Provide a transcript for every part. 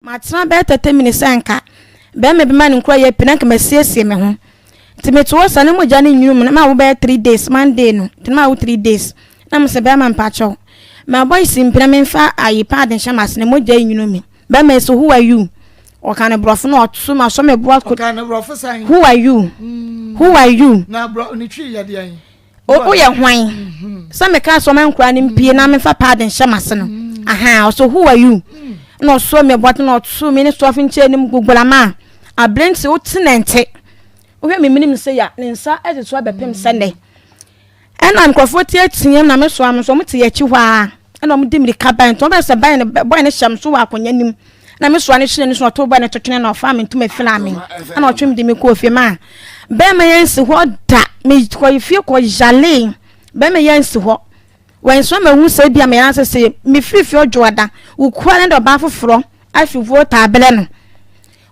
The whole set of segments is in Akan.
Matena bɛyɛ 30 minutes sɛ nka bɛrima bi ma ne nkura yɛ pii na nka masiesie me ho. Nti mete hɔ saa na mogya no nwunu mu na mawo bɛyɛ 3 days Monday no nti na mawo 3 days na mesɛ bɛrima mpakyɛw ma boys mpena memfa ayi pad nhyɛ m'ase na mogya yi nwunu me. Bɛrima yi so who are you? Ɔka ne borɔfo na ɔto ma sɔ me boa ko. Ɔka ne borɔfo sɛn? Who are you? Who are you? Na borɔ ne twi yɛ deɛn? Woyɛ hwan? Sɛ meka sɛ ɔma nkura no mpie na memfa pad nhyɛ m'ase no. Aha, ɔsɛ who are you? Na ɔsɔ me boa na ɔto me ne sɔfo nkyɛn anim gugulama. Aberante wote ne nte. Wohwɛ me menim sɛ ya ne nsa ɛde so abɛpem sɛ nnɛ. Ɛna nkurɔfoɔ teateam na me soa me so ɔmo te akyi hɔ a ɛna ɔmo di mirika ban nti ɔmo bɛ sɛ ban no bɔyɛ ne hyɛ me so wɔ akonnwa nim na me soa ne hyerɛ ne so ɔto bɔyɛ ne to twene na ɔfa me ntoma fila me ɛna ɔtwe me de me kɔɔ fie ma bɛrima yɛn nsi hɔ da me kɔ fie kɔ yale bɛrima yɛn nsi hɔ wɔn nso ma hu sɛ bi a meyɛ asɛ sɛ me firi fie ɔdwo ada wokura ne de ɔbaa foforɔ afi vote abelɛ no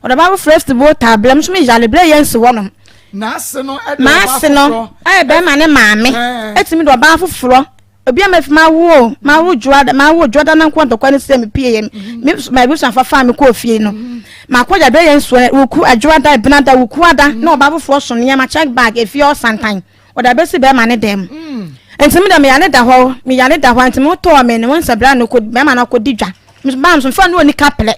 ɔde ɔbaa foforɔ afi vote abelɛ me nso me yale berɛ yɛn nsi hɔ nom N'ase no ɛde ɔbaa maase no foforɔ. ɛyɛ bɛrima ne maame ɛtumi de ɔbaa foforɔ obi a mafi mawo mawo dwoada mawo dwoada na nko ntɔkwa ne sɛ mepie yɛ me ma ebusuafo fa me kɔɔ fie no makɔgya bɛyɛ nsuo wuku adwoada ebinada wuku ada na ɔbaa foforɔ so nneɛma check bag efie ɔsantan ɔde abɛsi bɛrima ne dɛm nti mi dɛ meyale da hɔ meyale da hɔ nti mo tɔɔ me ne wɔn nsabira no kɔ bɛrima no akɔdi dwa baa nso nfa no oni kaplɛ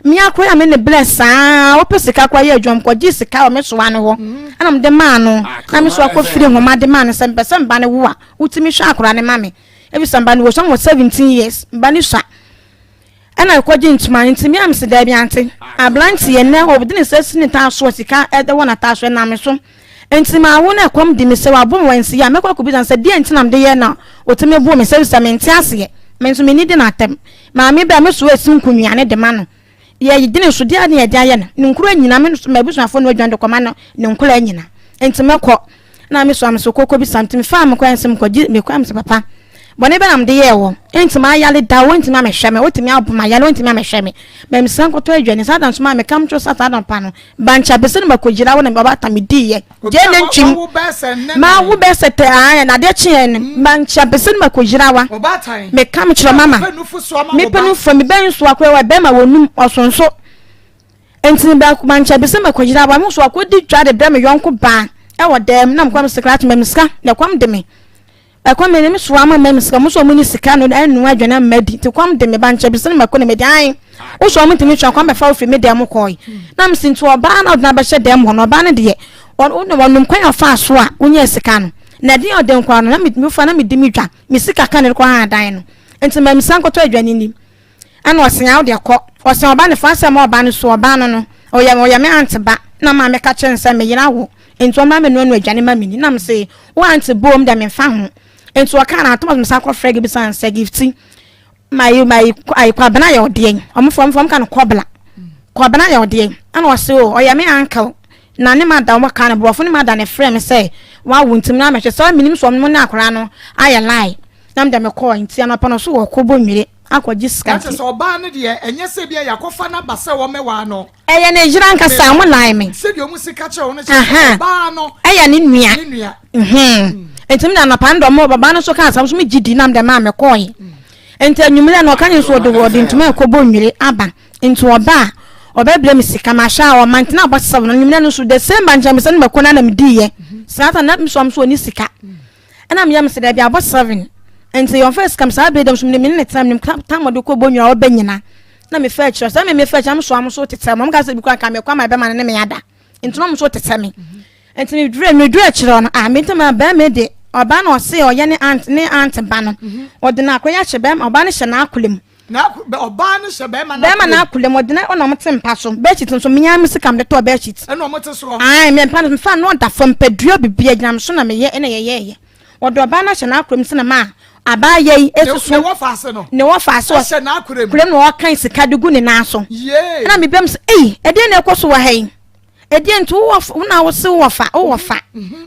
mmea koro a me ne blɛ saa wopɛ sika kora yɛ adwuma kɔgye sika wɔ me soa no hɔ ɛna mede maa no na me soa kɔ firi nhoma de maa no sɛ mpɛ sɛ mba no wo a wotumi hwɛ akora ne ma me ebi sɛ mba no wɔ sɛ wɔ 17 years mba no sua ɛna kɔgye ntoma nti me am sɛ daabi ante aberanteɛ nnɛ ɔde ne nsa si ne taa so sika ɛde wɔ n'ataa so ɛnam me so nti maa wo na ɛkɔm di me sɛ wabɔ me wɔn a mɛkɔ akɔbisa sɛ deɛ nti na mede yɛ na otumi bo me sɛ sɛ mente aseɛ me nso menni di n'atɛm maame bɛ a me so esi nkunuane de ma no yɛ dene so deɛ ne yɛde ayɛ no ne nkura nyina me nso m'abusuafoɔ no adwan de kɔma no ne nkura nyina nti mɛkɔ na me so am so kɔkɔ bisa nti mefaa me kwan sɛ mekɔgye mekɔ am sɛ papa bɔne bɛ na mede yɛɛ wɔ nti mayale da wo ntumi amɛhwɛ me wotumi abɔ mayale wontumi amɛhwɛ me bɛmisa nkɔtɔ aduane saa da nso maa meka mtwo sa saa da pa no bankya bɛsɛ no makɔgyina wo na ɔbata mediiɛ gye ne ntwim maa wo bɛɛ sɛ tɛ aayɛ na adeɛ kyeɛ no bankya bɛsɛ no makɔgyina wa meka me kyerɛ mama mepɛ no fo mebɛn nso akora wa bɛrima wɔnum ɔsonso nti bankya bɛsɛ makɔgyina wa me nso akɔdi dwa de brɛ me yɔnko baa ɛwɔ dɛm na mekɔ me sɛ kra tuma me sika na ɛkɔm de me ɛkɔm me ne so ama mɛm sika mo so ɔmo ni sika no ɛnu adwane ama di nti kɔm de me ba nkyɛn bisɛ ne mako ne me di ayi wosɔ ɔmo ntumi twɛn kɔm bɛfa ofiri me dɛm kɔɔ yi na mo si nti ɔbaa na ɔde na bɛhyɛ dɛm hɔ no ɔbaa no deɛ ɔno ɔnum kwan ɔfa so a wonyɛ sika no na ɛdeɛ ɔde nkɔ ano na me fa na me di me dwa me sika ka ne kɔ ha adan no nti mɛm san kɔtɔ aduane nim ɛna ɔsɛn awo deɛ kɔ ɔsɛn ɔba ne fa asɛm ɔba no so ɔba no no ɔyɛ me ante ba na maame ka kyerɛ nsɛm me yera wo nti ɔma me noa no aduane ma me ni nam sɛ wo ante bom dɛ memfa ho nti ɔka na atɔmɔ msa kɔ frɛ bi san sɛ gifti mayi mayi ayi kwabena yɛ ɔdeɛ ɔmo fɔ ɔmo fɔ ɔmo ka no kɔbla kɔbena yɛ ɔdeɛ ɛna ɔse o ɔyɛ me uncle na ne ma da ɔmo ka no borɔfo ne ma da ne frɛ me sɛ wawo ntim na mɛhwɛ sɛ menim sɛ ɔmo ne akwaraa no ayɛ lie na mede me kɔɔ nti anɔpa no so wɔ kɔbɔ nwire akɔgye sika nti. Sɛ ɔbaa no deɛ ɛnyɛ sɛ bia yɛakɔfa no aba sɛ wɔmɛwaa no. Ɛyɛ ne yere ankasa ɔmo lie me. Sɛdeɛ ɔmo sika kyerɛ wo no kyerɛ sɛ ɔbaa no. Ɛyɛ ne nua. Ne nua. Nti mi na anɔpa no dɛ ɔmo ɔbaa no so kaa asɛm so mi gyi di nam dɛ maa mi kɔɔɛ. Nti anwummerɛ no ɔka ne nso ɔde ɔde ntoma ɛkɔbɔ nwire aba. Nti ɔba a ɔbɛbrɛ mi sika ma ahwɛ a ɔma ntina abɔ sesaw no anwummerɛ no so the same bankyɛn mi sɛ ne mako na na mi di yɛ. Saa ta na mi so ɔmo so ɔni sika. Ɛna mi yɛ mi sɛ dɛbi abɔ 7. Nti yɔnfɛ sika mi saa bere dɛm so mi ne ne tena mi tam ɔde kɔ bɔ nwire a ɔbɛ nyina. Na me fɛ kyerɛ sɛ me me fɛ kyerɛ me so am so tete mo ka sɛ bi kora ka me kwa ma bɛma ne me ada nti no so tete me nti me dure kyerɛ no ah me ntama bɛ me de ɔba na ɔse ɔyɛ ne aunt ne aunt ba no ɔde na akɔyɛ ahyɛ bɛma ɔba no hyɛ n'akolem mu na ɔbaa no hyɛ bɛrima bɛrima n'akolem ɔde na ɔna ɔmo te mpa so bedsheet nso menya me sika me de tɔɔ bedsheet ɛna ɔmo te soɔ ayi me mpa no mfa no ɔda fam padua bibia gyina me so na meyɛ ɛna yɛyɛɛyɛ ɔde ɔbaa no ahyɛ n'akolem sɛ na ma abaayɛ yi esusu ne wɔ faase no ne wɔ faase ɔhyɛ n'akolem kulem na ɔkan sika de gu ne nan so yee ɛna mebɛm sɛ eyi ɛdeɛ na ɛkɔ so wɔ ha yi ɛdeɛ nti wowɔ wo na wo se wowɔ fa wowɔ fa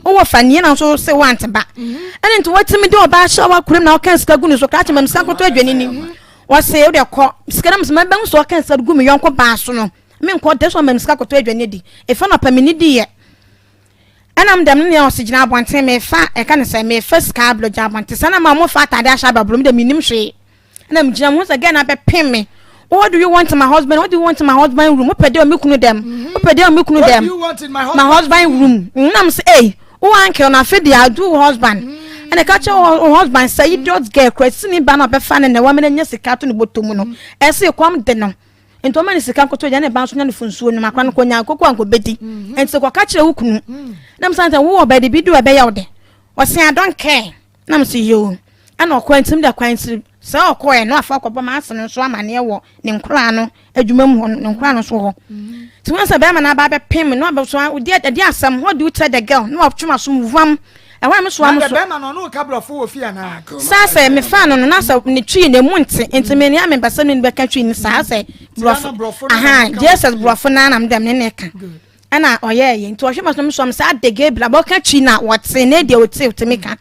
wowɔ fa nie na nso se wante ba ɛne nti wɔtumi de ɔbaa hyɛ wɔ na ɔkan sika gu ne so krakye mam sika nkɔtɔ aduane ni wɔse wode kɔ sika no sɛ mɛbɛn so ɔkan sika gu me yɔnko baa so no menkɔ de so mam sika kɔtɔ aduane di ɛfa na ɔpɛ me ne di yɛ ɛnam dɛm no nea ɔse gyina abɔnten mefa ɛka ne sɛ mefa sika ablo gyina abɔnten sɛ na ma mo fa atade ahyɛ ababro mi de menim hwee ɛna megyina mo ho sɛ gɛn na bɛpem me. What do you want in my husband? What do you want in my husband room? Wopɛ deɛ wɔ me kunu dɛm. Wopɛ deɛ wɔ me kunu dɛm. My husband room. Nam sɛ ei, wo uncle na afe deɛ adu wo husband. Ɛna ɛka kyerɛ wo husband sɛ idiot girl kura sini ba na ɔbɛfa ne na wamena nya sika to ne bɔtɔ mu no. Ɛsɛ kɔm de no. Nti ɔma ne sika nkoto gya ne ba nso nya ne funsuo no makora no kɔnya nkoko a nkɔbɛdi. Nti kɔka kyerɛ wo kunu. Nam sɛ wo wɔ bɛde bi du ɛbɛyɛ wo de. Ɔse I don't care. Na mese yoo. Ɛna ɔkɔɛ nti mede kwan nti sɛ ɔkɔɛ na wafa akɔbɔ m'ase no nso amaneɛ wɔ ne nkoraa no adwuma mu hɔ ne nkoraa no nso hɔ. Nti wɔn sɛ bɛrima no aba abɛpem me na wabɛso ɔde ɛde asɛm what do you tell the girl na watwe m'aso mu vam ɛhɔ a me so am so. Na bɛrima no ɔno ka borɔfo wɔ fie anaa? Saa sɛ mefaa no no na sɛ ne twi na emu nte nti me nea mempɛ sɛ me ne bɛka twi no saa sɛ borɔfo aha Jesus borɔfo naa na mede me ne ka. Ɛna ɔyɛɛyɛ nti ɔhwɛ ma so mesɔm sɛ ade Gabriel abɔka twi na wɔte ne deɛ ɔte ɔtumi ka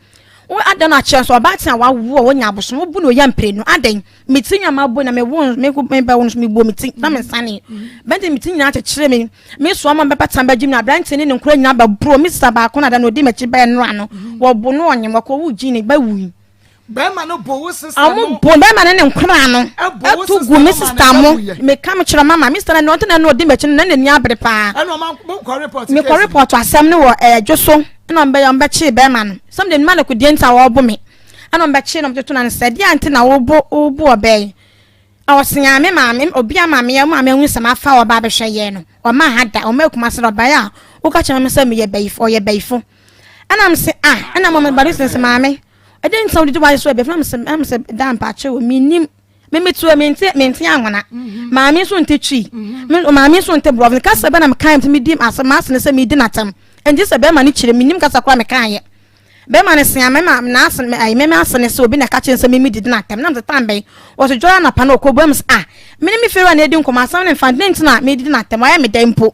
wo ada no akyerɛ sɛ ɔbaatan a wawo a wɔnya abosom wobu na ɔyɛ mprenu adɛn me ti nya mabɔ na mewo mebɛwo no so mebɔ me ti na mensane bɛnti me ti nyinaa kyekyere me me soa ma bɛbɛta bɛgye me aberante ne ne nkora nyinaa bɛboro me sista baako na da na ɔdi m'akyi bɛɛ nnora no wɔbo no ɔnyem wɔkɔ wo gyi ne bɛwui Bɛrima no bo wo sista no. Ɔmo bo bɛrima no ne nkwadaa no. Ɛbo wo Ɛto sista gu me no ma sista ne mo. ba wuyɛ. Meka me kyerɛ mama me sista no ɔnte na na ɔdi m'akyi no na n'ani abere paa. Ɛna ɔma mo kɔ report Mekɔ case no. report asɛm no wɔ ɛdwo so ɛna ɔmo bɛyɛ ɔmo bɛkyee bɛrima no. Sɛm de mma no kodeɛ nti a wɔbo me. Ɛna ɔmo bɛkyee no ɔmo toto no ano sɛ ɛdeɛ nti na wobo wobo ɔbaa yi. Ɔse a me maame obi a maame yɛ maame ahu sɛ mafa ɔbaa bɛhwɛ yɛ no ɔma ha da ɔma akuma sɛ ɔbaa a woka kyerɛ me sɛ meyɛ bayifo ɔyɛ bayifo. Ɛna me se ah ɛna mama ba no sɛ maame ɛdɛn nti na wodidi w'ayɛ so ɛbɛfo na me se ɛna me se da mpakyɛ wɔ menim me me tuo mente mente anwona mhm. maame nso nte twi mhm. me maame nso nte borɔfo kasa bɛ na me kan nti medi asɛm m'ase ne sɛ medi n'atam nti sɛ bɛrima no kyerɛ menim kasa koraa me kan yɛ bɛrima no sea mɛma n'ase ayi mɛma ase ne sɛ obi na ɛka kyerɛ sɛ mimi didi n'atam na me sɛ tan bɛn wɔso dwɔrɔ anapa na ɔkɔ bu ɛmu sɛ ah mene me fɛrɛ na edi nkɔmɔ asɛm ne nfa den nti na medi n'atam wayɛ me dɛ mpo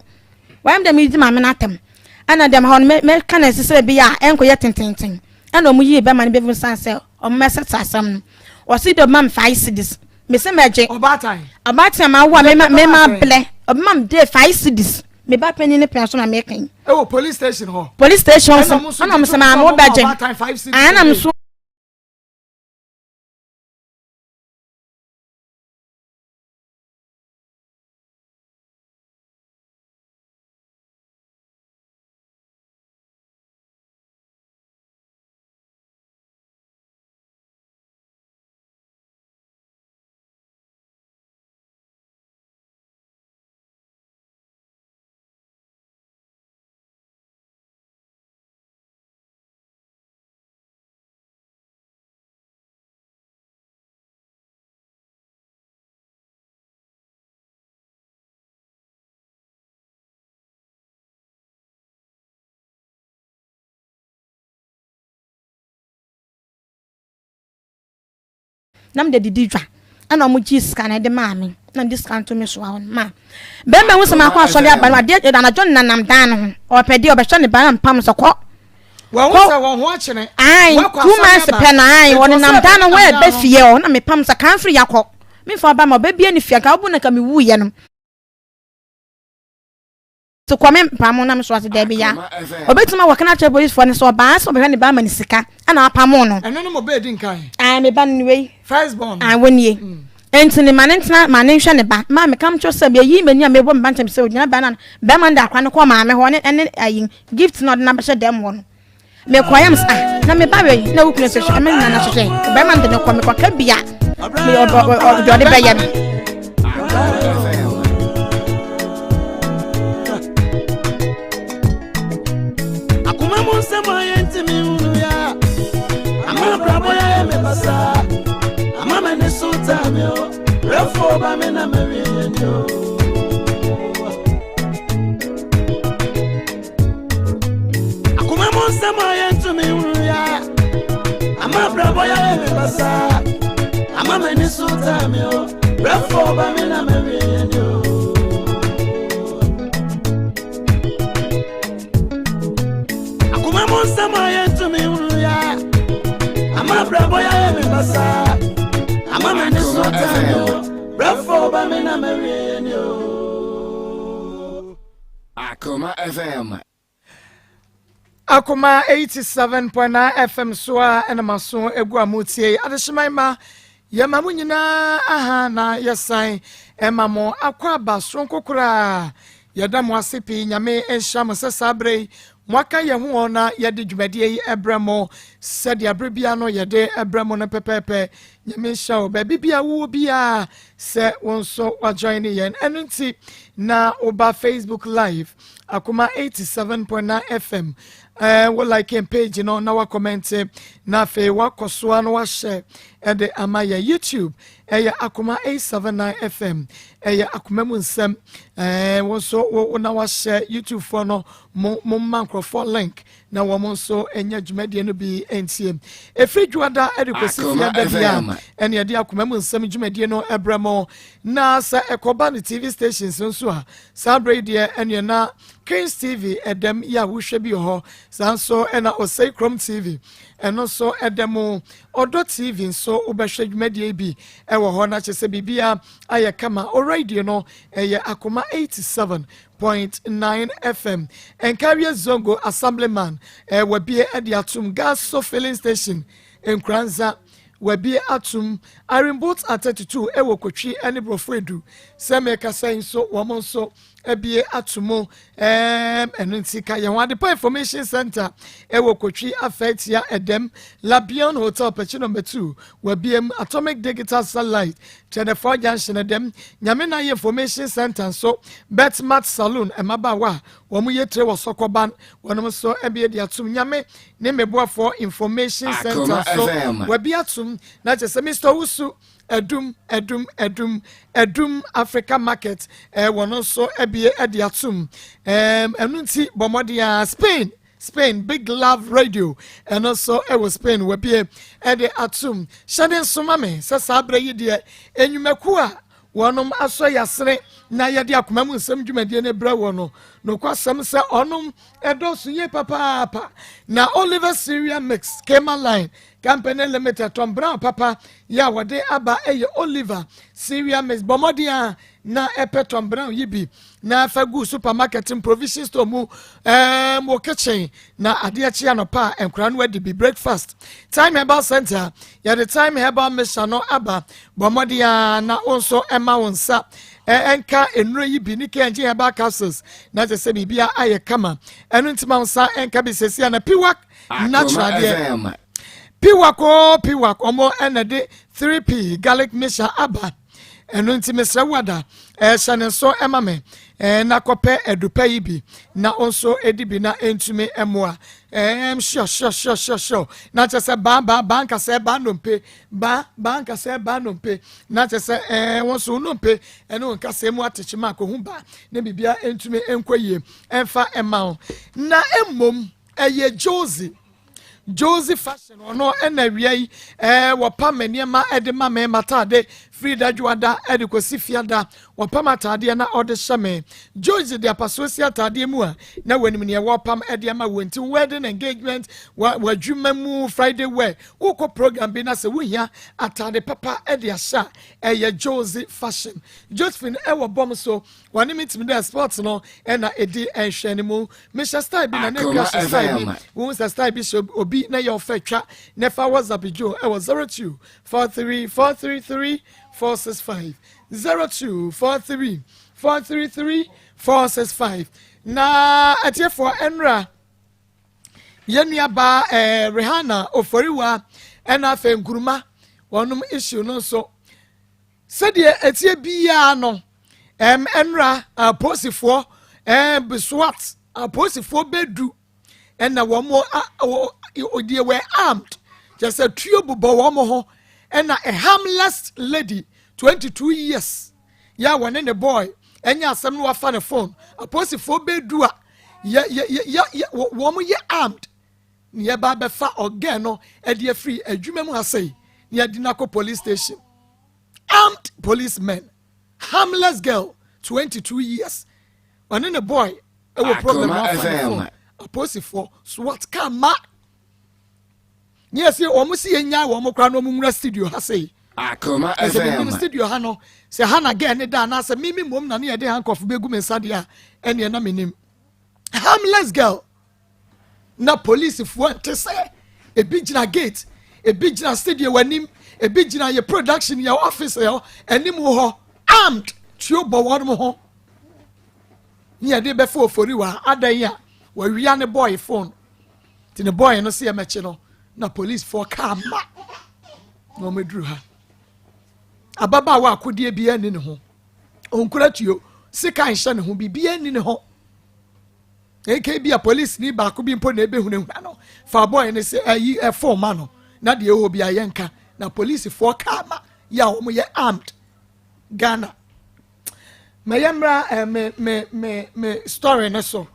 Wayɛ me dɛ meredzi maame no atam. Ɛna dɛm hɔ no mɛka no ɛsɛ sɛ ɛbɛyɛ a ɛnkɔyɛ tententen. Ɛna ɔmo yii bɛma no bɛfim san sɛ ɔmo mɛsɛte asɛm no. Ɔse dɛ ɔbɛma me 5 cedis. Mese mɛgye. Ɔbaatan. Ɔbaatan a mawo a mema mema blɛ. Ɔbɛma me dɛ 5 cedis. Me ba panyin ne pɛn so na meka yi. Ɛwɔ police station hɔ. Police station hɔ so. Ɛna ɔmo sɛ maame wo bɛgye. Ɛna me so. Na mede didi dwa ɛna ɔmo gye sika na ɛde maa me na mede sika nto me so ahɔ no ma bɛrima ehu sɛ maakɔ asɔre aba no adeɛ anadwo nenam dan no ho ɔpɛ deɛ ɔbɛhwɛ ne ba na mpam sɛ kɔ Wɔn kɔ sɛ wɔn ho akyene. Ae, Wakɔ 2 asɔre months aba. pɛ na ae, Enti wɔnenam ɔsɛ dan no ho bɛnenam ɛbɛ dan no. fie hɔ na mepam sɛ kan firi yakɔ. Memfa ɔba ma ɔbɛbie ne fie anka wobu no nka mewuiɛ no. Te kɔ me mpamo na me so ase daabi ya. Obetumi awɔ kana kyerɛ polisifoɔ no sɛ ɔbaa sɛ ɔbɛhwɛ ne ba ama ne sika ɛna apamo no. Ɛno no mo bɛɛ di nkan. Ae, me ba no ni wei. First born. Ae, wɔnie. Enti ne ma ne ntena ma ne nhwɛ ne ba. Maa meka kyerɛ sɛ meyi m'ani a mebɔ me ba nkyɛn sɛ ogyina bɛrima no bɛrima no de akora no kɔɔ maame hɔ ne ɛne ayi gift na ɔde no abɛhyɛ dɛm hɔ no. Mekɔyɛ m sɛ ah na me ba wei na wo kunu sɛ hwɛ ɛma nyina no hwehwɛ bɛrima no de no kɔ mekɔka bi a me ɔde ɔde bɛyɛ me. Akoma mu nsɛm a yɛntumi nhunu yɛ a, ama abrabɔ yɛ me basaa, ama m'ani so taa me o, brɛfoɔ ba me na mawie yɛ ni o. Akoma mu nsɛm a yɛntumi nhunu yɛ a, ama abrabɔ yɛ me basaa, ama m'ani so taa me o, brɛfoɔ ba me na mawie yɛ ni o. Akoma mu nsɛm a yɛntumi nhunu yɛ a, ama abrabɔ yɛ me basaa, ama m'ani so taa me o, brɛfoɔ ba me na mawie yɛ ni o. Akoma FM. Akoma 87.9 FM so a ɛna maso egu a motie yi. Adehyeman ma yɛma mo nyinaa aha na yɛsan Ɛma mo akwaaba soronko koraa. Yɛda mo ase pii. Nyame nhyira mo sɛ saa berɛ yi moaka yɛn ho hɔ na yɛde dwumadie yi ɛbrɛ mo sɛdeɛ berɛ bia no yɛde ɛbrɛ mo no pɛpɛɛpɛ. Nyame nhyira wo baabi bia wowɔ biara sɛ wo nso wajoin yɛn. Ɛno nti na woba Facebook Live, Akoma 87.9 FM, wo like yɛn page no na wacomment, na afei wakɔ soa na wahyɛ ɛde ama yɛn. YouTube ɛyɛ Akoma 879 FM, ɛyɛ Akoma mu Nsɛm. Wo nso wo na wahyɛ. YouTube foɔ no, mo ma nkurɔfoɔ link na wɔn nso anya dwumadie no bi ntie. Efiri Dwoada ɛde kɔsi Akoma Fiada bi a FM. ɛne yɛde Akoma mu Nsɛm dwumadie no ɛbrɛ mo. Na sɛ ɛkɔba no TV stations nso a, saa berɛ yi deɛ ɛneɛ na Kings TV ɛdɛm yi a wohwɛ bi wɔ hɔ. Saa nso ɛna Osei Krom TV, ɛno nso ɛdɛm mu. Ɔdɔ TV nso, wobɛhwɛ dwumadie yi bi ɛwɔ hɔ na kyerɛ sɛ biribia ayɛ kama. Ɔradio no ɛyɛ Akoma 87.9 FM. Nkawie Zongo Assemblyman wabie ɛde atom. Gaso Filling Station Nkuranza wabie atom. Iron at 32 ɛwɔ Kotwi ɛne Borɔfo Edu sɛ mɛkasa yi nso, wɔn nso abie ato mu. Ɛno nti ka yɛn ho. Adepa Information Center ɛwɔ Kotwi Afɛtia ɛdɛm. Labion Hotel Pɛkyi Number 2 wabiem. Atomic Digital Satellite, Twɛdɛfoɔ Junction ɛdɛm. Nyame na yɛ Information Center nso. Betmat Saloon, mmabaawa a wɔn yɛ tire wɔ Sɔkɔban, wɔn nso abie de atom. Nyame ne Mmeboafoɔ Information Center Akoma so FM. wabi atom. Na kyerɛ sɛ Mr Owusu, Ɛdum Ɛdum Ɛdum Ɛdum Africa Market, wɔn nso abie ɛde atom. Ɛno nti bɔ mmɔden a Spain Big Love Radio, ɛno nso ɛwɔ Spain, wabie ɛde atom. Hyɛne nso ma me sɛ saa berɛ yi deɛ, enyumakuo a wɔnom asɔ yasene na yɛde Akoma mu Nsɛm dwumadie no brɛ wɔ no, nokwasɛm sɛ ɔnom ɛdɔso yie papaapa. Na Oliver Cereal Mix Kema Line Company Limited, Tom Brown papa yɛ a wɔde aba ɛyɛ Oliver Cereal Mix. Bɔ mmɔden a na ɛpɛ Tom Brown yi bi na fa gu supermarket mu, provision store mu, wɔ kitchen, na adeɛ kye anɔpa a, nkwadaa no adi bi breakfast. Time Herbal Center, yɛde Time Herbal Mixture no aba. Bɔ mmɔden a na wo nso ɛma wo nsa ɛnka nnuro yi bi ne KNG Herbal Capsules, na kyerɛ sɛ biribia ayɛ kama. Ɛno nti ma wo nsa ɛnka bi sɛsi a na Piwak Natural Akoma deɛ FM. Piwak o Piwak, ɔmo ɛna de 3P Garlic Mixture aba. Ɛno nti mesrɛ wada ɛhyɛ ne nso ɛma me na kɔpɛ adupa yi bi na wo nso ɛdi bi na ɛntumi ɛmmoa. Sure sure sure sure sure. Na kyerɛ sɛ baa baa baa nkasɛ baa nnompe, baa baa nkasɛ baa nnompe, na kyerɛ sɛ wɔn nso wo nnompe ɛne wo nkasɛ mu atekyem a kɔhu baa na biribia ɛntumi ɛnkɔ yie ɛmfa ɛma wo. Na mmom ɛyɛ Josie Fashion, ɔno ɛna awia yi wɔpam nneɛma ɛde ma me mataade firi Dadwoada ɛde kɔsi Fiada. Wɔpam ataadeɛ na ɔde hyɛ me. Josie de apasoɔ si ataadeɛ mu a na wɔnim neɛ wɔpam ɛde ama wɔ. Nti wedding, engagement, w'adwuma mu, Friday wear, wokɔ program bi na sɛ wohia ataade papa ɛde ahyɛ a, ɛyɛ Josie Fashion. Josephine ɛwɔ bɔm so, wɔne me ntumi dɛ sports no ɛna ɛdi ɛnhwɛ ne mu. Mehyɛ style bi na ne Akoma kura hyɛ style bi. FM. Wohu sɛ style bi hyɛ obi na yɛ ɔfɛ twa na fa WhatsApp dwo ɛwɔ 02 43 433 465, 02 43 433 465. Na atiefoɔ, ɛnra yɛn nuabaa Rihanna Oforiwa ɛna afei Nkuruma wɔnom issue no nso, sɛdeɛ etie biara no, ɛnra apolisifoɔ, SWAT apolisifoɔ bɛdu ɛna wɔn a wɔ they were armed, kyerɛ sɛ tuo bobɔ wɔn ho, ɛna a harmless lady, 22 years, yɛ a wɔne ne boy ɛnyɛ asɛm no wafa ne phone, apolisifoɔ bɛdu a yɛ yɛ yɛ yɛ wɔn yɛ armed ne yɛba abɛfa ɔgɛn no ɛde afiri adwuma mu ha yi ne yɛde no akɔ police station. Armed policemen, harmless girl, 22 years, ɔne ne boy ɛwɔ problem, Akoma wafa ne FM. phone, apolisifoɔ SWAT car ma ne yɛ sɛ wɔn si yɛ nya wɔn koraa na wɔn nwura studio ha sɛ Akoma ɛsɛ menim FM. studio ha no sɛ ha na girl ne da anaasɛ mimi mmom na ne yɛde handcuff bɛgu me nsa deɛ a, ɛneɛ na menim. Harmless girl na polisifoɔ nte sɛ ebi gyina gate, ebi gyina studio w'anim, ebi gyina yɛ production, yɛ office yɛ anim hɔ, armed. Tuo bɔ wɔn ho ne yɛde bɛfa ofori wɔ ha adan a wɔawia ne boy phone nti ne boy no sɛ yɛmɛkye no na policefoɔ kaa ma na wɔaduru ha. Ababaawa akodeɛ biara nni ne ho, ɔnkura tuo, sika nhyɛ ne ho, biribiara nni ne ho. Eke bi a polisini baako bi mpo na ebehunahuna no fa boy no sɛ ayi ɛfon ma no na deɛ ɛwɔ bi a yɛnka na polisifoɔ kaa ma yɛ a wɔn yɛ armed. Ghana ma yɛ mmra eh, me me me me story no so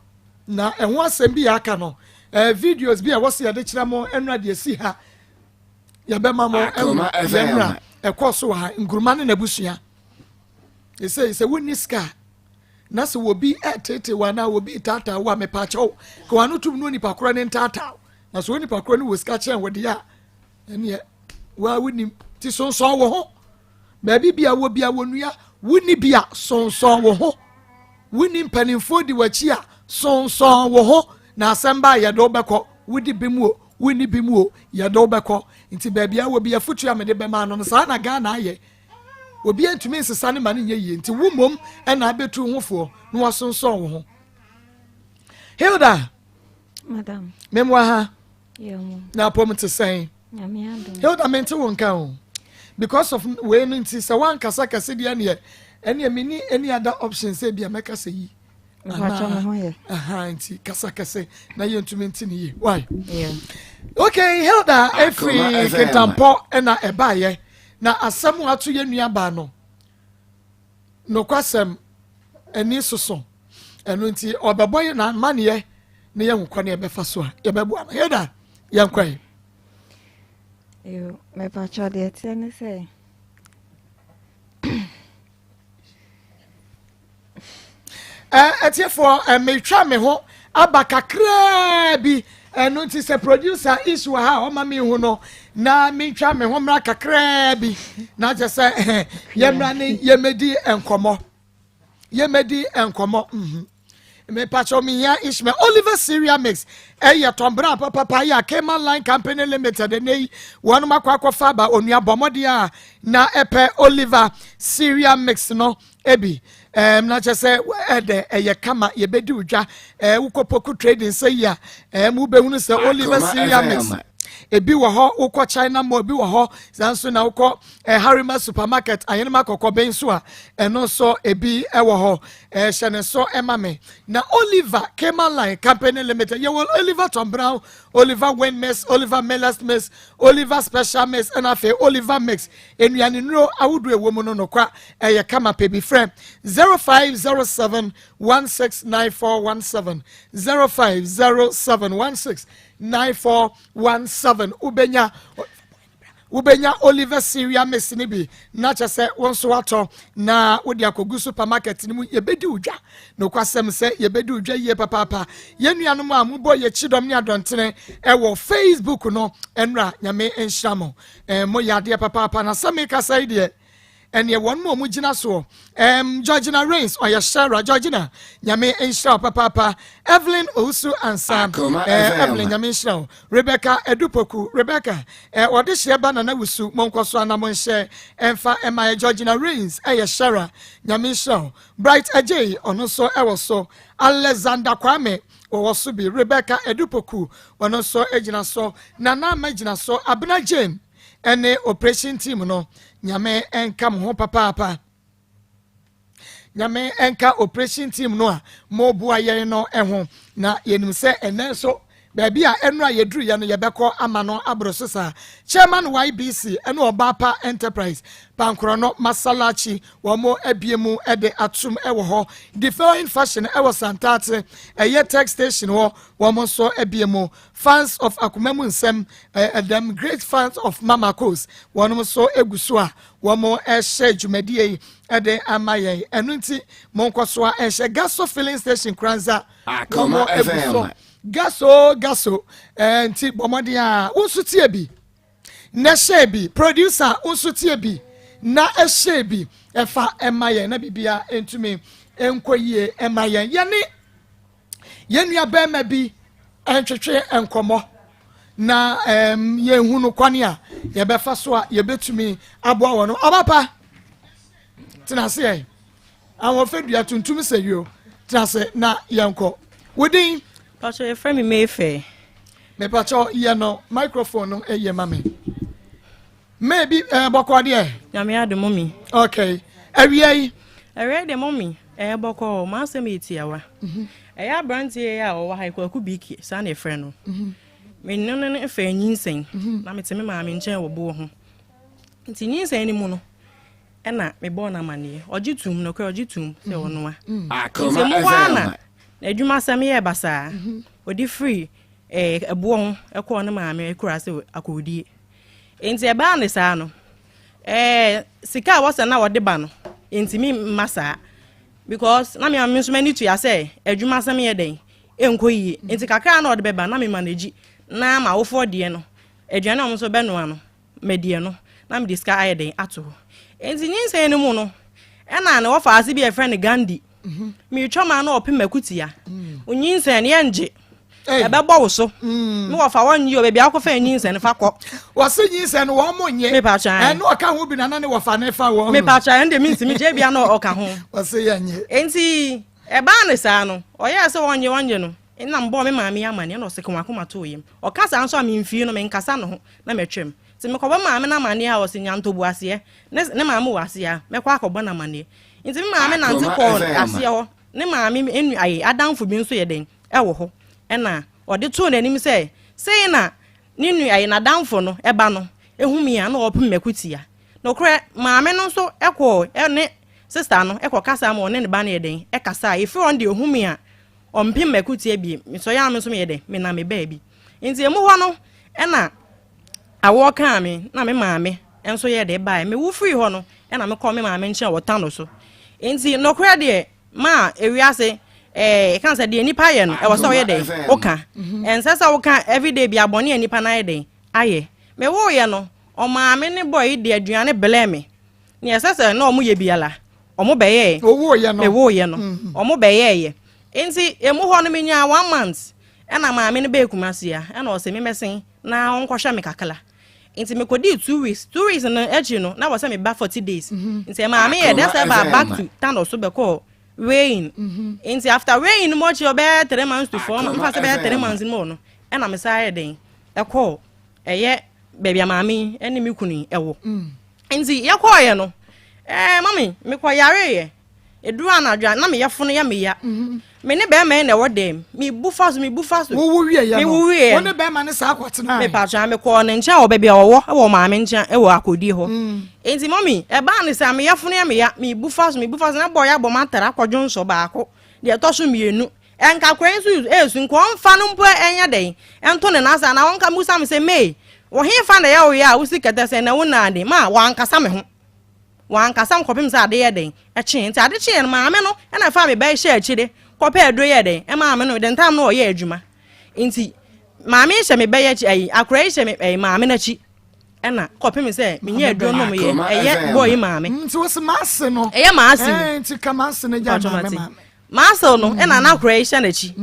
na ɛho asɛm bi yɛ aka no eh, videos bi a ɛwɔ sɛ yɛde kyerɛ mo ɛnura deɛ si ha yɛbɛma mo ɛho yɛ mmra ɛkɔ so wɔ ha nkuruma ne n'abusua ɛsɛ sɛ wonni sika na sɛ obi ɛtete wo anaa obi taataa wo a mepaakyɛw ka wano tum no nipa korɔ ne ntaataa na sɛ onipa korɔ no wɔ sika kyɛn wɔ deɛ a ɛneɛ waa wonim ti sonsɔn wo ho baabi bia wɔ bia wɔ nua wonni bi a sonsɔn wo ho wonni mpanimfoɔ di w'akyi a sonsɔn wo ho na asɛm ba yɛde wo bɛkɔ wodi bi mu o wonni bi mu o yɛde wo bɛkɔ nti baabi a wɔ bi afotu a mede bɛma no no saa na Ghana ayɛ Obiara ntumi nsesa no ma no nyɛ yie nti wo mmom ɛna abɛtu ho foɔ na wasonsɔn wo ho. Hilda, Madam. Memmoa ha. Na apɔm te sɛn? Hilda, mente wo nka o. Because of wei no nti sɛ woankasa kɛse deɛ neɛ ɛneɛ menni any other option sɛ bia mɛka sɛ yi. Anaa nti kasa kɛse na yɛntumi nte ne yie. Why? Yeah. Okay, Hilda efiri Kintampɔ ɛna ɛbaayɛ. Na asɛm a ato yɛn nuabaa no, nokwasɛm, ani soso. Ɛno nti, ɔbɛbɔ yɛn amanneɛ na yɛahu kwan a yɛbɛfa so a yɛbɛboa no. Hilda, yɛnkɔ ɛ. Yo, mepatwɔ deɛ ɛteɛ ne sɛ Atiefoɔ, metwa me ho aba kakraa bi, ɛno nti sɛ producer is wɔ ha a ɔma me hu no na mentwa me ho mmra kakraa bi na kyɛ sɛ yɛmmra ne yɛmmɛdi nkɔmmɔ yɛmmɛdi nkɔmmɔ mhm. Mepakyɛw mehia Ishmael Oliver Cereal Mix ɛyɛ tɔnbra papapa yɛ a Cayman Line Company Limited ɛnɛ yi wɔn akɔ akɔfa aba onua bɔ mmɔden a na ɛpɛ Oliver Cereal Mix no ebi ɛɛm na kyɛ sɛ ɛdɛ ɛyɛ kama yɛbɛdi odwa ɛɛ wokɔ poku trading sɛ yi a ɛɛm wobɛhunu sɛ Oliver Cereal Mix ebi wɔ hɔ wokɔ China mall ebi wɔ hɔ saa nso na wokɔ eh, Harima supermarket ahenema kɔkɔbɛn nso a ɛno nso ebi wɔ hɔ eh, hyɛ ne nso ma me na Oliver Cayman Line Company Limited yɛwɔ Oliver Tom Brown Oliver Win Mix Oliver Millers Mix Oliver Special Mix ɛna afei Oliver Mix nnuane nnuro ahodoɔ ɛwɔ mu no nokwa ɛyɛ kama pɛ bi frɛ 0507 169417 0507 169417 wobɛnya Wobɛnya Oliver Syria mix no bi na kyɛ sɛ wo nso watɔ na wode akɔgu supermarket no mu. Yɛbɛdi wo dwa. Nokwasɛm sɛ yɛbɛdi wo dwa yie papaapa. Yɛn nuanom a mobɔ yɛn kyidɔm ne adɔntene wɔ Facebook no, ɛnora Nyame nhyira mo. Eh, moyɛ adeɛ papaapa. Na sɛ mekasa yi deɛ, ɛneɛ wɔn mu a wɔn gyina soɔ um, Georgina Rains ɔyɛ Shara Georgina nyame nhyira wo papaapa Evelyn Owusu Ansa eh, Evelyn nyame nhyira wo Rebecca Edupoku Rebecca eh, ɔde hyeɛ ba Nana Wusu monkɔ so ana monhyɛ ɛmfa ɛma yɛ Georgina Rains ɛyɛ Shara nyame nhyira wo Bright Agyei ɔno nso ɛwɔ so Alexander Kwame wɔwɔ so bi Rebecca Edupoku ɔno nso gyina so Nana Ama gyina so Abena Jane ɛne operation team no nyame nka mo ho papaapa nyame nka operation team no a moboa yɛn no ho na yɛnim sɛ ɛnɛ nso baabi a ɛno a yɛduru yɛ no yɛbɛkɔ ama no aboro so saa chairman ybc ɛne ɔbaapa enterprise pankorɔ no masalachi wɔn abie mu de atom ɛwɔ hɔ define fashion ɛwɔ santate ɛyɛ tech station hɔ wɔn nso abie mu Fans of Akoma mu nsɛm ɛdɛm Great fans of Mama Kos wɔnom nso egu so a wɔn ɛhyɛ dwumadie yi ɛde ama yɛn ɛno nti monkɔ so a ɛnhyɛ Gaso filling station Kranza wɔn egu so Gaso Gaso ɛɛ nti bɔ mmɔden a wo nso tie bi na hyɛ bi producer wo nso tie bi na ɛhyɛ bi ɛfa ɛma yɛn na biribiara ntumi nkɔ yie ɛma yɛn yɛne yɛn nua bɛrima bi ntwetwe nkɔmmɔ na um, yɛnhu no kwane a yɛbɛfa so a yɛbɛtumi aboa wɔ no ɔbapa tena ase ɛ. Ahoɔfɛ dua tuntum sɛ yio. Tena ase na yɛnkɔ. Wo din? Pacho yɛfrɛ me Mayfair. Mepakyɛw yɛ no microphone no yɛ ma me. May bi ɛɛ eh, bɔkɔ deɛ. Nyame adom mɔmi. Okay. Awia yi. Awia yi deɛ mɔmi ɛyɛ bɔkɔ m'asɛm yɛ tiawa. Mhm. Ɛyɛ aberanteɛ yi a ɔwɔ ha yi Kwaku Biki saa na yɛfrɛ no. Mhm. Me ne no fɛ nyinsɛn mhm. na mete me maame nkyɛn wɔ boɔ ho. Nti nyinsɛn no mu no ɛna mebɔɔ no amaneɛ. Ɔgye tum nokorɛ ɔgye tum sɛ ɔnoa. Nti mu hɔ ara na n'adwumasɛm yɛɛ basaa. Ɔde firi ɛboɔ ho kɔɔ ne maame akuraase akɔdie. Nti ɛbaa ne saa no, sika a wɔsɛ na wɔde ba no, ntumi mma saa. Because na me nso m'ani tua sɛ adwumasɛm yɛ dɛn, ɛnkɔ yie. Nti kakra na ɔde bɛba na me manage na m'awofoɔ deɛ no, aduane a wɔn nso bɛnoa no, madi ɛno na mede sika ayɛ dɛn ato hɔ. Nti nyinsɛn no mu no, ɛna ne wɔfa ase bi a yɛfrɛ no Gandhi. Meretwa ma na ɔpem akutia. Nyinsɛn no yɛngye. Ɛbɛbɔ wo so. Mm. Me wɔfa wɔn yi o baabi akɔfa nyinsɛn no fa kɔ. Wɔsi nyinsɛn no wɔn mo nye. Mepatwa. Ɛno ɔka ho bi na na ne wɔfa ne fa wɔn. Mepatwa ɛno de mi ntumi gye bia na ɔka ho. Wɔsi yɛn nye. Nti ɛbaa ne saa no ɔyɛɛ sɛ wɔn nye wɔn nye no ɛna mbɔɔ me maame amaneɛ na ɔsɛ kɔn akoma too yam. Ɔka saa nso a memfii no menkasa ne ho na matwam. Nti mekɔbɔ maame no amaneɛ a ɔse nya ntoboaseɛ ne ne maame wɔ aseɛ a mɛkɔ akɔbɔ no amaneɛ. Nti me maame nante kɔɔ aseɛ hɔ ne maame nua ayi adamfo bi nso yɛ dɛn ɛwɔ hɔ ɛna ɔde too n'anim sɛ sei na ne nua ayi n'adamfo no ɛba no ehu mi a na ɔpem m'akutia. Nokorɛ maame no nso ɛkɔɔ ɛne sista no ɛkɔ kasa ma ɔne ne ba no yɛ dɛn ɛkasa a efiri hɔ no deɛ ohu mi a ɔmpem m'akutia biem mesɔre a me nso meyɛ dɛn menam me baabi. Nti emu hɔ no ɛna awoɔ kaa me na me maame nso yɛɛ dɛ baeɛ. Mewo firii hɔ no ɛna mekɔɔ me maame nkyɛn wɔ Tano so. Nti nokorɛ deɛ ma ewiase ɛɛ ɛka sɛ deɛ nipa yɛ no ɛwɔ sɛ ɔyɛ dɛn woka. Ɛnsɛ sɛ woka everyday bi abɔne a nipa no ayɛ dɛn ayɛ. Mewoeɛ no ɔmaame ne boy yi de aduane blɛɛ me. Nea ɛsɛ sɛ na wɔyɛ biara wɔn bɛyɛɛ. Wowoeɛ no. Mewoeɛ no wɔn bɛyɛɛyɛ. Nti emu hɔ no menyaa one month Ɛna maame no bɛɛ Kumasi a, ɛna ɔse memmɛsen na ɔnkɔhwɛ me kakra. Nti mekɔdii 2 weeks. 2 weeks no akyi no, na wɔ sɛ meba 40 days. Nti ɛmaa meyɛ dɛ sɛ baa back to Tano so bɛkɔɔ weighing. Nti after weighing no mu akyi ɔbɛyɛ 3 months to 4 months, mfa sɛ bɛyɛ 3 months no mu no, ɛna mesan yɛ dɛn ɛkɔɔ ɛyɛ baabi a maame yi ne me kunu yi ɛwɔ. Nti yɛkɔɔyɛ no, mami mekɔ yareeɛ. Ɛduru anadwo a, na me yafunu yɛ me ya. Me ne bɛrima yi na ɛwɔ dɛm. Mebu fa so, mebu fa so. Wowu wieɛ no, Mewu wieɛ wo ne bɛrima no saa kɔtenae? Mepatwa, mekɔɔ ne nkyɛn wɔ baabi a ɔwɔ, wɔ maame nkyɛn wɔ akɔdie hɔ. Enti mɔmi, ɛbaa ne sɛ me yafunu yɛ me ya. Mebu fa so, mebu fa so. Na bɔɔ yɛ abɔ m'atare akɔdwo nsɔ baako, deɛ ɛtɔ so mmienu. Ɛnka koraa nso ɛresu, nka ɔmfa no mpo ɛnyɛ dɛn, ɛnto ne nan ase anaa ɔnka mmusa me sɛ, May, wɔ hefa na ɛyɛ wo ya a wosi kɛtɛ sɛn na wo nna de? Ma wankasa me ho. Wankasa kɔpem sɛ ade yɛ dɛn kyeeɛ. Nti ade kyeeɛ no maame no na ɛfaa me ba yi hyɛɛ akyire kɔpɛɛ aduro yɛɛ dɛn ɛmaa me no the time no ɔyɛ adwuma. Nti maame yi hyɛ me ba yi akyi ɛyi akora yi hyɛ me ɛyi maame no akyi ɛna kɔpem sɛ menyɛ aduro nom yɛ ɛyɛ boy yi maame. Nti wo se maase no. Ɛyɛ maase o. Nti ka maase no gya maame maame. Maase no ɛna na akora yi hyɛ n'akyi.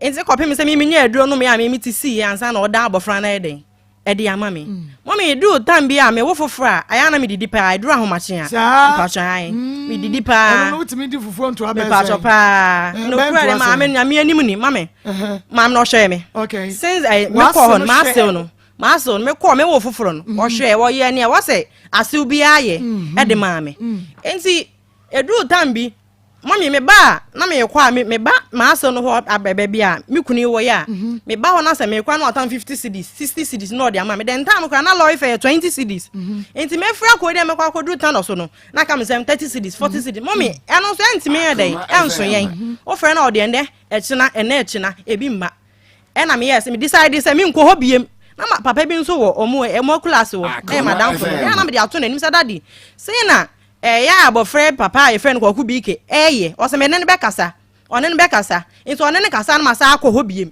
Nti kɔpem sɛ me menyɛ aduro nom yɛ a me me ti sii yɛ ansa na ɔda abɔfra no ayɛ dɛn. ɛde ama me. Mɔmi eduru time bi a me wo foforɔ a ayɛ na me didi paa eduru ahomakye a. Saa. Mpatsɔ ayi me didi paa. Ɛno no wotumi di fufuo ntoa bɛn sɛn. Mpatsɔ paa. No kura de maame nyame anim ni mame. Maame na ɔhwɛ me. Okay. Since ɛɛ me kɔ hɔ no maa sew no maa sew no me kɔ me wo foforɔ no ɔhwɛ wɔyɛ nea wɔsɛ asew biara yɛ ɛde maa me. Nti eduru time bi. Mami, me ba a, na merekɔ a, me ba m'ase no hɔ abɛ baabi a me kunu yi wɔ yi a, mhm. me ba hɔ na sɛ merekɔ na ɔtan 50 cedis, 60 cedis na ɔde ama me. Dɛn time koraa na lɔre fɛ yɛ 20 cedis. Mhm. Nti mefiri akɔ dɛ mɛkɔ akɔduru tan so no, na ka me sɛ 30 cedis, 40 mhm. cedis. Mami, ɛno nso ɛntumi yɛ dɛn, ɛnso yɛn. Wofrɛ na ɔde ɛndɛ ɛkyena, ɛnɛ ɛkyena, ebi mma. Ɛna meyɛɛ sɛ me decide sɛ menkɔ hɔ biem. Na ma papa bi nso wɔ ɔmo ɛmo akura wɔ, ɛyɛ madamfo no. Ɛna na mede ato n'anim sɛ daddy, sei na Ɛyɛ a abɔfra yi papa a yɛfrɛ no Kwaku Biike ɛyɛ. Ɔsɛ me ne no bɛkasa. Ɔne no bɛkasa. Nti ɔne no kasa no ma saa akɔ hɔ biem.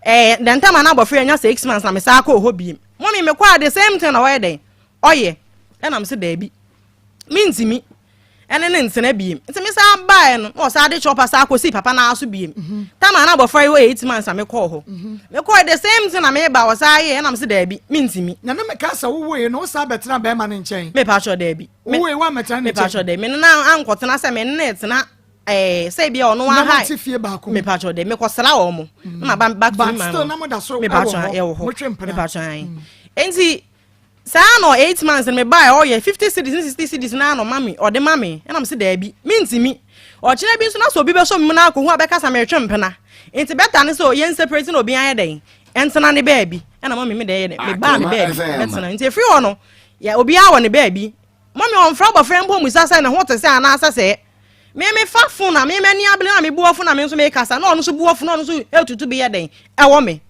Ɛɛ the time a na abɔfra yi anya 6 months na me saa kɔɔ hɔ biem. Mɔmi mekɔ a the same thing na ɔyɛ dɛn? Ɔyɛ. Ɛna me sɛ daabi. Mentimi. Ɛne ne ntena biem. Nti me san baeɛ no, na ɔsan de chopper san kɔsii papa no ara so biem. Time a na abɔfra yi wɔ 8 months a mekɔɔ hɔ. Mekɔɔ, the same thing na meba, ɔsan yɛ, ɛna mese daabi, mentimi. Na na meka sɛ wowoe no, wosan bɛtena bɛrima no nkyɛn? Mepa kyɛw, daabi. Wowoe, woammɛtena ne Mepa kyɛw, nkyɛn? daabi. Me ne no ankɔtena sɛ me ne ne tena sɛ bia ɔno Na aha. mote fie baako mu? Mepa kyɛw, daabi. Mekɔsra wɔ mo na maba back to But me maame. still na moda so Mepa ɛwɔ kyɛw, hɔ. yɛwɔ hɔ. Motwe mpena. Mepa kyɛw, ae. Nti saa na 8 months no mebaeɛ, ɔyɛ 50 cedis ne 60 cedis na ano ma me, ɔde ma me, ɛna mese daabi, mentimi. Ɔkyerɛ bi nso na sɛ obi bɛsɔ me mu na akɔhu a, bɛka sɛ metwe mpena, nti better ne sɛ yɛn separate na obi ayɛ dɛn ɛntena ne baabi. Ɛna mami me deɛ yɛ dɛ mebaa me Akoma baabi FM. bɛtena. Nti efiri hɔ no yɛ obiara wɔ ne baabi. Mami ɔmfrɛ abɔfra mpo musa sɛ ne ho te sɛ anaasɛ sɛ me mefa phone a me m'ani abere na me bu ɔfo na me nso mekasa na ɔno nso bu ɔfo na ɔno nso etutu bi yɛ dɛn ɛwɔ me.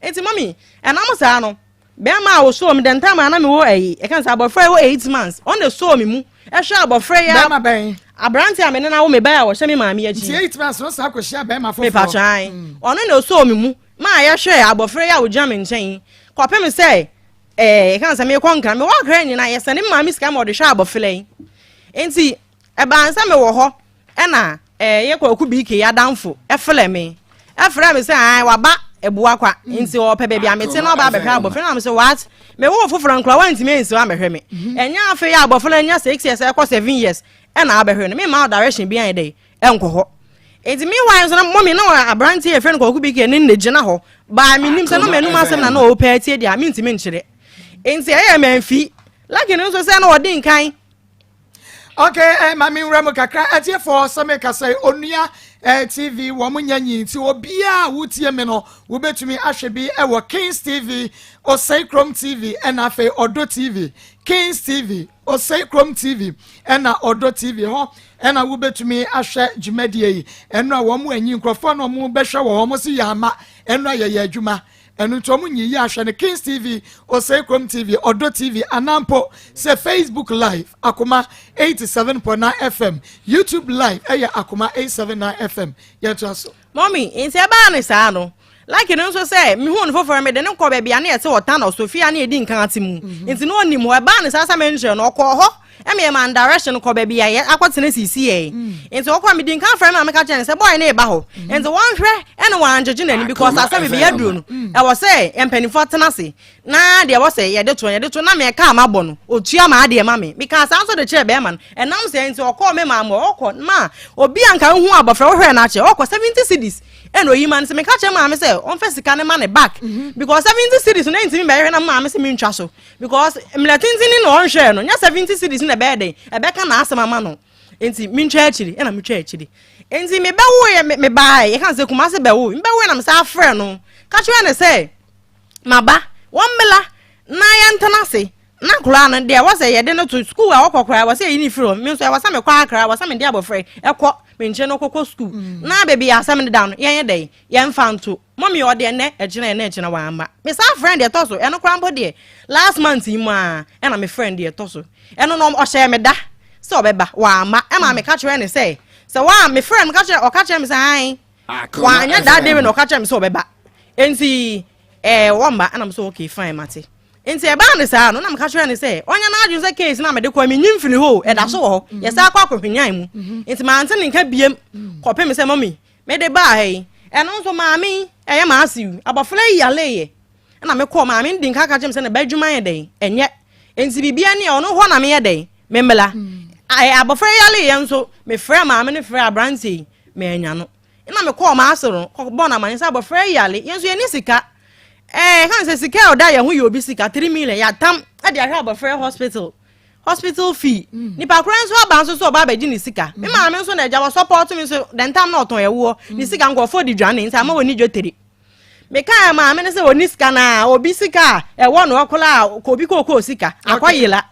Nti mami, ɛnam saa no, bɛrima a wɔsɔɔ mi the time a na mewɔ ɛyi, ɛka sɛ abɔfra yi wɔ 8 months, ɔno na ɛsɔɔ mi mu ɛhwɛ abɔfra yi a Bɛrima bɛn? Aberante a me ne na wo me bɛyɛ a wɔhyɛ me maame Nti akyi. 8 months no saa kɔhyia bɛrima foforɔ? Mepatwan, ɔno na ɔsɔɔ mi mu maa yɛhwɛ abɔfra yi a wɔgyina me nkyɛn kɔpem sɛ ɛka sɛ mekɔ Nkran. Mewɔ Akra nyinaa, yɛsɛ ne maame sika ma ɔde hwɛ abɔfra yi. Nti ɛbaa sɛ mewɔ hɔ, ɛna yɛ Kwaku BK adamfo ɛfrɛ me sɛ ae, waba Ebuakwa, nti ɔpɛ baabi a mete na ɔba abɛhwɛ abɔfra. Na me sɛ, what? Mewo foforɔ nkora wantumi ansi hɔ amɛhwɛ me. Ɛnyɛ afei a abɔfra no anya 6 years ɛkɔ 7 years ɛna abɛhwɛ no. Mema wo direction bi ayɛ dɛ ɛnkɔ hɔ. Nti meanwhile nso na mɔmi na aberanteɛ yɛfrɛ no Kwaku BK ne ne gyina hɔ baa. Menim sɛ no m'anum asɛm na na ɔpɛ atie deɛ a mentumi nkyerɛ, nti ɛyɛ mamfi lucky no nso sɛ na ɔde nkan. Okay, maame nwura mu kakra. Atiefoɔ, sɛ meka sɛ Onua TV wɔn nyɛ nyi, nti obiara a wotie me no, wobɛtumi ahwɛ bi ɛwɔ Kings TV, Osei Krom TV, ɛna afei Ɔdɔ TV. Kings TV, Osei Krom TV, ɛna Ɔdɔ TV hɔ ɛna wobɛtumi ahwɛ dwumadie yi. Ɛno a wɔn anyi nkurɔfoɔ na wɔn bɛhwɛ wɔ wɔn so yɛ ama ɛno a yɛyɛ adwuma ɛno nti wɔn nyi yi ahwɛ no Kings TV, Osei Krom TV, Ɔdɔ TV, anampo sɛ Facebook Live, Akoma 87.9 FM, YouTube Live ɛyɛ Akoma 879 FM. Yɛntoa so. Mɔmi, nti ɛbaa ne saa no, like no nso sɛ mehu no foforɔ, mede ne kɔ baabi a ne yɛte wɔ tan Sofia ne yɛdi nkan ate mu, nti na ɔnim hɔ. Ɛbaa ne saa sɛ menkyerɛ no, ɔkɔɔ hɔ ɛma yɛ man direction kɔ baabi a yɛ akɔtena sisi yɛ. Nti ɔkɔ a, medi nkan frɛ me a, meka kyerɛ no sɛ boy ne ba hɔ, nti wɔnhwɛ ɛne wɔangyegye n'ani because asɛm bi yɛduro no, ɛwɔ sɛ mpanimfoɔ tena ase na deɛ ɛwɔ sɛ yɛde to yɛde to na mɛka ama bɔ no, otua ma adeɛ ma me. Meka saa nso de kyerɛ bɛrima no. Ɛnam sɛ nti ɔkɔɔ me maame hɔ, ɔkɔ ma obi a nka nhu abɔfra wohwɛ no akyɛ, ɔkɔ 70 cedis ɛna oyi ma no sɛ meka kyerɛ maame sɛ ɔmfa sika no ma ne back because 70 cedis no ɛntumi bɛyɛ na maame sɛ mentwa so because mmerɛ tenten na ɔnhwɛ no nyɛ 70 cedis na ɛbɛyɛ den ɛbɛka n'asɛm ama no, nti mentwa akyiri. Ɛna metwa akyiri, nti mebɛwo yɛ mebaa yɛka sɛ Kumase bɛwo mebɛwo na mesa afrɛ no ka kyerɛ ne sɛ maba, wɔn mmela na yɛntena ase na koraa no deɛ wɔsɛ yɛde no to sukuu a wɔkɔ koraa, wɔsɛ yɛyi ne firi hɔ. Me nso ɛwɔ sɛ mekɔ Akra, wɔ sɛ mede abɔfra yi ɛkɔ me nkyɛn no kɔkɔ sukuu na baabi asɛm no da no yɛnyɛ dɛ yɛmfa nto. Mɔmi, ɔde ɛnɛ ɛgyina ɛnɛ ɛgyina wamma. Me saa frɛ deɛ ɛtɔ so ɛno koraa mpo deɛ, last month yi mu a ɛna me frɛ deɛ ɛtɔ so ɛno no, ɔhyɛ me da sɛ ɔbɛba, wamma. Ɛma meka kyerɛ ne sɛ waa me frɛ no ka kyerɛ, ɔka kyerɛ me sɛ ae, wanyɛ daa de na ɔka kyerɛ me sɛ ɔbɛba, nti wɔmba. Ɛna mo sɛ okay, fine, mate. Nti ɛbaa ne saa no, na meka kyerɛ ne sɛ ɔnyɛ n'adwene sɛ case na mede kɔ menyi mfiri hɔ, ɛda so wɔ hɔ, yɛsɛ akɔ akɔhwenyan mu. Nti mante ne nka biem kɔpem sɛ mɔmi mede baa ha yi. Ɛno nso maame yi ɛyɛ maa se abɔfra yi yaleeɛ, ɛna mekɔɔ maame no di nka ka kyerɛ me sɛ ne ba adwuma yɛ dɛn ɛnyɛ, nti biribia ne ɔno hɔ na meyɛ dɛn memmela. Abɔfra yi yaleeɛ nso, mefrɛ maame no, frɛ aberanteɛ yi, manya no, ɛna mekɔɔ maa se no kɔbɔ no amane sɛ abɔfra yi yale, yɛn nso yɛni sika. Kan sɛ sika a ɔda yɛn ho yɛ obi sika 3 million yɛatam ɛde ahwɛ abɔfra hospital fee. Nipa koro nso aba nso so ɔba abɛgye ne sika. Me maame nso na agya wɔ support mi nso the time na ɔtɔn ɛwoɔ ne sika nkɔfoɔ de dwane, nti ama wɔn ni dwetire. Meka maame no sɛ wɔni sika na obi sika a ɛwɔ no ɔkola a obi kookoo sika akɔyela.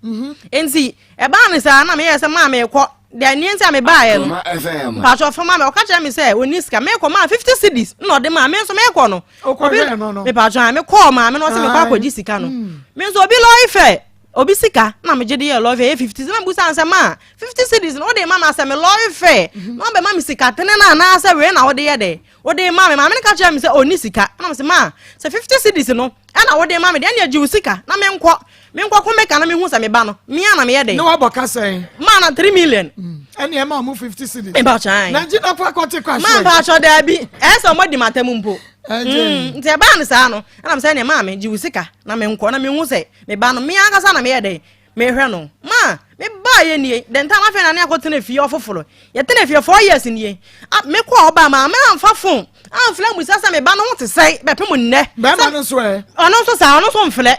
Nti ɛbaa ne saa na meyɛ sɛ maa mekɔ deɛ nneɛ nti a mebaeɛ no, mpatwɔ fama me. Ɔka kyerɛ me sɛ ɔni sika, mekɔ maa 50 cedis na ɔde maa me nso mekɔ no mepatwɔ a mekɔɔ maame no ɔsɛ mekɔ akɔgye sika no. Me nso obi lorry fare, obi sika na megye de yɛ lorry fare yɛ 50. Na mbusa sɛ maa 50 cedis no wode ma me asɛ me lorry fare na ɔbɛma me sika tene no anaasɛ wei na wode yɛ dɛ wode ma me? Maame no ka kyerɛ me sɛ ɔni sika, ɛna me sɛ maa sɛ 50 cedis no ɛna wode ma me deɛ, ɛne agye wo sika na menkɔ. Menkɔko me ka na mehu sɛ me ba no, me ara na meyɛ dɛn. Na wabɔ ka sɛn? Maa na 3 million. Ɛne ɛma ɔmo 50 cedis. Mepakyɛ ae. Na gyina kɔ akɔte kɔ Maa ahyɛ. mpakyɛ daabi, ɛyɛ sɛ ɔmo adi m'atam mpo. Ɛgye. Nti ɛbaa no saa no, ɛna mesɛ neɛ maame gye wo sika na menkɔ na mehu sɛ me ba no, me ankasa na meyɛ dɛn mehwɛ no. Ma me baa yɛ nie, the time afei na ne akɔtena fie ɔfoforo. Yɛtena fie 4 years nie. Ah, mekɔ ɔbaa maame amfa phone amfrɛ mmusa sɛ me ba no ho te sɛn bɛpem nnɛ. Bɛrima Sɛ- no nso ɛ. Ɔno nso saa, ɔno nso mfrɛ.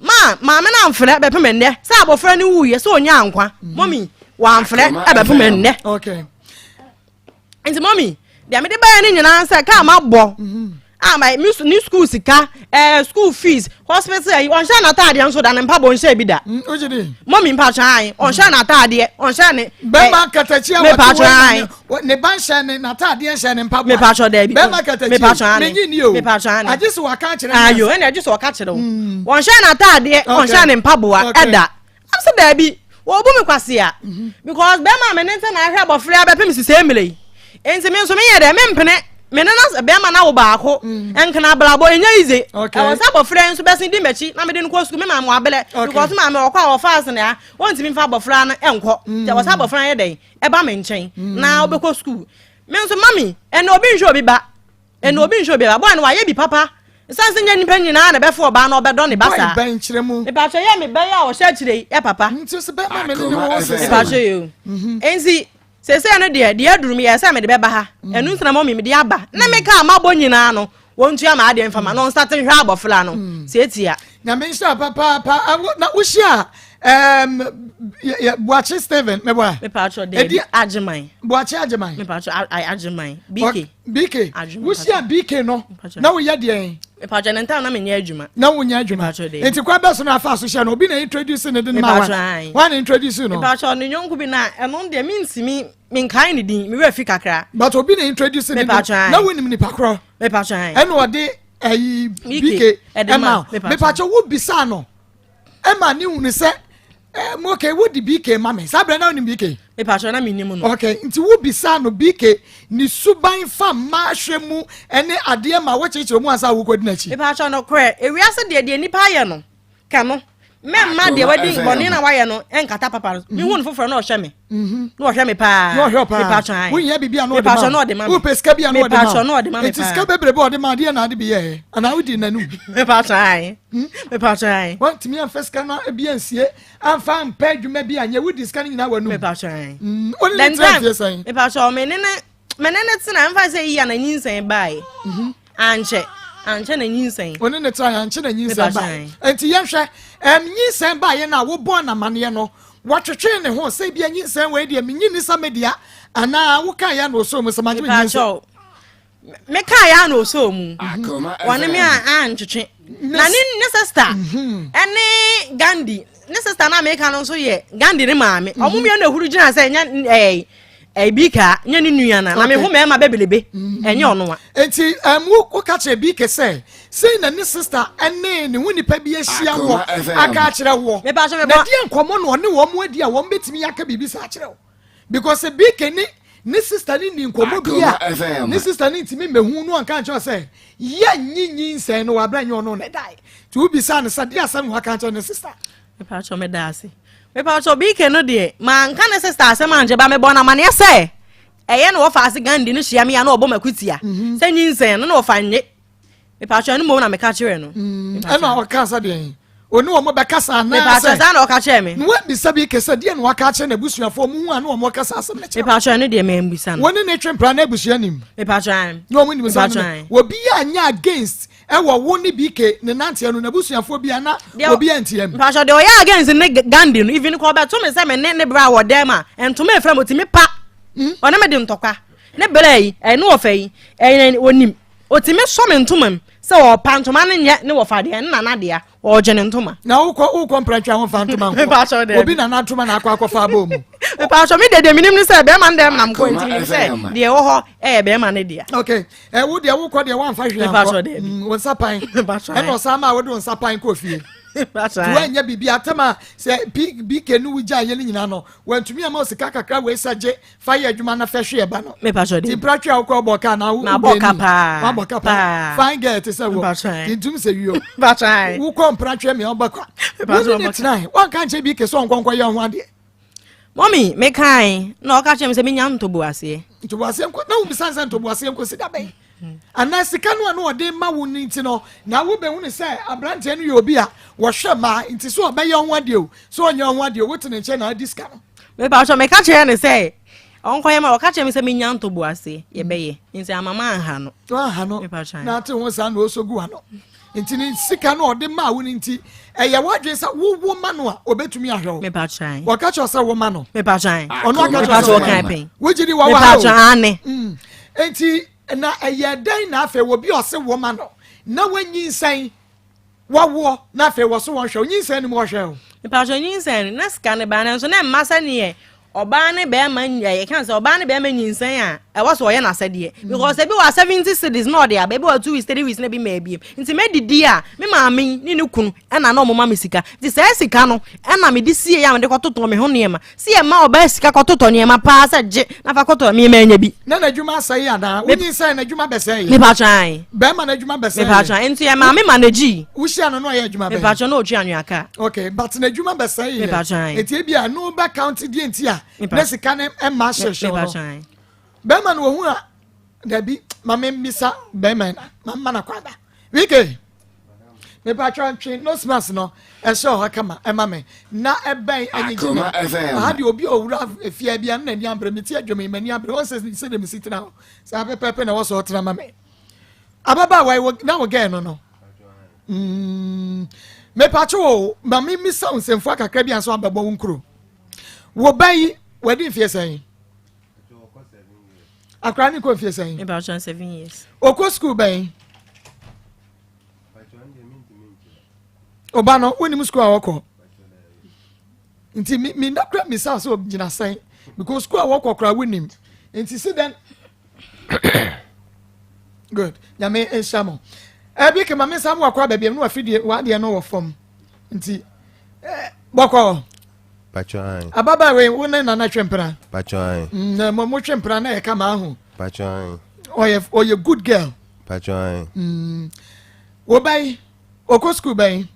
Ma maame no amfrɛ bɛpem nnɛ sɛ abɔfra no wuyɛ sɛ ɔnya nkwa. Mɔmi wamfrɛ ɛbɛpem nnɛ. Nti mɔmi deɛ mede bɛyɛ no nyinaa sɛ kaa ma bɔ a ma mi ne school sika, school fees, hospital yi, ɔnhyɛ n'ataadeɛ nso da, ne mpaboa ɔnhyɛ bi da. Wogye di? Mɔmi mpakyɛ ayi, ɔnhyɛ n'ataadeɛ, ɔnhyɛ ne. Bɛrima katakyi a wɔte Mepakyɛ ayi. wɔ ne ba nhyɛ ne n'ataadeɛ, nhyɛ ne mpaboa. Mepakyɛ daabi. Bɛrima katakyi. Mepakyɛ ayi. Menyi ni o. Mepakyɛ ayi. Agye sɛ waka akyerɛ me Ayo ansa. ɛna agye sɛ ɔka kyerɛ wo, wɔnhyɛ n'ataadeɛ, ɔnhyɛ ne mpaboa ɛda. Am sɛ daabi, wɔbu me kwasea because bɛrima a me ne nsa na ahwɛ abɔfra abɛpem sisɛ mmerɛ yi, nti me nso meyɛ dɛ mempene me ne na bɛrima na wo baako nkena abrabɔ ɛnyɛ easy. Ɛwɔ sɛ abɔfra yi nso bɛsen di m'akyi na mede no kɔ sukuu. Me maame wabelɛ because maame ɔkɔ a ɔfa asene a wɔntumi mfa abɔfra no nkɔ, nti ɛwɔ sɛ abɔfra no yɛ dɛn ɛba me nkyɛn na wobɛkɔ sukuu. Me nso mami, ɛna obi nhwɛ obi ba, ɛna obi nhwɛ obi ba. Bɔɔ no wayɛ bi papa nsan sɛ nyɛ nipa nyinaa na ɛbɛfo ɔbaa na ɔbɛdɔ ne ba Boy saa. bɛn, kyerɛ mu. Mepatwɛ yɛ me bɛyɛ a ɔhyɛ akyire yi yɛ papa. Nti sɛ bɛrima me ne ne wɔ sɛ. Mepatwɛ yi o, nti sese no deɛ aduru mi yɛ sɛ mede bɛba ha. Ɛnu ntina mɔmi mede aba ne me kaa mabɔ nyinaa no, wɔntua ma adeɛ mfama na ɔnsate nhwɛ abɔfra no tietia. Nyame nhyira papaapa. Na wohyia Buakye Steven meboa. Mepatwɛ dɛbi, Agyeman. Buakye Agyeman. Mepatwɛ Agyeman BK. BK. Agyeman. Wohyia BK no na woyɛ deɛn? Mepatwɛ ne ntam na menyɛ adwuma. Na wonyɛ adwuma? Mepatwɛ dɛbi. Nti kwa bɛ so no afa so hyɛ no, obi na introduce ne de no ma wa? Mepatwɛ ae. Wa na introduce no? Mepatwɛ ne nyɔnko bi na ɛno deɛ mentimi menkae ne din, mewerɛ fi kakra. But obi na introduce ne de Mepatwɛ ae. na wonim nipa korɔ? Mepatwɛ ae. Ɛna ɔde ɛyi BK BK ɛde ɛma ma wo. mepatwɛ. Mepatwɛ, wo bisa no ɛma ne hunu sɛ okay, wo di BK ma me saa berɛ na wonim BK? Mepatwɛ, na menim no. Okay, nti wo bisa no BK ne suban fa mma ahwɛ mu ɛne adeɛ ma wokyerɛkyerɛ mu ansa wokɔdi n'akyi? Mepatwɛ no korɛ, ewiase deɛ nipa ayɛ no ka no, mɛmma deɛ wadi bɔne na wayɛ no ɛnkata papa no. Mehu no foforɔ na ɔhwɛ me na ɔhwɛ me paa. Na ɔhwɛ wo paa. Mepatwɛ ae. Wohia biribi a na ɔde Mepatwɛ ma na ɔde ma me. Wopɛ sika bi a na ɔde ma Mepatwɛ na ɔde ma me nti paa. Sika bebrebe a ɔde ma adeɛ na ade bi yɛɛ anaa wodi n'anum? Mepatwɛ ae, mepatwɛ ae. Wantumi amfa sika no bi ansie amfa ampɛ adwuma bi anyɛ, wodi sika no nyinaa w'anum? Mepatwɛ ae. Wone ne tena mfie sɛn? Mepatwɛ, me ne tena mfa sɛ yi a na nyinsɛn baeɛ ankyɛ ankyɛ na nyinsɛn. One ne tena ankyɛ na nyinsɛn Mepatwɛ baeɛ? ae. Nti yɛhwɛ nyinsɛn baeɛ no a wobɔɔ namaneɛ no, wɔtwetwee ne ho sɛ bia nyinsɛn wei deɛ menyi ni sɛ media anaa wokaeɛ na ɔsɔ mu sɛ magye me nyinsɛn? Mepatwɛ, meka ya na ɔsɔ mu, wɔne me a antwetwe na ne sister ɛne Gandhi ne sister na meka no nso yɛ Gandhi ne maame. Ɔmo mmienu na ehuru gyina sɛ nyɛ ɛɛ ɛɛ bika nyɛ ne nua na mehu mɛɛma bɛbelebe ɛnyɛ ɔno a. Nti woka kyerɛ BK sɛ sei na ne sister ɛne ne ho nipa bi ahyia wɔ aka akyerɛ woɔ? Mepatwɛ, na deɛ nkɔmmɔ na ɔne wɔn mu adi a wɔn bɛtumi aka biribi saa akyerɛ wo? Because BK ne ne sister ne ni nkɔmmɔ bi a ne sister ne ntumi mmɛhu no anka nkyerɛ sɛ yɛ nyi nyinsɛn no wabra nyɛ ɔno na ɛdae. Nti wobisa no sɛ deɛ asɛm na waka nkyerɛ ne sister? Mepatwɛ, meda ase. Mepatwɛ, BK no deɛ manka ne sister asɛm ankyɛ ba mebɔ no amaneɛ sɛ ɛyɛ na wɔfa ase Gandhi no hyia me a na ɔbɔ makutia sɛ nyinsɛn no na wɔfa nye. Mepatwɛ, no mmom na meka kyerɛ no. Ɛna ɔka sɛ deɛn? Ɔne wɔn bɛkasa Mepatwɛ, anaasɛ saa na ɔka kyerɛ me. Na wabisa bi kɛ sɛ deɛ na waka akyerɛ n'abusuafoɔ mu hu a na wɔn kasa asɛm no kyerɛ? Mepatwɛ, no deɛ mambisa no. Wɔne ne twe mpra na abusua nim? Mepatwɛ. Na wɔn nim sɛ Mepatwɛ. Obi a nyɛ against ɛwɔ wo ne BK ne nanteɛ no, n'abusuafoɔ bi a na obi a nteɛ mu? Mepatwɛ, deɛ ɔyɛ against ne Gandhi no, even kɔ ɔbɛto me sɛ me ne ne bra wɔ dɛm a ntoma efra mu otimi pa ɔne me de ntɔkwa ne bra yi ɛne wɔfa yi ɛyɛ onim otimi sɔ me ntoma mu sɛ ɔpa ntoma no nyɛ ne wɔfa deɛ ne nana deɛ ɔgye ne ntoma. Na wokɔ mprantwa ho fa ntoma Mepatwɛ nkɔ dɛ. Obi nana ntoma na akɔ akɔfa abɔ mu? Mepatwɛ, me deɛ menim ne sɛ bɛrima no dɛm nam kɔ, nti menim sɛ deɛ ɛwɔ hɔ ɛyɛ bɛrima no dea. Okay, wo deɛ wokɔ deɛ woamfa hwee Mepatwɛ ankɔ. Daabi. Wo nsa pan Mepatwɛ. ɛna ɔsan ma a wode wo nsa pan kɔ fie. Nti woanyɛ biribi atam a sɛ BK ne wo gyaeɛ no nyinaa no wantumi ama wo sika kakra wei sɛ gye fa yɛ adwuma na fɛ hwe ɛba no. Nti mpratwe a wokɔ bɔ kaa na wo Mabɔ ka paa. Wabɔ ka paa. Fine girl te sɛ wo. Ntum sɛ wio. Wokɔ mpratwe mea wobɛkɔ. Wo ne ne tenae. Wanka nkyɛ BK sɛ ɔnkɔnkɔ yɛ ho adeɛ. Mɔmi, mekae na ɔka kyerɛ me sɛ menya ntoboaseɛ. Ntoboaseɛ nko na wobisa sɛ ntoboaseɛ nkosi da bɛn? Anaa sika no a na ɔde ma wo no nti no na wobɛhunu sɛ aberanteɛ no yɛ obi a wɔhwɛ mmaa nti sɛ ɔbɛyɛ ho adeɛ o sɛ ɔnyɛ ho adeɛ o wote ne nkyɛn na adi sika no. Mepa kyɛw meka kyerɛ no sɛ ɔnkɔyɛ ma ɔka kyerɛ me sɛ menya ntoboaseɛ yɛbɛyɛ nti ama manha no. Wanha no na ate ho saa na ɔsɔ gu ano. Nti ne sika no ɔde maa wo no nti ɛyɛ w'adwene sɛ wowo ma no a ɔbɛtumi ahwɛ wo. Wɔka kyerɛ sɛ wo ma no. Ɔno aka kyerɛ sɛ wo ma no. Wogye di wɔ ha o. Mm. Nti na ɛyɛ dɛn na afei obi ɔse wo ma no na wanyinsɛn wawoɔ na afei wɔ so wɔnhwɛ wo nyinsɛn no mu ɔhwɛ wo. Mepatwa nyinsɛn no na sika no baa nanso na ɛmma sɛneɛ ɔbaa ne bɛrima yɛka sɛ ɔbaa ne bɛrima nyinsɛn a ɛwɔ sɛ ɔyɛ n'asɛdeɛ mm. because ebi wɔ 70 cedis na ɔde aba ebi wɔ 2 weeks 3 weeks na ebi ma ebiem nti mɛdidi a me maame ne ne kunu ɛna na ɔmo ma me sika nti saa sika no ɛna mede sie yɛ a mede kɔtotɔ me ho nneɛma si yɛ ma ɔbaa sika kɔtotɔ nneɛma paa sɛ gye na fa kɔtɔ nneɛma anya bi. Na n'adwuma asɛe anaa? Wonyinsɛn n'adwuma bɛsɛe yɛ. Mepatwan. Bɛrima n'adwuma bɛsɛe yɛ. Mepatwan nti yɛ maame ma n'agyi. Wohyia no na ɔyɛ adwuma bɛn? Mepatwan na otwi anwea kaa. Okay, but n'adwuma bɛsɛe yɛ. Mepatwan. Eti ebi a no bɛ count deɛ nti a na sika ne mma ahyehyew no. Mepatwan. Bɛrima no ohun a dabi ma me mbisa bɛrima na ma mma na kwaba. Wike. mepatwa ntwe nose mask no ɛhyɛ ɔha kama ɛma me na ɛbɛn anyigye me aha deɛ obi a owura efie bi ano n'ani abere me ti adwom yi m'ani abere wɔn sɛ sɛ de me si tena hɔ saa pɛpɛɛpɛ na ɛwɔ sɛ ɔtena ma me ababaawa yi na wɔ gɛɛ no no mm, mepatwa o ma me misa nsɛmfua kakra bi anso abɛbɔ wo nkuro wo ba yi wadi mfie sɛn akora ne kɔ mfie sɛn ɔkɔ sukuu bɛn ɔba no wonim sukuu a wɔkɔ nti mi nda kura mi sa so gyina sɛn because sukuu a wɔkɔ kora wonim nti si dɛn good nyame nhyia mo ɛbi kema mi nsa mo wakɔ abɛbi ɛmu wafidie wadeɛ no wɔ fam nti ɛɛ bɔkɔ. Pacho ae. Ababaa wei wo ne nana twe mpena. Pacho ae. Mm, na mo mo twe mpena na ɛka maa ho. Pacho ae. Ɔyɛ ɔyɛ good girl. Pacho ae. Mm. Wo bɛn okɔ school bɛn.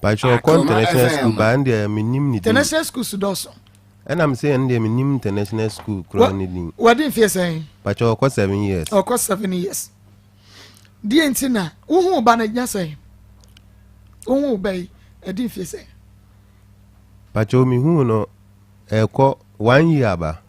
Pacho ɔkɔ international school baa ndeɛ menim ne din. International school so dɔɔso. Ɛna me sɛ ɛndeɛ menim international school koraa ne din. Wɔde mfie sɛn. Pacho ɔkɔ 7 years. Ɔkɔ 7 years. Deɛ nti na wohu ba no nya sɛn. Wohu ba yi ɛdi mfie sɛn. Pacho mehu no ɛkɔ one year aba.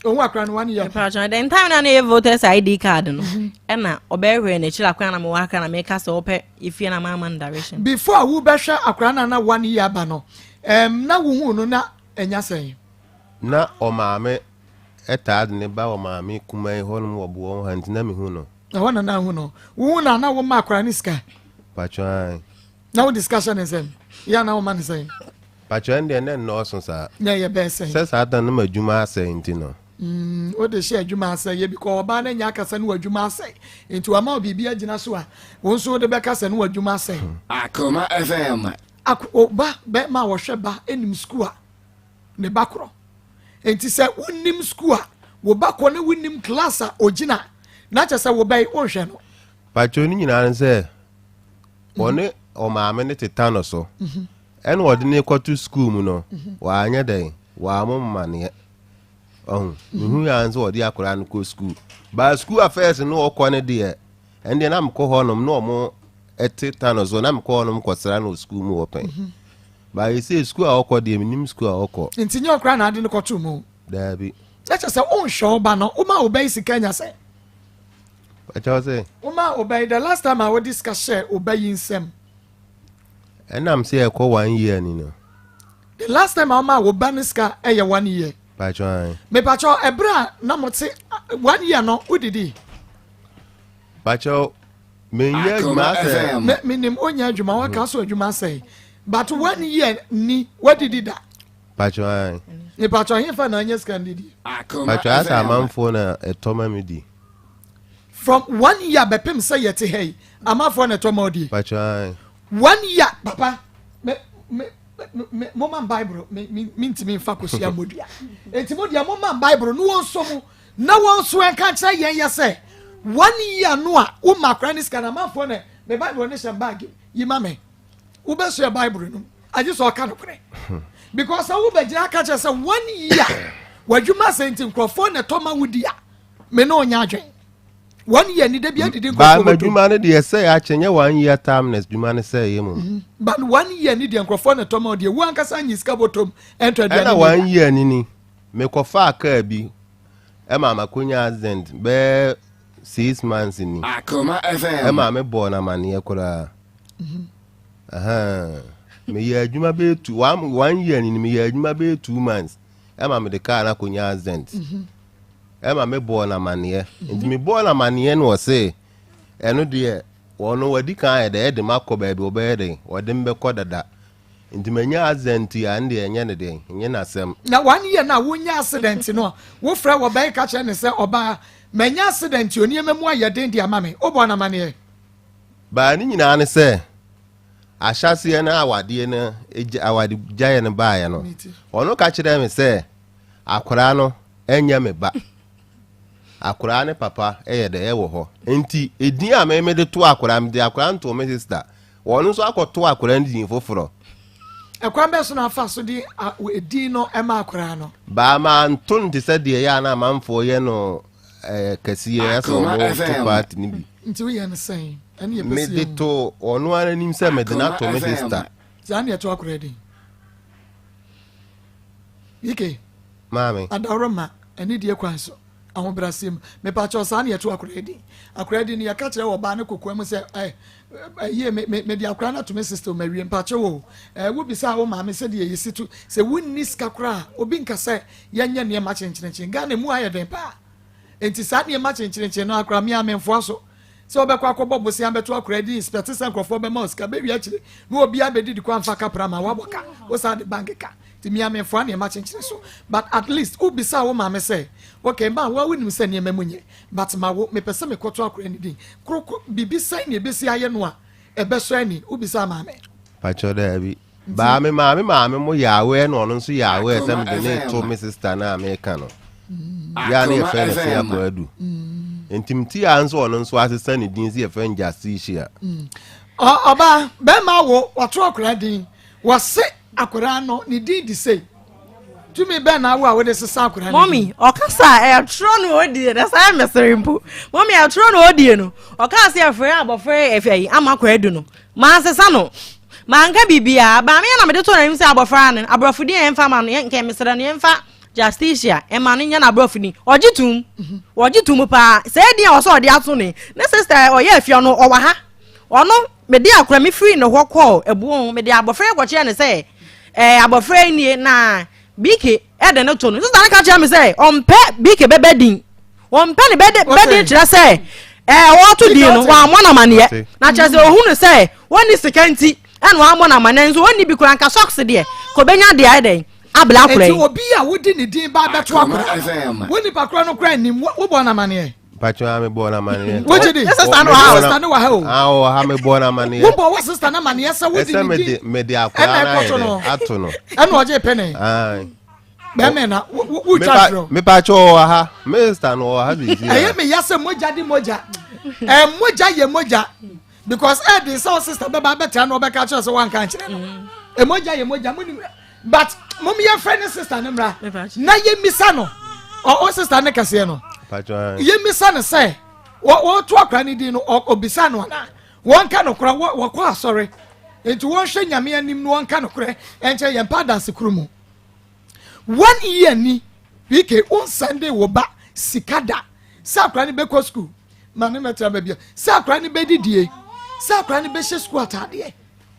Ohun akora no one year. Pacho the time na na yɛ voters ID card no ɛna ɔbɛhwɛ n'akyiri akora na mewɔ akora na meka sɛ ɔpɛ efie na maama no direction. Before a wobɛhwɛ akora no na one year aba no na wohu no na ɛnya sɛn. Na ɔmaame ɛtaa de ne ba ɔmaame kuma yi hɔnom wɔ boɔ ha nti na mehu no. Na hɔ na na ahu no. Wohu na na woma akora ne sika. Pacho ae. Na wode sika hyɛ ne nsam. Yɛ na woma ne sɛn. Pacho ɛn deɛ ne nnɔɔso saa. Na ɛyɛ bɛɛ sɛn. Sɛ saa ta no ma adwuma asɛe nti no. Wode hyɛ adwuma asɛe yɛ because ɔbaa no anya akasa no w'adwuma asɛe nti wama wo biribi agyina so a wo nso wode bɛkasa no w'adwuma asɛe. Akoma FM. Ɔba bɛrima a wɔhwɛ ba nim sukuu a ne ba korɔ nti sɛ wonnim sukuu a wo ba kɔ ne wonnim class a ogyina na kyɛ sɛ wo ba yi wonhwɛ no. Pacho ne nyinaa ne sɛ wɔne ɔmaame no teta no so ɛna ɔde ne kɔto sukuu mu no wanyɛ dɛn wammo mmaneɛ ɔho mehu yɛ nso ɔde akwadaa no kɔ sukuu baa sukuu affairs no ɔkɔ no deɛ ɛndeɛ na mekɔ hɔnom na ɔmo ɛte ta no so na mekɔ hɔnom kɔsra no wɔ sukuu mu hɔ pɛn baa yɛsɛ sukuu a ɔkɔ deɛ menim sukuu a ɔkɔ. Nti nyɛ ɔkora na ade no kɔto mu. Daabi. Na kyerɛ sɛ wonhwɛ wo ba no woma wo ba yi sika nya sɛn. Ɛkyɛw sɛ. Woma wo ba yi the last time a wode sika hyɛ wo ba yi nsam. Ɛnam sɛ ɛkɔ one year ni no. The last time a woma wo ba no sika ɛyɛ one year. Pacho ae. Mepacho ɛberɛ a na mote one year no wodidi. Pacho menyɛ adwuma asɛ. Me menim onyɛ adwuma waka so adwuma asɛe but one year ni wadidi da. Pacho ae. Mepacho hefa na anya sika ndidi. Pacho asɛ amanfoɔ na ɛtɔ ma me di. From one year bɛpem sɛ yɛte ha yi amanfoɔ na ɛtɔ ma ɔdi. Pacho ae. One year papa me me me mo ma bible me me me ntumi nfa kosua modua eti mo deɛ mo ma bible no wɔn nso mo na wɔn nso nka nkyerɛ yɛn yɛ sɛ one year no a wo ma akora ne sika na amanfoɔ na me bible ne hyɛ bag yi ma me wobɛsua bible no agye sɛ ɔka nokorɛ because sɛ wobɛgyina aka kyerɛ sɛ one year w'adwuma sɛ nti nkurɔfoɔ na ɛtɔ ma wodi a me ne ɔnyɛ adwen one year ni dabi adidi nkurɔfoɔ bɔtɔ. Baama dwuma no deɛ sɛ akyɛ nyɛ one year term na dwuma no sɛ yɛ mu. Mhm. But one year ni deɛ nkurɔfoɔ na ɛtɔ ma deɛ wo ankasa nyi sika bɔtɔm ɛntɔ aduane. Ɛna one year ni ni mekɔfaa kaa bi ɛma makonya accident bɛɛ 6 months ni. Akoma FM. Ɛma me bɔɔ no amaneɛ koraa. Mhm. Meyɛ adwuma bɛyɛ two one one year ni meyɛ adwuma bɛyɛ 2 months ɛma mede kaa no akɔnya accident. Ɛma mebɔɔ no amaneɛ. Nti mebɔɔ no amaneɛ no ɔse ɛno deɛ ɔno wadi kan ayɛ dɛ ɛde makɔ baabi ɔbɛyɛ dɛn ɔde me bɛkɔ dada. Nti manya accident a ɛno deɛ ɛnyɛ ne dɛn ɛnyɛ n'asɛm. Na one year no a wonya accident no a wofrɛ wɔ bɛn ka kyerɛ ne sɛ ɔbaa manya accident o nneɛma mu ayɛ den de ama me wobɔɔ no amaneɛ? Baa ne nyinaa ne sɛ ahyɛaseɛ no awadeɛ no awadegyaeɛ no baeɛ no ɔno ka kyerɛɛ me sɛ Akwadaa no nyɛ me ba. Akwadaa ne papa yɛ dɛ ɛwɔ hɔ. Nti edin a me mede to akwadaa mede akwadaa no too me sista. Wɔn nso akɔto akwadaa no din foforɔ. Ɛkwan bɛn so na afa so de edin no ma akwadaa no? Baa manto no te sɛ deɛ ɛyɛ a na amanfoɔ yɛ no ɛɛ kɛseɛ ɛsɛ wɔn to party no bi. Nti woyɛ no sɛn? Ɛne yɛ pɛ sɛ Mede to ɔno ara anim sɛ mede no ato me sista. Saa ne ɛto akwadaa din. Ike. Maame. Adaworoma, anidie kwan so, ahobrɛaseɛ mu. Mepakyɛw saa na yɛto akwadaa din. Akwadaa din no yɛka kyerɛ ɔbaa no kokoa mu sɛ ɛ ɛyie me me mede akwadaa no ato me sister ma wie mpakyɛw o. Ɛ wobisa wo maame sɛdeɛ yɛsi to sɛ wonni sika koraa obi nka sɛ yɛnyɛ nneɛma kyenkyerenkyen. Ghana mu ayɛ den paa. Enti saa nneɛma kyenkyerenkyen no akora me a memfoa so. Sɛ wobɛkɔ akɔbɔ bosea bɛto akora din expect sɛ nkurɔfoɔ bɛma wo sika bɛwie akyire na obiara bɛdidi kɔ amfa kapra ma woabɔ ka wo saa de bank ka nti mea memfoa nneɛma kyenkyere so but at least wobisaa wo maame sɛ okay ma woa wonim sɛ nneɛma mu nyɛ but ma wo mepɛ sɛ mekɔto akora no din korokoro biribi sɛn na ɛbɛsi ayɛ no a ɛbɛsɔ ani wobisaa maame. Pakyɛ daabi. Baa me maame maame mo yɛ aware na ɔno nso yɛ aware sɛ mede ne to me sister no a meka no. Yɛ a ne yɛfrɛ no Fia Kwadu. Nti mete a nso ɔno nso asesa ne din sɛ yɛfrɛ no Justicia. Ɔbaa bɛrima wo wato akwadaa din wɔse akwadaa no ne din di sei tumi bɛn na awo a wode sesa akwadaa no mɔmi ɔkasa a ɛtorɔ no ɔdie na saa mesere mpo mɔmi ɛtorɔ no ɔdie no ɔkaa sɛ ɛfrɛ abɔfra ɛfɛ yi ama kwadu no Mansesa no. Manka biribiara. Baa me na mede too n'anim sɛ abɔfra no, aborɔfo din a yɛmfa ma no, yɛn mesrɛ no yɛmfa Justicia mma no nyɛ n'aborɔfo din. Ɔgye tom. Ɔgye tom paa. Saa din a ɔsɛ ɔde ato no yi, ne sista ɔyɛ afia no, ɔwɔ ha. Ɔno, mede akora me firi ne hɔ kɔɔ abuo ho. Mede abɔfra yi kɔkyerɛɛ no sɛ, ɛɛ abɔfra yi nie na BK ɛde no to no. Sista no ka kyerɛ me sɛ ɔmpɛ BK bɛbɛ din. Wɔmpɛ ne bɛde bɛde kyerɛ sɛ ɛɛ wɔto din no wɔammɔ no amaneɛ na kyerɛ sɛ ohunu sɛ wɔnni sika nti ɛna wɔammɔ no amaneɛ nso wɔnni bi koraa nka socks deɛ kɔbɛnya deɛ ayɛ dɛn abla akora yi. Eti obi a wodi ne din ba abɛto akora wo nipa korɔ no koraa nim wobɔ no amaneɛ. Mpatsɔ a mebɔ no amaneɛ. Wogye di? Ne sista no wɔ ha. Sista no wɔ ha o. Ah wɔ ha mebɔ no amaneɛ. Wobɔ wo sista no amaneɛ sɛ wodi ne din. Ɛsɛ mede akora no ayɛ dɛ ato no. Ɛna ɔgye pene. Ayi. Bɛmɛ na wotwa torɔ. Mepakyɛ ɔwɔ ha. Minista no ɔwɔ ha sisi. Ɛyɛ me ya sɛ mogya de mogya. Ɛ mogya yɛ mogya because ɛdi sɛ o sista bɛba abɛtena na ɔbɛka kyerɛ sɛ wanka nkyerɛ no. Ɛ mogya yɛ mogya mo nim but mo yɛ fɛ ne sista ne mmra na yɛ misa no ɔ o sista ne kɛseɛ no. Yɛ misa no sɛ wɔto akora ne din no ɔbisa no anaa wɔnka no korɛ wɔkɔ asɔre nti wɔnhwɛ nyame anim no wɔnka no korɛ ɛnkyɛ yɛn pa adanse koro mu. One year ni PK wo nsɛnde wo ba sika da sɛ akora no bɛkɔ sukuu ma ne mɛtra baabi a sɛ akora no bɛdidie sɛ akora no bɛhyɛ sukuu ataadeɛ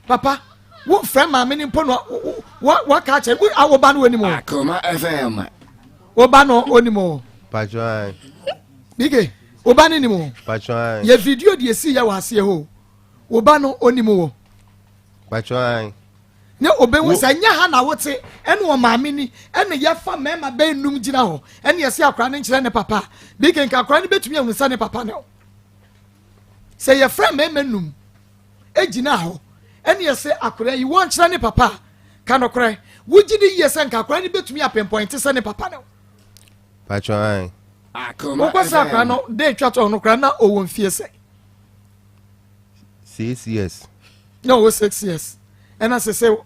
papa wo mfrɛ maame no mpo no waka akyerɛ wo wo ba no onim o. Akoma FM. Wo ba no onim o. Patron. PK wo ba no nim o. Patron. Yɛ video deɛ si yɛ wɔ aseɛ hɔ wo ba no onim o. Patron. Ne obehu sɛ nyɛ ha na wote ɛne ɔmaame ni ɛne yɛfa mmarima bɛyɛ num gyina hɔ ɛne yɛse akora no nkyerɛ ne papa bi kenka akora no bɛtumi ahu sɛ ne papa ne o sɛ yɛfrɛ mmarima num gyina hɔ Ɛne ɛsɛ akwadaa yi wɔnkyerɛ ne papa a, ka nokorɛ, wogye di yie sɛ nka akwadaa no bɛtumi apɛmpɔinte sɛ ne papa no? Patro ae. Wokɔ sɛ akwadaa no de atwa to no koraa na ɔwɔ mfie sɛ? 6 years. Na ɔwɔ 6 years. Ɛna sɛ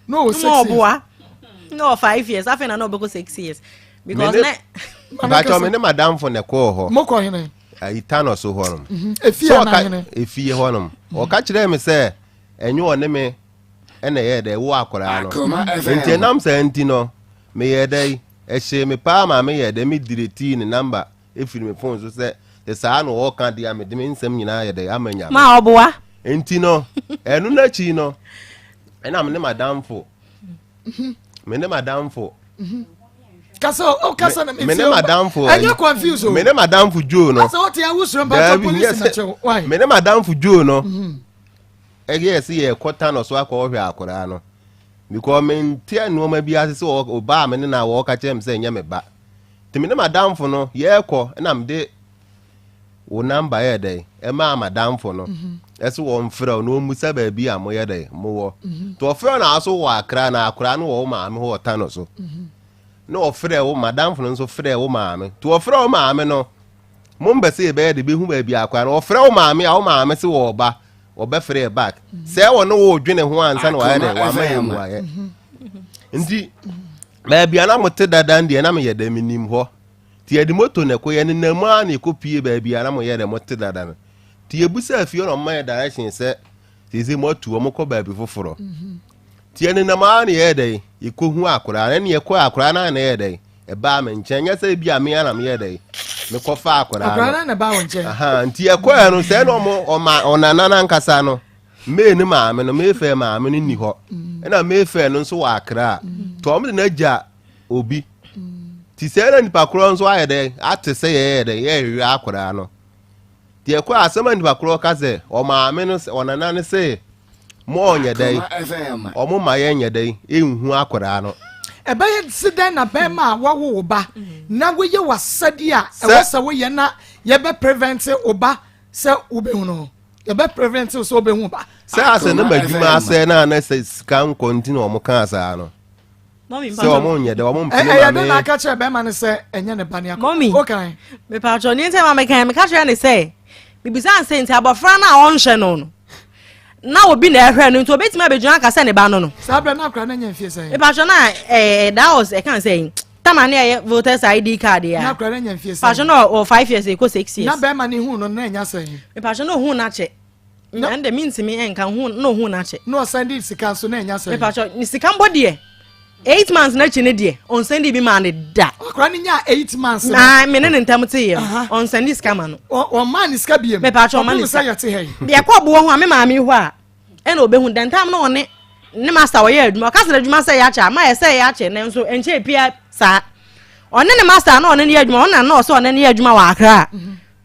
na ɔwɔ 6 years. Ɔboa. Na ɔwɔ 5 years. Afei na ɔbɛkɔ 6 years. Because ne. Patro me ne madamfo na ɛkɔɔ hɔ. Mokɔ hene? Ayi Tano so hɔ nom. Efie anaa hene? Efie hɔ nom. Ɔka kyerɛɛ me sɛ ɛnyɛ ɔne me ɛna ɛyɛ dɛ wo akwaraa no. Nti ɛnam saa nti no meyɛ dɛ ɛhyee me paa ma meyɛ dɛ me delete ne number efiri me phone so sɛ sɛ saa na ɔka deɛ a mede me nsɛm nyinaa yɛ dɛ ama Nyame. Ma ɔboa. Nti no ɛno n'akyi no ɛna me ne madamfo me ne madamfo kasa o kasa na me ne madamfo ɛnyɛ confuse o me ne madamfo Joe no asa ɔte awusoro mpa polisi na kyɛw why me ne madamfo Joe no ɛyɛ sɛ yɛkɔ Tano so akɔ ɔhwɛ akwaraa no because mente nneɛma bi ase sɛ ɔbaa me ne na wɔka kyerɛ me sɛ ɛnyɛ me ba nti me ne madamfo no yɛrekɔ ɛna mede wo number yɛ dɛn ɛmaa madamfo no ɛsɛ wɔn frɛ wo na wɔn musa baabi a moyɛ dɛn mowɔ nti ɔfrɛ na aso wɔ Akra na akwaraa no wɔ wo maame hɔ wɔ Tano so na ɔfrɛ wo madamfo no nso frɛ wo maame nti ɔfrɛ wo maame no mo mbɛ sɛ yɛbɛyɛ de bɛhu baabi akwaraa no ɔfrɛ wo maame a wo maame sɛ wɔ ɔba ɔbɛfrɛ back sɛ wɔ ne wo dwene ho ansa na wayɛ dɛn wama yɛ mmuayɛ nti baabi a na mote dada deɛ na meyɛ dɛ menim hɔ nti yɛde moto na ɛkɔ yɛne nam a na ɛkɔpie baabi a na moyɛ dɛ mote dada no nti yɛbusa afie na ɔma yɛ direction sɛ seesei moatu ɔmo kɔ baabi foforɔ nti yɛne nam a na yɛyɛ dɛ yɛkɔhu akoraa no ɛne yɛkɔ akoraa no a na yɛyɛ dɛ ɛbaa me nkyɛn nyɛ sɛ ebi a me ara na meyɛ dɛ mekɔfa akoraa akwaraa no na ɛbaa wo nkyɛn. Aha, nti ɛkɔɛ no sɛ na ɔmo ɔma ɔnana nankasa no mee ne maame no meefɛ maame no nni hɔ ɛna meefɛ no nso wɔ Akra nti ɔmo de n'agya obi nti sɛ na nipa korɔ nso ayɛ dɛ ate sɛ yɛyɛ dɛ yɛhwehwɛ akwaraa no nti ɛkɔ asɛm a nipa korɔ ka sɛ ɔmaame no ɔnana no sɛ mo ɔnyɛ dɛ ɔmo ma yɛnyɛ dɛ ɛnhu akwaraa no. Ɛbɛyɛ se dɛn na bɛrima a wawo wo ba na woyɛ w'asɛdeɛ a ɛwɔ sɛ woyɛ na yɛbɛ prevent wo ba sɛ wobɛhu no, yɛbɛ prevent wo sɛ wobɛhu wo ba? Sɛ asɛ ne ma adwuma asɛ na na sɛ sika nkɔ nti na ɔmo kaa saa no sɛ ɔmo nyɛ dɛ ɔmo mpene ma me. Ɛyɛ dɛ na aka kyerɛ bɛrima no sɛ ɛnyɛ ne ba ne akɔ. Mɔmi okay. Mepatwɔ ne nsɛm a meka meka kyerɛ ne sɛ mebisa sɛ nti abɔfra no a ɔnhwɛ no no na obi na ɛhwɛ no nti obetumi abɛgyina aka sɛ ne ba no no. Saa bɛrɛ na akora no nya mfie sɛn? Mepatwɔ na ɛɛ that was ɛka sɛ tama ne ɛyɛ voters ID card ya. Na akora no nya mfie sɛn? Mepatwɔ na ɔ 5 years ekɔ 6 years. Na bɛrima ne hu no na ɛnya sɛn? Mepatwɔ na ohun n'akyɛ. Na ɛnde mi ntumi nka hu na ohun n'akyɛ. Na ɔsan di sika nso na ɛnya sɛn? Mepatwɔ ne sika mbɔ deɛ 8 months n'akyi ne deɛ ɔnsan di bi maa ne da. Akora ne nya 8 months. Na me ne ne ntam te yɛ no ɔnsan di sika ma no. Ɔmaa ne sika biem. Mepatwɔ ɔma ne sika. Ɔpem sɛ yɛte ha yi. Deɛ kɔ boɔ ho a me maame hɔ a ɛna obehu dɛntam na ɔne ne master ɔyɛ adwuma ɔka sɛ adwuma sɛ yɛakyɛ ama yɛ sɛ yɛakyɛ nanso nkyɛn pia saa ɔne ne master na ɔne ne yɛ adwuma ɔna na ɔsɛ ɔne ne yɛ adwuma wɔ Akra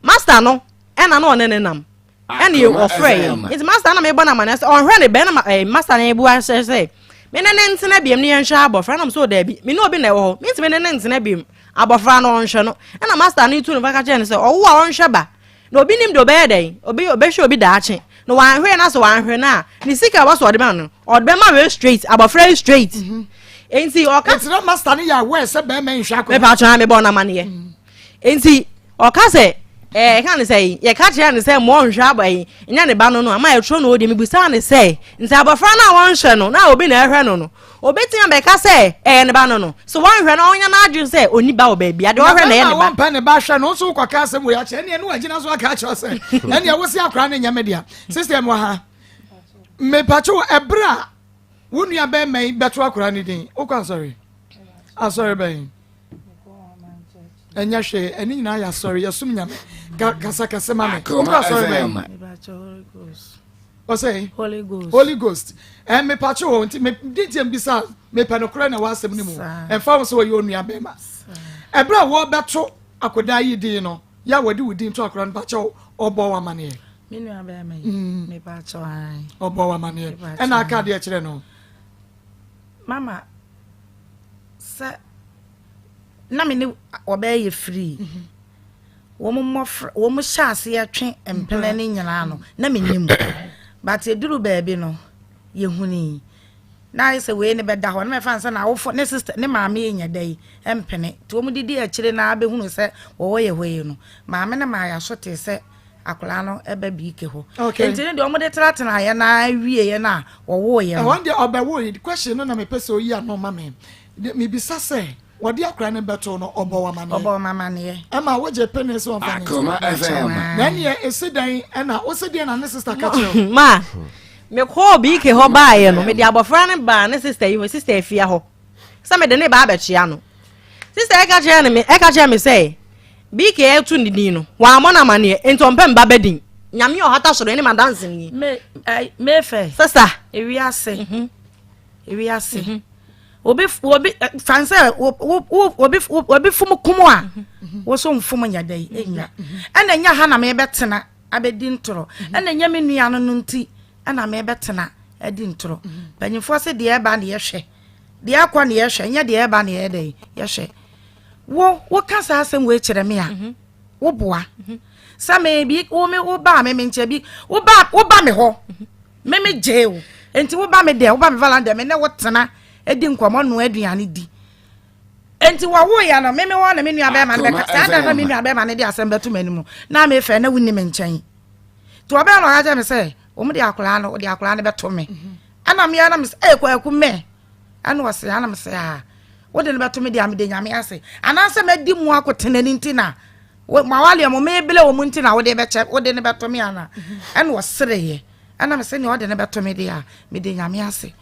master no ɛna na ɔne ne nam ɛna ɔfrɛ yɛ nti master na mebɔ no amaneɛ sɛ ɔnhwɛ ne bɛn na ɛɛ master na ebu ahyɛ sɛ me ne ne ntena biem ne yɛnhwɛ abɔfra nam so daabi me ne obi na ɛwɔ hɔ me ntumi ne ne ntena biem abɔfra no ɔnhwɛ no ɛna master no tu no fa ka kyerɛ no sɛ ɔwo a ɔnhwɛ ba na obi nim de ɔbɛyɛ dɛn obi ɔbɛhwɛ obi daakye na wanhwɛ na sɛ wanhwɛ no a ne sika a wɔsɔ ɔde ma no ɔde bɛma wei straight abɔfra yi straight nti ɔka. Nti na master no yɛ aware sɛ bɛrima nhwɛ akɔda. Mepa atwa mebɔ no amaneɛ nti ɔka sɛ ɛɛ ɛka ne sɛ yɛka kyerɛ ne sɛ mɔ nhwɛ abɔ ɛyi nya ne ba no no ama ɛtwerɛ no ɔdeɛ mebusaa ne sɛ nti abɔfra no a wɔnhwɛ no na obi na ɛhwɛ no no obetumi abɛka sɛ ɛyɛ ne ba no no so wɔnhwɛ no ɔnya n'adwene sɛ ɔni ba wɔ baabi adeɛ ɔhwɛ na ɛyɛ ne ba. Na wɔmpɛ ne ba hwɛ no nso wokɔka asɛm wei akyerɛ ɛneɛ ne wagyina so aka akyerɛ sɛ ɛneɛ wo se akora no nyɛ me dea. System wɔ ha mepakye wɔ ɛberɛ a wo nua bɛrima yi bɛto akora no din wokɔ asɔre asɔre bɛn ɛnyɛ hwee ɛne nyinaa yɛ asɔre yɛsom Nyame kasa kɛse ma me wokɔ asɔre bɛn ɔsɛ Holy Ghost. Holy Ghost. Ɛ mepakye wɔ nti me di nti mbisa mepɛ no korɛ na ɛwɔ asɛm no mu ɛmfa ho sɛ wɔyɛ onua bɛrima ɛberɛ a wɔbɛto akodaa yi din no yɛ a wɔde wo din to akora no pakyɛ ɔbɔ wɔ amaneɛ. Me nua bɛrima yi mepakyɛ ae. Ɔbɔ wɔ amaneɛ ɛna aka adeɛ kyerɛ no. Mama sɛ na me ne ɔbɛyɛ free wɔn mmɔfra wɔn hyɛ aseɛ twe mpena ne nyinaa no na me nim but eduru baabi no. Yɛhunii. Na ayɛ sɛ wei no bɛda hɔ, na mɛfa no sɛ n'awofo, ne sister, ne maame yi nyɛ dɛ yi, mpene. Nti wɔn didi akyire no ara bɛhunu sɛ wɔwɔ yɛ hɔ yi no, maame no maa yɛaso tee sɛ akwadaa no ba BK hɔ. Okay. Nti ne deɛ wɔn de tenatenaeɛ no ara wieeɛ no a wɔwoeɛ no. Ɛhɔ deɛ ɔbɛwoe, question no na mepɛ sɛ oyi ano ma me. Mebisa sɛ, Wɔde akora no bɛtoo no, ɔbɔ wo amaneɛ. Ɔbɔ me amaneɛ. Ɛma wogye pene sɛ ɔmfa ne Akoma nto. FM. Na ɛneɛ ɛsi dɛn ɛna wose deɛ na ne sister ka kyerɛ wo? Ma, mekɔɔ BK hɔ baeɛ no, mede abɔfra no baa ne sister yi hɔ, sister Afia hɔ, sɛ mede ne ba abɛkyea no. Sister yi ka kyerɛɛ me, ɛka kyerɛɛ me sɛ, BK ɛto ne din no, wammɔ no amaneɛ, enti ɔmpɛ me ba ba din. Nyame a ɔhata soro ne m'adanseni. Me, ɛɛ, Mayfair. Sister. Ewiase. Ewiase. Obi obi fan sɛ wo wo obi obi fom kum a wo so mfom nyɛ dɛ enya. Ɛna nya ha na mebɛtena abɛdi ntorɔ. Ɛna nya me nua no no nti ɛna mebɛtena adi ntorɔ. Panyinfoɔ se deɛ ɛba ne yɛhwɛ. Deɛ ɛkɔ ne yɛhwɛ nyɛ deɛ ɛba ne yɛyɛ dɛ yɛhwɛ. Wo wo ka saa asɛm wei kyerɛ me a wo boa. Sɛ me bi wo me wo ba me me nkyɛ bi wo ba wo ba me hɔ. Me me gyee wo. Enti wo ba me dɛ, wo ba me valentine dɛ, me ne wo tena, di nkɔmmɔ, noa aduane di. Enti wɔwoeɛ no, me me hɔ na me nua bɛrima no bɛka, saa da na me nua bɛrima no de asɛm bɛto m'anim no, na mefɛ na wonni me nkyɛn. Nti ɔbɛrima no ɔka kyerɛ me sɛ, wɔn de akwadaa no, wɔde akwadaa no bɛto me. Ɛna mmea na me sɛ, ee kwaku mɛ. Ɛna ɔse, ɛna me sɛ, ah, wode no bɛto me deɛ a mede nyame ase. Anaasɛ madi mu akotena no nti na M'awaleɛ mo mebele wɔn nti na wode bɛkyɛ wode no bɛto me ana ɛna ɔsereeɛ ɛna me sɛ nea ɔde no bɛto me deɛ a mede nyame ase.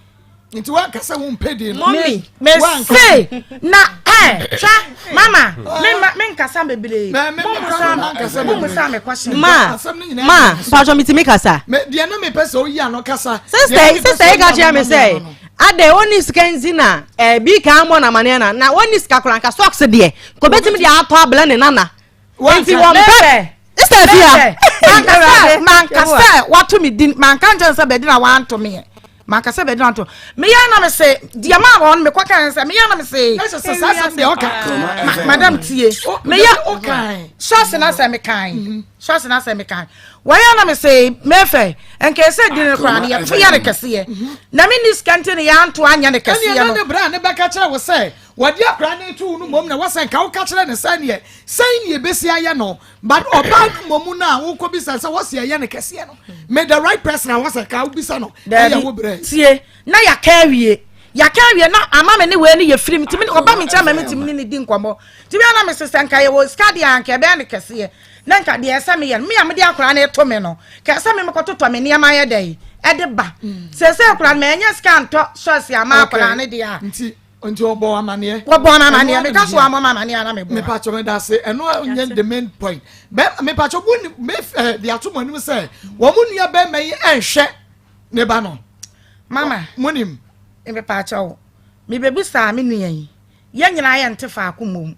Nti wanka sɛ wompɛ din no. Mɔmi. Mese na ɛ hwɛ mama me ma me nkasa bebree. Mo musa me question. Ma ma mpatwɔ mi ti mi kasa. Me deɛ na mepɛ sɛ oyi ano kasa. Sista sista yi ka kyerɛ mi sɛ adɛ oni sika nti na ɛɛ bi kan bɔ na amaneɛ na na oni sika koraa nka socks deɛ. Kɔbɛtumi de atɔ abla ne nana. Nti wɔn pɛ. Sister Afia. Manka manka sɛ wato me din manka nkyɛn sɛ bɛdi na wanto me yɛ manka sɛ bɛdi na wanto me yɛ na me se deɛ maa wɔn me kɔ kan sɛ me yɛ na me se. Ɛsɛ sɛ saa asɛm deɛ ɔka. Madam tie me yɛ sɔɔsi na sɛ me kan sɔɔsi na sɛ me kan wɔyɛ na me se mefɛ nka ɛsɛ di ne koraa no yɛto yɛ ne kɛseɛ na me ni sika nti ne yɛanto anyɛ ne kɛseɛ no. Ɛnna ne bra ne bɛka kyerɛ wo sɛ Wɔde akwadaa no reto wo no mmom na wɔsɛ nka woka kyerɛ no sɛ neɛ sɛn ne ɛbɛsi ayɛ no but ɔbaa no mmom no a wokɔbisa sɛ wɔsi ɛyɛ no kɛseɛ no may the right person a wɔsɛ ka wobisa no ɛyɛ wo brɛ. Tie na yɛaka awie yɛaka awie na ama me ne wei no yɛ firim tumi ɔba me nkyɛn ma me tumi ne ne di nkɔmmɔ tumi ana me sesɛ nka yɛwɔ sika deɛ a nka ɛbɛyɛ no kɛseɛ na nka deɛ ɛsɛ meyɛ no me a mede akwadaa no reto me no ka ɛsɛ me mekɔtotɔ me nneɛma yɛ dɛ ɛde ba sɛsɛ akwadaa no mɛnyɛ sika ntɔ sɔɔsi ama akwadaa no deɛ a nti Nti ɔbɔ amaneɛ. Wɔbɔ no amaneɛ meka so amɔ amaneɛ ana meboa. Mepatwɔ meda ase ɛno nyɛ the main point. Bɛ mepatwɔ mo ni me ɛɛ de ato mo anim sɛ wɔn mo nua bɛrima yi ɛnhwɛ ne ba no. Mama. Mo nim. Mepatwɔ mebɛbusaa me nua yi yɛn nyinaa yɛ nte faako mmom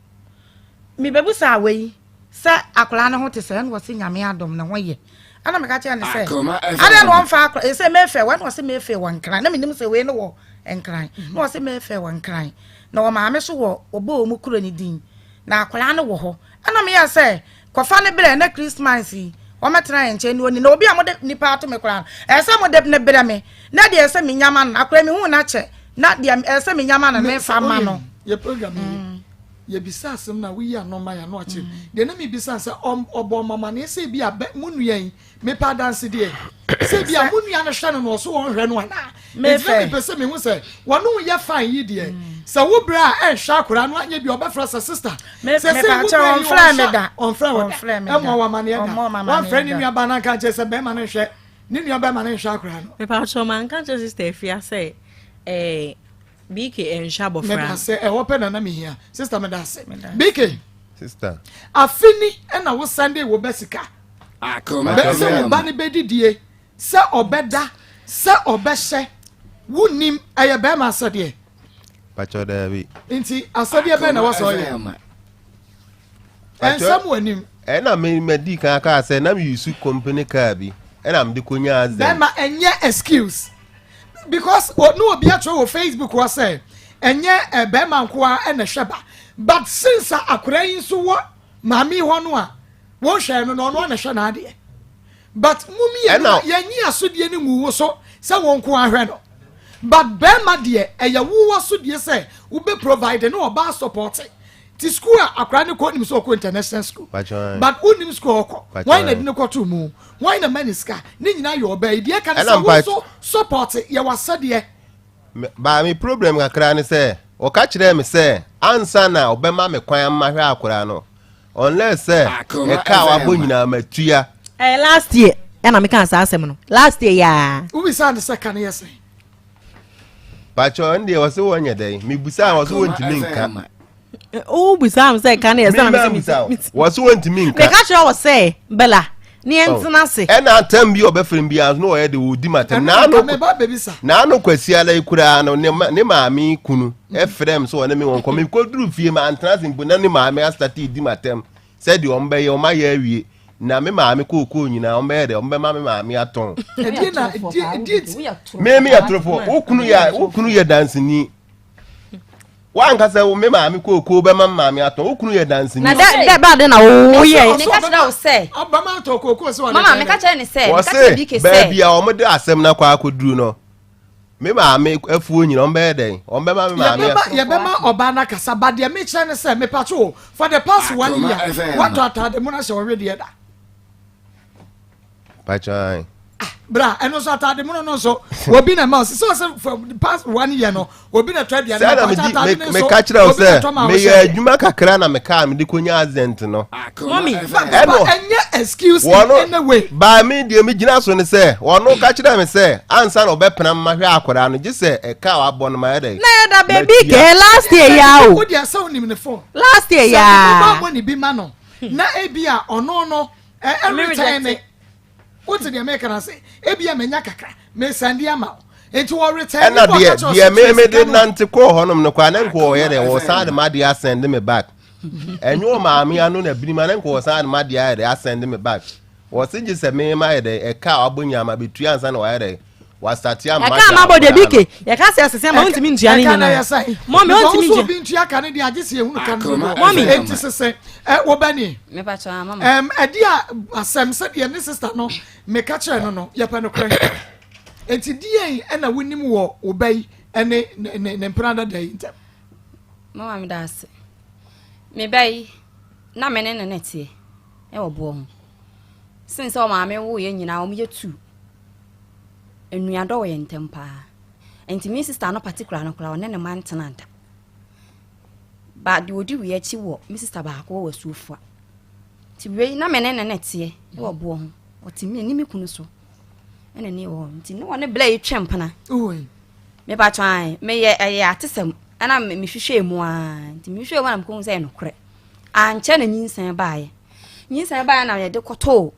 mebɛbusaa wei. Sɛ akwadaa no ho te sɛ ɛna ɔse nyame adom ne ho yɛ ɛna meka kyerɛ no sɛ adɛn na ɔmfa akwadaa ɛsɛ Mayfair wɔ ɛna ɔse Mayfair wɔ nkran na menim sɛ wei no wɔ nkran na ɔse Mayfair wɔ nkran na ɔmaame so wɔ ɔbɔ wɔn kuro ne din na akwadaa no wɔ hɔ ɛna meyɛ sɛ kɔfa ne berɛ na Christmas yi wɔmɛtena yɛn nkyɛn ne ɔni na obi a mode nipa ato me koraa no ɛsɛ mode ne berɛ me na deɛ ɛsɛ menya ma no akwadaa mehu no akyɛ na deɛ ɛsɛ menya ma no memfa ma no. Yɛ program yi. Yɛbisa asɛm no a, woyi ano ma yɛn ano akyerɛ mu. Deɛ na mebisa no sɛ, ɔbɔ mo amaneɛ sɛ ebi a bɛ, mo nua yi, mepɛ adansedeɛ, sɛ ebi a mo nua no hwɛ no na ɔso ɔnhwɛ no anaa? Enti na mepɛ sɛ mehu sɛ wɔne wo yɛ fine yi deɛ, sɛ wo berɛ a ɛnhwɛ akwadaa no anyɛ bi a ɔbɛfrɛ sɛ sister, sɛ sɛ wo berɛ yi ɔnhwɛ, ɔmfrɛ wo da, ɛmmɔ wo amaneɛ da, wamfrɛ ne nua baa no anka ankyerɛ sɛ bɛrima no nhwɛ, ne nua bɛrima no nhwɛ akwadaa no. Mepatwɔ manka nkyerɛ sister Afia sɛ ɛɛ. BK ɛnhwɛ abɔfra. Medase ɛhɔ pɛ na na mehia. Sister medase. BK. Sister. Afe ni ɛna wo sɛnde wo bɛ sika. Bɛ sɛ wo ba ne bɛdidie sɛ ɔbɛda sɛ ɔbɛhyɛ wo nim ɛyɛ bɛrima asɛdeɛ. Pakyɛ daabi. Nti asɛdeɛ bɛn na ɛwɔ sɛ ɔyɛ. Ɛnsɛm wɔ anim. Ɛna me ma di kan kaa sɛ na me use company car bi ɛna me de kɔ nya accident. Bɛrima ɛnyɛ excuse because o ne obi atwerɛ wɔ Facebook hɔ sɛ ɛnyɛ eh, bɛrima nkoa ɛna ɛhwɛ ba but since a akwadaa yi nso wɔ maame hɔ no a wɔnhwɛ no na ɔno ana ɛhwɛ n'adeɛ. But mo mmienu na yɛnyi asodie no ngu wo so sɛ wo nko ahwɛ no. But bɛrima deɛ ɛyɛ wo asodie sɛ wobɛ provide ne ɔbaa support. Ti school a akwadaa no kɔ nim sɛ ɔkɔ international school. But wonim school ɔkɔ. Wɔn na de no kɔto mu. Wɔn na ma ne sika. Ne nyinaa yɛ ɔbaa yi. Deɛ ɛka ne sɛ wo nso support yɛ w'asɛdeɛ. But me problem kakra ne sɛ ɔka kyerɛɛ me sɛ ansa na ɔbɛma me kwan ama hwɛ akwadaa no unless sɛ ɛka a wabɔ nyinaa matua. Ɛyɛ last year ɛna meka saa asɛm no last year yaa. Wobisa ne sɛ ka no yɛ sɛn? Pakyɛ ɔno deɛ ɔse wɔnyɛ dɛn mebusaa ɔse wɔntumi nka. Wobusaa me sɛ ka no yɛ sɛn na mesɛ wɔse wɔntumi nka. Meka kyerɛ wɔ sɛ Bella ne yɛn oh. ntena ase. Ɛna atɛm bi ɔbɛfrɛ m biara no ɔyɛ de ɔdi ma atɛm. N'ano kwasi ala yi koraa no ne maame kunu ɛfrɛ m sɛ ɔne me wɔn kɔ mekɔduru fie ma antena ase mpo na ne maame asate di ma atɛm sɛdeɛ wɔn bɛyɛ wɔn ayɛ awie na me maame kookoo nyinaa wɔn bɛyɛ dɛ wɔn bɛma me maame atɔn. Me me yɛ torofoɔ wo kunu yɛ wo kunu yɛ danseni wankasa wo me maame kookoo bɛma me maame atɔn wo kunu yɛ danseni. Na dɛ dɛ ba de na wo yɛ. Meka kyerɛ wo sɛ. Ɔbɛma atɔ kookoo sɛ ɔde. Mama meka kyerɛ ne sɛ. Meka kyerɛ BK sɛ. Baabi a wɔn de asɛm no akɔ akɔduru no. Me maame afuo nyina wɔn bɛyɛ dɛn wɔn bɛma me maame. Yɛbɛma yɛbɛma ɔbaa no akasa ba deɛ mekyerɛ ne sɛ mepatwo o for the past one year watɔ ataade mu no ahyɛ ɔwe deɛ da. Patro ayi. Ah bra ɛno nso ataade mu no no nso obi na ma ɔsɛ sɛ ɔsɛ for the past one year no obi na tɔ aduane na ɔkyɛ ataade no nso meka kyerɛ wo sɛ meyɛ adwuma kakra na mekaa mede kɔnya accident no. Mami, ɛno ɛnyɛ excuse in any way. Baa mi deɛ mi gyina so ne sɛ ɔno ka kyerɛ mi sɛ ansa na ɔbɛpena ma hwɛ akwadaa no gye sɛ ɛka a wabɔ no ma yɛ dɛ. Na yɛ da baby kɛ last year ya o. O deɛ sɛ onim ne phone. Last year ya. Sɛ mo ba mo ne bi ma no na ebi a ɔno no ɛ ɛretɛn ne. Wote deɛ meka no ase? Ebia manya kakra, mesan di ama wo. Enti wɔretɛn ne bɔ ka kyerɛ deɛ me me de nante kɔɔ hɔnom no koraa na nka ɔyɛ dɛ wɔsan de m'adeɛ asɛnde me back. Ɛnyɛ wɔ maame ano na binim a na nka wɔsan de m'adeɛ ayɛ dɛ asɛnde me back. Wɔse gye sɛ me ma yɛ dɛ ɛka a wabɔ nyinaa ma bɛtua ansa na wayɛ dɛ wasate ama ɛka ama bɔ deɛ bi ke yɛka sɛ ɛsesɛ ma wontumi ntua ne nyinaa mɔmi wontumi ntua obi ntua ka ne deɛ agye sɛ yɛhunu ka no dodoɔ mɔmi enti sesɛ wobɛne ɛde a asɛm sɛdeɛ ne sista no meka kyerɛ no no yɛpɛ nokorɛ enti deɛn ɛna wonim wɔ wo ba yi ɛne ne mpena dada yi ntam mama meda ase me ba yi na me ne ne ne teɛ ɛwɔ boɔ ho sen sɛ ɔmaame wo yɛ nyinaa wɔn yɛ tu Nnuadɔ wɔ yɛn ntam paa. Nti me sister no particular no koraa ɔne ne mma ntena da. Ba deɛ ɔdi wei akyi wɔ me sister baako wɔ Asuofua. Nti wei na me ne ne na ɛteɛ wɔ boɔ ho. Ɔte me ne me kunu so ɛna ne wɔ hɔ. Nti ne wɔne bla yi twɛ mpena. Mepa kyɛw meyɛ ɛyɛ atesɛm ɛna mehwehwɛɛ mu aa. Nti mehwehwɛɛ mu na mekɔhu sɛ ɛyɛ nokorɛ. Ankyɛ na nyinsɛn baeɛ. Nyinsɛn baeɛ na yɛde kɔtoo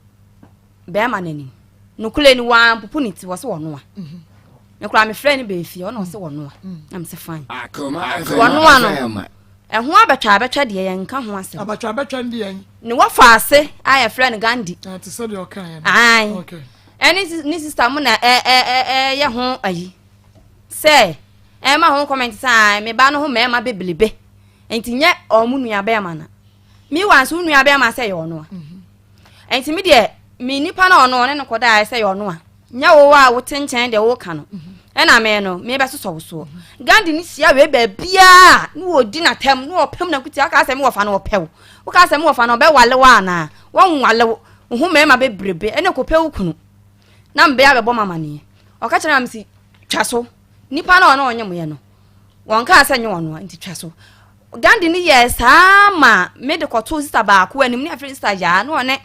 bɛrima no anim. Nokorɛ ni wampopo ne ti, wɔse wɔnoa. Me koraa mefrɛ no bɛɛ fie, ɔna ɔse wɔnoa. Na mese fine. Wɔnoa no, ɛho abɛtwa abɛtwa deɛ yɛnka ho asɛm. Abɛtwa abɛtwa no deɛ. Ne wɔfa ase a yɛfrɛ no Gandhi. Ah, te sɛ deɛ ɔka yɛ no. Ae. Ɛne ne sista mo na ɛyɛ ho ayi. Sɛ ɛma ho comment sɛ me ba no ho mmarima bebrebe. Nti nyɛ ɔmo nua bɛrima na. Meanwhile nso wo nua bɛrima sɛ yɛ ɔno a. Nti me deɛ me nipa na ɔno ɔne no kɔdaeɛ sɛ yɛ ɔno a nyɛ wo a wote nkyɛn deɛ woka no ɛna me no mebɛsosɔ wo soɔ Gandhi ne hyia wei baabiaa ne wɔdi n'atɛm ne wɔpem na nkutia woka sɛ me wɔfa no wɔpɛ wo woka sɛ me wɔfa no ɔbɛwale wo anaa wɔnwale wo wo ho mmarima bebrebe ɛne kɔpɛ wo kunu na mbea bɛbɔ ma amaneɛ ɔka kyerɛ na mesi twa so nipa na ɔne ɔnyemoyɛ no wɔn kaa sɛ nyɛ ɔno a nti twa so Gandhi no yɛɛ saa ma me de kɔtoo sista baako anim ne afei sista Yaa na ɔne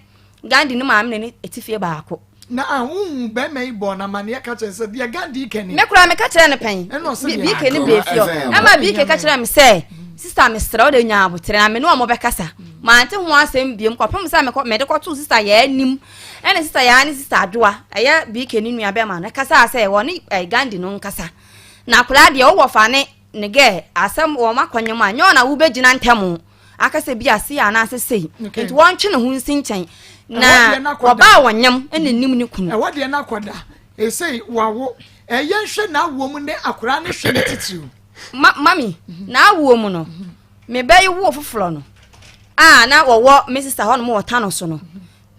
Gandhi no maame na ne ɛte fie baako. Na ahohu bɛrima yi bɔɔ no amanneɛ ka kyerɛ sɛ deɛ Gandhi ka ni. Me koraa meka kyerɛɛ no pɛn. Ɛna ɔsɛ deɛ. BK no bɛɛ fie hɔ. Ɛma BK ka kyerɛɛ me sɛ sista mesrɛ wo de nya aboterɛ na me ne wɔn bɛkasa. Mante ho asɛm biom kɔpem sɛ mekɔ mede kɔtoo sista Yaa anim ɛne sista Yaa ne sista Adwoa ɛyɛ BK ne nua bɛrima no ɛkasaa sɛ wɔne Gandhi no nkasa. Na akwadaa deɛ wowɔ fa ne Ne gɛ asɛm wɔn akɔnyem a nyɛ ɔna wobɛgyina ntɛm aka sɛ bi a sei anaasɛ sei nti wɔntwe ne ho nsi nkyɛn na wɔbaa wɔnyem ɛna nim ne kunu. Ɛwɔ deɛ no akɔda ɛsei wawo ɛyɛ nhwɛ n'awoɔ mu ne akwadaa ne hwɛ ne titiriw. Ma mami n'awoɔ mu no me bɛyi wo foforɔ no a na wɔwɔ me sista hɔ nom wɔ tano so no.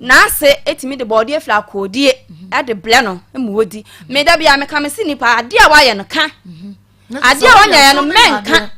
N'ase etumi de bɔɔdeɛ firi akɔɔdie de brɛ no ma ɔdi. Me da bia meka me se nipa adeɛ a wayɛ no ka. Adeɛ a wanyɛ no mɛnka.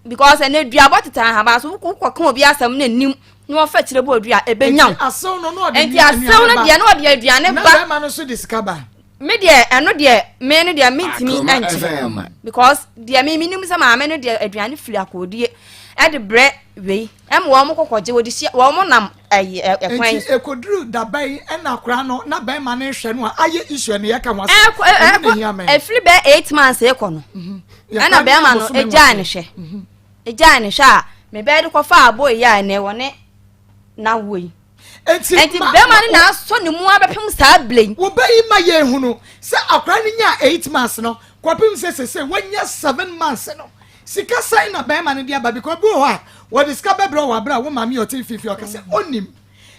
Because ɛnɛ duabɔ tete ahaba so wokɔka obi asɛm na nim na wɔfa kyerɛ bɔ odua ɛbɛnya wo. Asew no na ɔde Nti asew no deɛ na ɔde aduane ba. Na bɛrima no nso de sika ba. Me deɛ ɛno deɛ me no deɛ mentumi nkyerɛ because deɛ me menim sɛ maame no deɛ aduane firi akɔɔdie ɛde brɛ wei ɛma wɔn kɔkɔgye wɔde hyia wɔn nam ɛyi ɛkwan. Nti ekoduru daba yi ɛna akora no na bɛrima no hwɛ no a ayɛ issue ɛna yɛka ho asɛm. Ɛkɔ ɛkɔ ɛfiri bɛ 8 months ekɔ no mhm. ɛna bɛrima no egyaa ne hwɛ mhm. egyaa ne hwɛ a me bɛyɛ de kɔfa abo yi a ɛnɛ wɔne n'awo yi. Enti Enti bɛrima no na asɔ ne mu abɛpem saa bere yi. Wobɛyi ma yɛhunu sɛ akora no nyaa 8 months no kɔpem sɛ sese wanya 7 months no, sika sɛn na bɛrima no de aba? Because bi wɔ hɔ a wɔde sika bɛbrɛ wɔ abere a wo maame ɔte mfimfini ɔka sɛ ɔnim.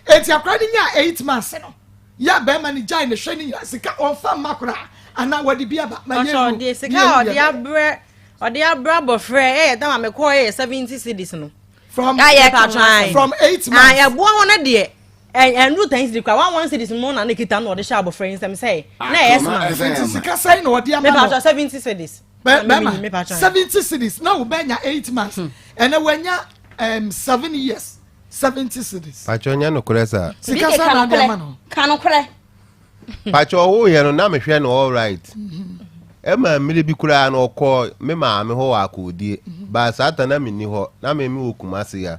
Enti akora no nyaa 8 months no yɛ bɛrima no gyae ne hwɛ no nyinaa, sika ɔmfa mma koraa anaa wɔde bi aba? Ma yɛhunu. Ɔde sika a ɔde abrɛ ɔde abrɛ abɔfra ɛyɛ dama mekɔɔ yɛ 70 cedis no. From 8 months. Ɛboa ho no deɛ ɛnuru 10 cedis kora, one one cedis mu na ne kita na ɔde hyɛ abɔfra yi nsɛm sɛ na ɛyɛ sima. Nti sika sɛn na ɔde ama no? Mepatwa 70 cedis. Bɛrima 70 cedis na wo bɛnya 8 months ɛnna wanya 7 years, 70 cedis. Patro, nyɛ nokorɛ saa. Sika sɛn na ɔde ama no? Ka nokorɛ. Patro, ɔwo yɛ no na mehwɛ no all right. Ɛma mmere bi koraa no ɔkɔɔ me maame hɔ wɔ akɔɔdie baa saa ta na menni hɔ, na me me wɔ Kumase ya.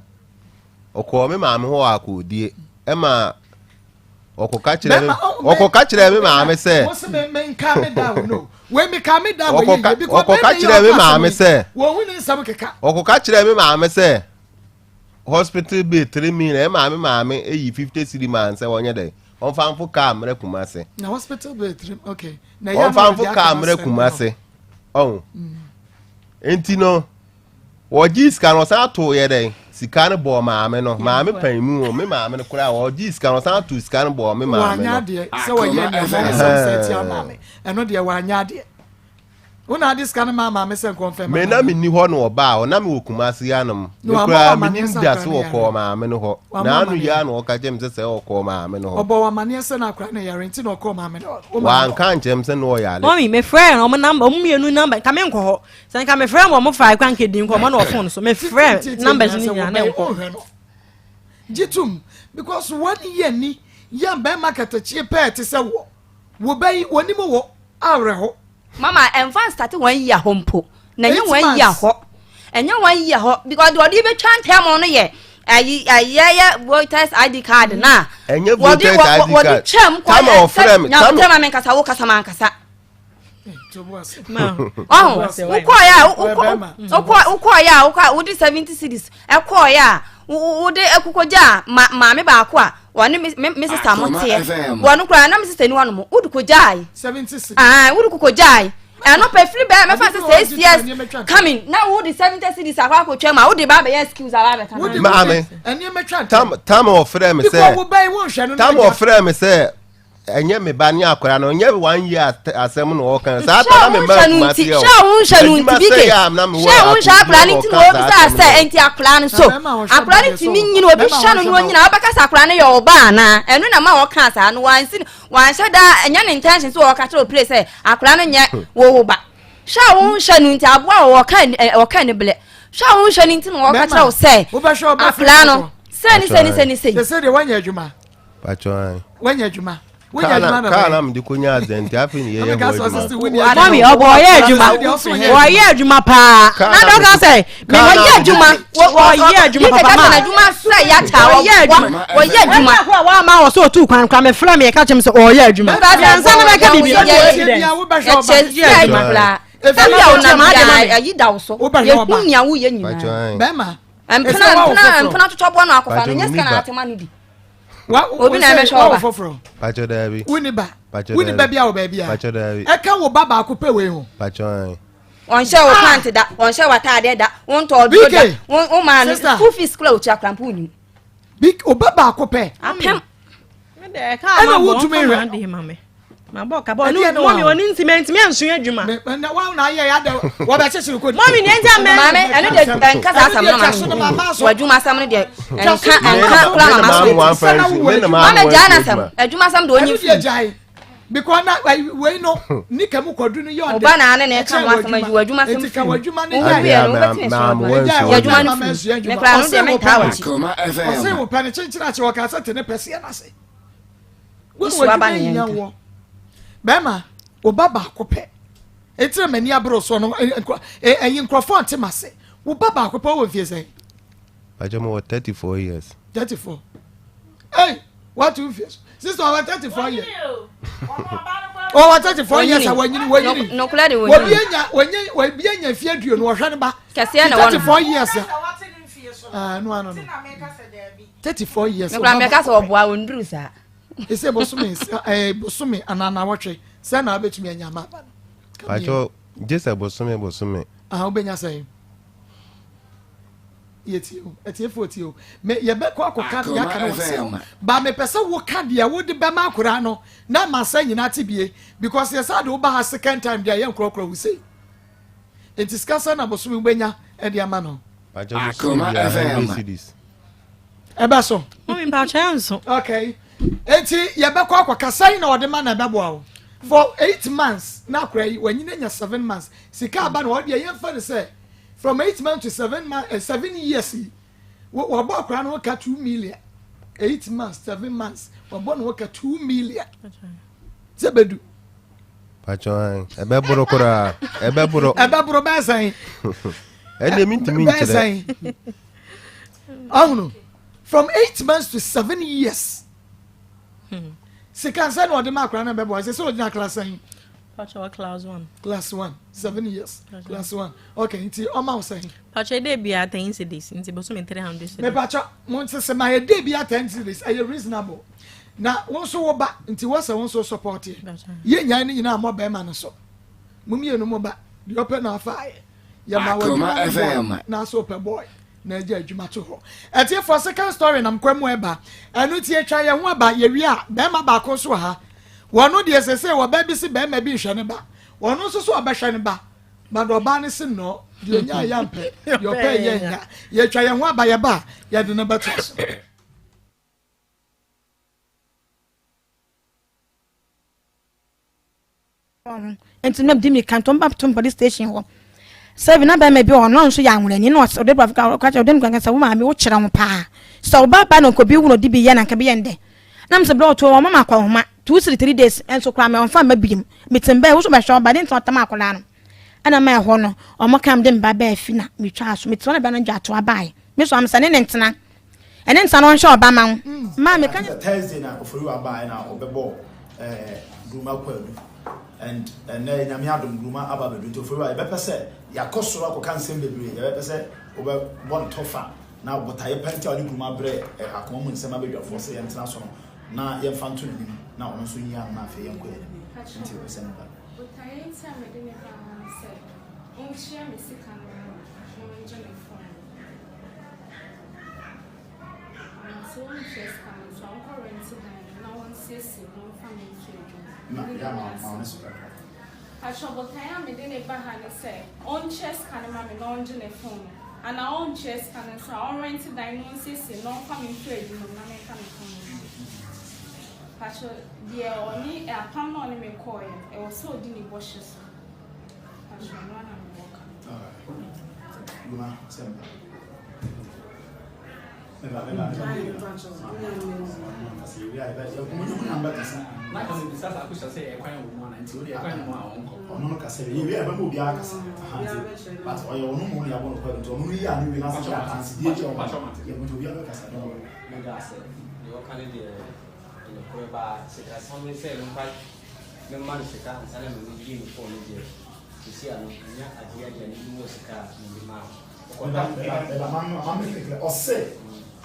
Ɔkɔɔ me maame hɔ wɔ akɔɔdie ɛma ɔkɔka kyerɛ me maame sɛ ɔkɔka kyerɛ me maame sɛ ɔkɔka kyerɛ me maame sɛ hospital bill 3 million. Ɛma me maame eyi 50 cedi maa nsɛ wɔnyɛ dɛ ɔnfa nfo kaa mmerɛ Kumase. Na hospital bill three, okay. Na ɔnfa nfo kaa mmerɛ Kumase ɔn. Nti no wɔgye sika no, ɔsan ato yɛ dɛ sika no bɔɔ maame no, maame pan mu o, me maame no koraa wɔgye sika no, ɔsan ato sika no bɔɔ me maame no. Wanya adeɛ sɛ wɔyɛ nneɛma ɔmo sɛ sɛ tia maame, ɛno deɛ wanya adeɛ. Wo na ade sika no maa maame sɛ nkɔmfɛ ma me na menni hɔ no ɔbaa hɔ na mewɔ Kumase anom. Na wama mekura wo amanneɛ menim sɛ da akora so no wɔkɔɔ yare? maame no hɔ. Wama Na ano amanneɛ? yi a na ɔka kyerɛ me sɛ ɔkɔɔ maame no hɔ. Ɔbɔ wɔ amanneɛ sɛ na akora no yare nti na ɔkɔɔ maame no hɔ? Wo maame hɔ? Wanka nkyerɛ me sɛ na ɔyare. Mɔmi, mefrɛ no ɔmo number, ɔmo mmienu number nka menkɔ hɔ sɛ nka mefrɛ mo ɔmo fa ekwan kedi nkɔmɔ na ɔfon so mefrɛ Tietie numbers nyinaa no sɛ nyinaa na wɔbɛyɛ nkɔ. ɔnhwɛ no gye tom because one year ni yɛ bɛrima katakyie pɛɛ te sɛ wɔ wo bɛyi wɔnim wɔ awerɛho. Mama, ɛnfa nstate wɔn yi ahɔ mpo na ɛnyɛ Eight wɔn yi months. ahɔ, ɛnyɛ wɔn yi ahɔ because deɛ ɔde bɛtwa ntɛm no yɛ ɛyi ɛyɛ voters ID card na Ɛnyɛ wɔde voters ID wɔde card. twɛm kɔ Tama yɛ ɔfrɛ me, sɛ nyabotɛ ma me nkasa, wo kasa ma nkasa. Ma ɔho wokɔɔyɛ a wokɔɔyɛ a wokɔ a wode 70 cedis ɛkɔɔyɛ a wode ɛkokɔgya a ma maame baako a wɔne me sister mo Akoma teɛ FM. wɔno koraa na me sister ni hɔ nom wode kɔgyae. 70 cedis. Ah, wode kokɔgyae ɛno pɛ firi bɛɛ mɛfa sɛ Ade bi wɔ hɔ 6 years nneɛma twa ntɛm. coming na wode 70 cedis akɔ akɔtwa mu a wode ba abɛyɛ skills aba abɛka Wode no. Maame. Nneɛma twa tam ntɛm. tam ɔfrɛ me because sɛ wo bɛyi wɔnhwɛ no tam na agya- ɔfrɛ me sɛ ɛnyɛ me ba ne akora no, ɛnyɛ one year asɛm na ɔka saa hwɛ ta a na me ma wonhwɛ no Kumase nti o. hwɛ a wonhwɛ no nti Adwuma bi sɛ ke yɛ a na mewɔ hwɛ a wonhwɛ akora no nti na ɔka saa wɔbisa asɛm sɛ no. ɛnti akora no so Na bɛrima a ɔhwɛ akora no ba deɛ tumi so- nyini obi bɛrima a hwɛ no ɔhwɛ no ba- onyina wobɛka sɛ akora no yɛ ɔba anaa? Ɛno na ma wɔka saa no wansi wanhyɛ da, ɛnyɛ ne intention sɛ wɔka kyerɛ opire sɛ akora no nyɛ wo wo ba. Hwɛ a wonhwɛ no nti aboa a wɔka wɔka ne blɛ hwɛ a wonhwɛ no nti na wɔka kyerɛ wo sɛ wobɛhwɛ ɔba akora no sɛ ne sɛ ne sɛ ne sɛ sɛ sɛ deɛ wanya adwuma. Patro, ai. Wanya adwuma, wonya Kaa adwuma na na kaa bɛyɛ. na mede kɔnya azɛnti afei ne yɛyɛ ho adwuma. Mɔmi, ɔbɔ ɔyɛ adwuma, ɔyɛ adwuma paa Kaa na na dɔka sɛ kaa na wɔyɛ adwuma. Ɔyɛ adwuma papa ma. Adwuma sɛ yɛata Ɔyɛ adwuma. wɔyɛ adwuma. Ɛna kora wama wɔ sɛ otu kwan kora mefrɛ me yɛka kyerɛ me sɛ ɔyɛ adwuma nansa na bɛka biribi. Yɛkyɛ sɛ adwuma koraa sɛbi a wonam yɛ ayi da wo so Wobɛhwɛ yɛhu ɔba. nea woyɛ Patro, nyinaa ai. Bɛrima mpena Ɛsɛ wawo mpena foforɔ. mpena totɔ boɔ no akɔfa no Patro, nyɛ sika menni na ba. atema no di. Obi Obi na ɛbɛhwɛ ɔba. Foforɔ. Patro, daabi. Wonni ba? Patro, Wonni ba daabi. bi a wɔ baabi a Patro, daabi. ɛka wo ba baako pɛ wei ho? Patro, ai. Ɔnhyɛ wo pant da, ɔnhyɛ wo ataadeɛ da, wontɔ ɔduro da BK, wo maa no sister. school fees kora otua kora mpo wonim. Bi oba baako pɛ. Apem. Ɛna wotumi hwɛ. Mabɔ ka bɔ no mɔmi oni ntumi ntumi ansua adwuma. Na wɔn na ayɛ ya dɛ wɔbɛkyekyere kɔ. Mɔmi ni ɛnti amɛ. Maame ɛno deɛ ɛnka saa asɛm no ma w'adwuma asɛm no deɛ ɛnka ɛnka kura mama so. Maame gyaa n'asɛm adwuma asɛm deɛ onyi fi. Because na wei no ne ka mu kɔdu no yɛ ɔdɛ. Ɔba na ne na ɛka ho asɛm ayi w'adwuma asɛm fi. W'adwuma no yɛ yɛ no wobɛtumi sua adwuma no fi. Me kura no deɛ mentaa w'akyi. Ɔse wo pɛ no kyenkyere akyi wɔka sɛ te ne pɛ seɛ n'ase. Wo na w'adwuma hia woɔ. Bɛrima, wo ba baako pɛ. Enti na m'ani abere soɔ no, ɛyi nkurɔfoɔ nte m'ase. Wo ba baako pɛ wɔ mfie sɛn? Bàjẹ́ mo wɔ 34 years. 34. Hey, watu mfie so. Sister, ɔwɔ 34 years. Ɔwɔ 34 years a wanyini wanyini. Nokura de wanyini. Obi anya onye obi anya mfie aduonu ɔhwɛ ne ba. Kɛseɛ na wɔn. 34 years a. Ah, no ano no. 34 years. Mekura mɛka sɛ ɔboa ɔnduru saa. Ɛsɛ bosome ɛɛ bosome anaa nawɔtwe sɛ na abɛtumi anya ama aba no. Patro gye sɛ bosome bosome. Ah wobɛnya sɛn? Yɛtie o atiefoɔ tie o me yɛbɛkɔ akɔka deɛ aka no wɔ sɛ ba mepɛ sɛ woka deɛ wode bɛma akoraa no na ma sɛ nyinaa te bie because yɛsa de woba ha second time deɛ yɛnkorɔkorɔ wo sei nti sika sɛ na bosome wobɛnya de ama no. Akoma FM. Ɛbɛ so. Mami mpakyɛ nso. Okay. Eti yɛbɛkɔ akɔka sɛn na ɔde ma na ɛbɛboa wo. For 8 months na akora yi wanyina nya 7 months. Sika aba na ɔde yɛmfa no sɛ from 8 months to 7 months 7 years yi wɔbɔ akora no ho ka 2 million. 8 months 7 months wɔbɔ no ho ka 2 million. Sɛ bɛdu. Patro ɛbɛboro koraa ɛbɛboro. Ɛbɛboro bɛɛ sɛn. Ɛnna mi ntumi nkyerɛ. Bɛɛ sɛn. Ahunu from 8 months to 7 years. Sika nsɛn na ɔde ma akora na bɛbɔ ɛsɛ sɛ ɔgyina class sɛn. Patro class one. Class one 7 years class one, okay, nti ɔma wo sɛn. Patro ede bia 10 cedis nti bosome 300 cedis. Mepatro mo nsese ma ede bia 10 cedis, ɛyɛ reasonable na wɔn nso wɔ ba nti wɔsɛ wɔn nso support yɛ yɛ nyan ne nyinaa mɔ bɛrima no so mo mmienu mo ba deɛ ɔpɛ na afa ayɛ yɛ ma wɔ adwuma no boy na so ɔpɛ boy na agya adwuma to hɔ. Ɛtiefo, second story nam kwan mu ɛba ɛno ti atwa yɛn ho aba. Yɛwie a, bɛrima baako nso wɔ ha. Wɔn deɛ sese wɔ bɛɛ bi si bɛrima bi nhwɛ ne ba, wɔn nso so ɔbɛhwɛ ne ba, but ɔbaa ne si nnɔ deɛ onya yɛ mpɛ deɛ ɔpɛ yɛ nya. Yɛtwa yɛn ho aba, yɛ ba yɛde ne bɛto so. Nti na di mirika nti ɔmo ba to police station hɔ sɛbi na bɛrima bi wɔ hɔ na ɔno nso yɛ anwonani na ɔde brɔfo ka ɔka kyerɛ ɔde no kankan sɛ wo maame wo kyerɛ ho paa sɛ ɔba ba na nka obi wu na ɔde bi yɛ na nka bi yɛ ndɛ na mo sɛ bere ɔto wɔn mama akɔ nhoma 2 3 days nso koraa mɛ ɔnfa mma biem metem bɛɛ woso bɛhwɛ ɔba de nti ɔtam akwadaa no ɛna ma ɛhɔ no ɔmo kam de mba bɛɛ fi na metwa so metem na bɛrɛ no dwa ato abae me so am sɛ ne ne ntena ɛne nsa no ɔnhyɛ ɔba ma wo maa meka. Thursday na ofori wa baa na ɔbɛbɔ Nkrumah kwadu and ɛnɛ Nyame adom Nkrumah aba abɛdu nti ofori wa yɛbɛpɛ sɛ yɛakɔ soro akɔka nsɛm bebree, yɛbɛpɛ sɛ wobɛbɔ no tɔfa na botaeɛ pa nti a ɔde Nkrumah brɛ akoma mu nsɛm abadwafoɔ sɛ yɛntena so no na yɛmfa nto n'anim na ɔno nso nyi ano na afei yɛnkɔ yɛn anim nti yɛpɛ sɛ ne ba. Botaeɛ nti a mede ne ba ha ne sɛ ɔntua me sika no ma me na ɔngye me phone no. Anaa sɛ ɔntua sika no nso a, ɔnkɔ rɛnte dan no na ɔnsiesie mu na ɔmfa me nto adwuma. Ma Mede ya ne ma ase. ma wo ne so kakra. Patrɔ, botaeɛ a mede ne ba ha ne sɛ ɔntua sika no ma me na ɔngye ne phone no. Anaa ɔntua sika no nso a, ɔnrɛnte dan no ɔnsiesie mu na ɔmfa me nto adwuma mu na memfa me phone no mma no. Patrɔ, deɛ ɔne apam na ɔne me kɔeɛ no, ɛwɔ sɛ ɔdi ne bɔhyɛ so. Patrɔ, ɛno ara na mewɔ ka. Alright. Nkrumah sɛ mpa. Meba meba meba. Na ka mebisa saa question sɛ ɛkwan wɔ mu ana, nti wode ɛkwan ne mu a ɔnkɔ. Ɔno no kasa bi yɛwie a ɛbɛma obiara kasa aha nti but ɔyɛ ɔno mu na yɛabɔ no kwa nti ɔno no yi a ne wie na sɛ kyɛ adansedie kyɛ ɔmo yɛ nti obiara bɛkasa, don't worry. Meda ase. Deɛ ɔka no deɛ nokorɛ baa sikasɛm ne sɛ memfa memma no sika ansa na mene yi me phone no deɛ sisi ano menya adeɛ adeɛ ne bi wɔ sika a mede maa Meba meba meba ma ma ma make clear, ɔsɛ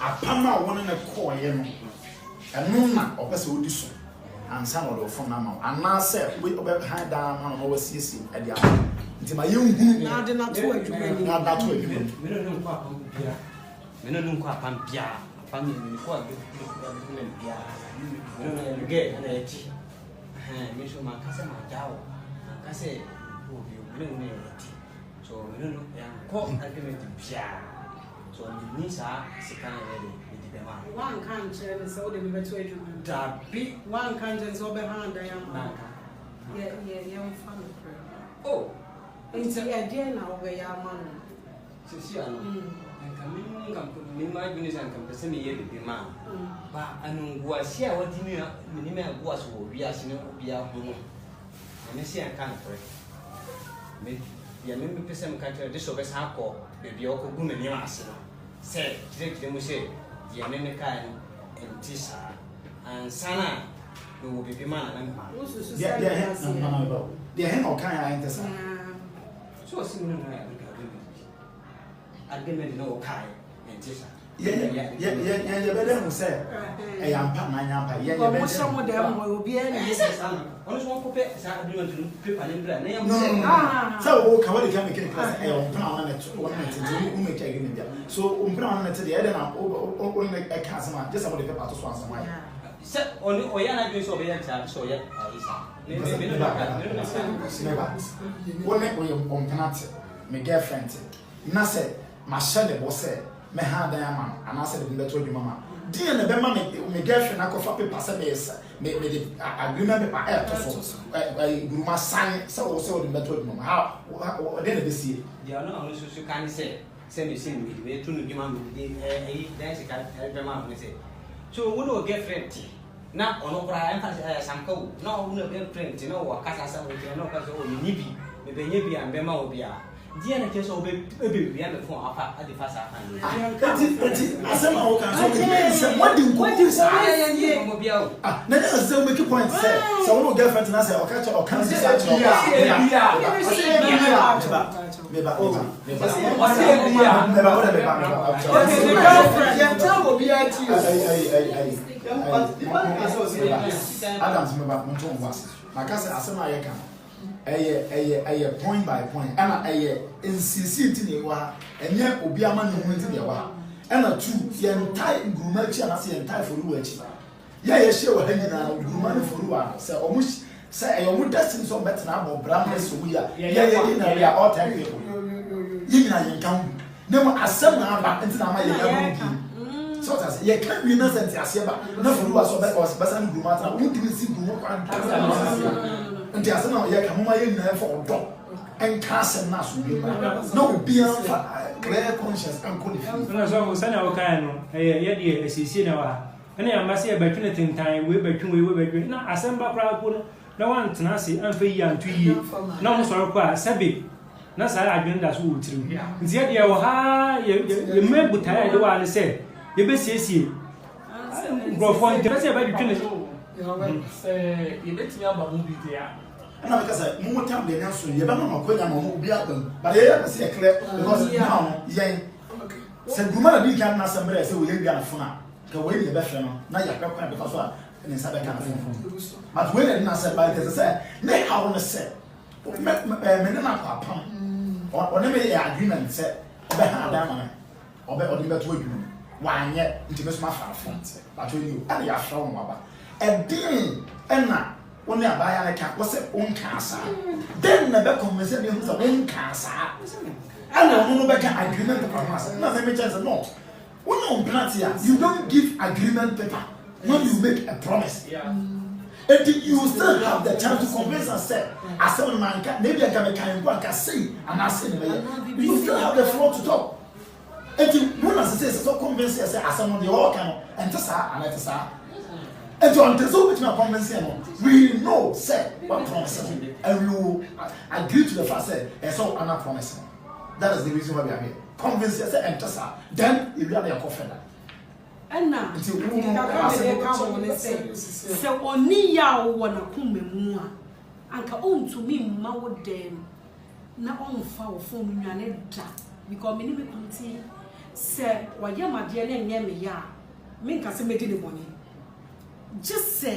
apam a wɔne ne kɔɔyɛ no ɛno na ɔpɛ sɛ ɔdi so ansa na ɔde ɔfon no ama wo anaasɛ wobɛhan dan ama no na wasiesie ɛde ama wo nti ma yɛnhunu na ade no ato adwuma mu. Na ade ato adwuma mu. Mene no nkɔ apam biara, mene no nkɔ apam biara, apam yɛ mene kɔ agreement biara, mene no yɛ me gɛ ɛna yɛte. Ɛhɛn, me nso manka sɛ magyaa wo, manka sɛ mempɛ wo bio, me ne wo na yɛte. So me ne no yɛankɔ agreement biara. So menni saa sika no yɛ de mede bɛma no. Woanka ankyerɛ no sɛ wode no bɛto adwuma mu? Dabi. Woanka ankyerɛ no sɛ wobɛhan dan ama no? Manka. Yɛ yɛ yɛmfa nokorɛ. Oh! Nti ɛdeɛn na wobɛyɛ ama no? Seesei ano, nka me nka me m'adwene sɛ nka mpɛ sɛ meyɛ biribi ma no. Ba animguase a wadi me menim agu ase wɔ wiase ne obiara ho no, na me sɛ yɛnka nokorɛ. Me deɛ me mepɛ sɛ meka kyerɛ de sɛ ɔbɛsan akɔ baabi a ɔkɔgu m'anim ase no sɛ kyerɛkyerɛ mu sɛ deɛ me mekaeɛ no ɛnte saa ansa na mewɔ biribi ma no na mema no. Deɛ deɛ he na meba o. Deɛ he na ɔkaeɛ a ɛnte saa? So ɔsi mu no na agreement bi agreement na ɔkae ɛnte saa. Yɛn yɛn yɛn yɛbɛdɛ hu sɛ ɛyɛ ampa anaa ɛnyɛ ampa yɛn yɛbɛdɛ. Ɔmo hyɛ mo dɛm hɔ obiara ni. Ɛsɛ saa na ɔno nso wɔn kɔpɛ saa agreement no paper ne mbra na yɛn No sɛ. no no sɛ wo ka wɔde ka mekɛ kra sɛ ɛyɛ ɔmpena wɔn na ɛte wɔn na ɛte nti wo make agreement bia so ɔmpena wɔn na ɛte deɛ ɛdɛ na wo wo ne ɛka asɛm a gye sɛ mo de paper ato so ansa mo ayɛ. Sɛ ɔne ɔyɛ n'adwene sɛ ɔbɛyɛ saa sɛ ɔyɛ ayi saa. Meba, wo ne wo mpena te, me girlfriend te, na sɛ mahyɛ ne bɔ sɛ mɛha dan ama no anaasɛ mede no bɛto adwuma ma no, deɛn na ɛbɛma me me girlfriend akɔfa paper sɛ mesa me mede agreement paper ɛɛto so ɛɛ guruma san sɛ wo sɛ wode me bɛto adwuma mu how deɛn na ɛbɛsie? Deɛ ɔno ɔno nso so ka ne sɛ sɛ mese mede bɛto no adwuma mede ɛyi dan sika ɛbɛma no ne sɛ so wo ne wo girlfriend te Na ɔno koraa ɛmfa sɛ ɛyɛ asamka o, na ɔwo na girlfriend te na ɔwɔ akasa asɛm nti na ɔka sɛ oh menni bi, mebɛnya bi a mebɛma wo bi a, deɛ na kyerɛ sɛ ɔbɛ ɛbɛwia me phone afa ade fa saa kwan no so. Eti eti asɛm a woka nso it means sɛ moadi nkɔmmɔ bi saa. Yɛnni nkɔmmɔ biara o. Ah na ɛnyɛ sɛ wo make point sɛ sɛ wo ne wo girlfriend tena sɛ ɔka kyerɛ ɔka biribi saa kyerɛ wo a meba meba meba meba meba meba wo dɛ meba meba. Ayi ayi ayi ayi. Adams meba monto mo bo ase maka sɛ asɛm a yɛka no ɛyɛ ɛyɛ ɛyɛ point by point ɛna ɛyɛ nsiesie nti na ɛwɔ ha ɛnyɛ obi ama ne ho nti na ɛwɔ ha ɛna tu yɛn ntae nkuruma akyi anaasɛ yɛn ntae foriwa akyi yɛ a yɛhyia wɔ ha nyinaa nkuruma ne foriwa no sɛ ɔmo sɛ ɛyɛ ɔmo destiny sɛ ɔmo bɛtena abɔ bra mo ɛsɛ ɔmo yi a yɛ yɛ yɛ nyinaa we are all ten people yɛ nyinaa yɛn ka ho bi Na mmom asɛm na aba nti na ama yɛn abom bio. Sɛ ɔte ase, yɛka wie na sɛ nteaseɛ ba na Foluwa sɛ ɔbɛ ɔbɛsa ne guruma atena, wontumi nsi guru ho kwan da sɛ ɛma sisi a. Nti asɛm a yɛka, momma yɛn nyinaa mfa ɔdɔ nka asɛm na asomdwoe mmra, na obiara mfa clear conscience nkɔ ne fie. Ɛna sɔfo, sɛnea wokae no, ɛyɛ yɛ deɛ asiesie na ɛwɔ ha. Ɛna yɛamma sɛ yɛbɛtwe no tentan, wei bɛtwe wei, wei bɛtwe wei. Na asɛm ba koraa mpo no, na wɔantena ase amfa yie anto yie, na wɔsɔre kɔ a, sɛbe na saa adwene da so wɔ tirim. Nti yɛ deɛ wɔ ha yɛ yɛ mma botaeɛ a yɛde wɔ ha ne sɛ yɛbɛsiesie nkurɔfoɔ ntam sɛ yɛbɛtwetwe ne. Sɛ yɛbɛtumi aba mu bi deɛ a. Ɛna meka sɛ mo mo tam deɛ nso yɛbɛma mo akwanya ma mo obi aba mu but yɛyɛ pɛ sɛ yɛklɛ because now no yɛn sɛ nkuruma na di kan na asɛm brɛ sɛ wɔyɛ wia no fon a ka wei ne yɛbɛhwɛ no na yɛahwɛ kwan a bɛfa so a ne nsa bɛka no fon but wei na ɛde n'asɛm ba ɛsɛ sɛ ne haw no sɛ me me ne no akɔ apam ɔne me yɛ agreement sɛ ɔbɛha adan ma me ɔbɛ ɔde me bɛto adwuma mu wanyɛ nti me so mafa afo but ɔni o ɛna yɛafrɛ wɔn waba ɛden ɛna wo ne abaayewa no ka wɔ sɛ wonkaa saa dɛn na ɛbɛ convince me hu sɛ wonkaa saa ɛna ɔno no bɛka agreement paper ho asɛm na mɛmɛ kyɛn sɛ no Wo ne wo mpena te a, you don't give agreement paper when you make a promise. Enti you still have the chance to convince us sɛ asɛm no manka na ebi anka meka mpo anka sei anaa sei na mɛyɛ. You still have the floor to talk. Enti wo na sɛ sɛ sɛ convince yɛ sɛ asɛm no deɛ ɔɔka no ɛnte saa anaa ɛte saa. Enti ɔnte sɛ wobɛtumi a convince yɛ no. We know sɛ wa promise no and we will agree to the fact sɛ ɛsɛ wo ana promise no. That is the reason why we are here. Convince yɛ sɛ ɛnte saa. Then ewia na yɛkɔ further. Ɛna Nti wo deɛ no kakra mede asɛm ka ho ne sɛ, sɛ ɔnni yaw wɔ n'akoma mu a, anka ɔntumi mma wo dɛm na ɔmfa wo phone nnwane da. Because me ne me kunu te yi, sɛ wayɛ me adeɛ na ɛnyɛ me ya a, menka sɛ mɛdi no bɔne. Gye sɛ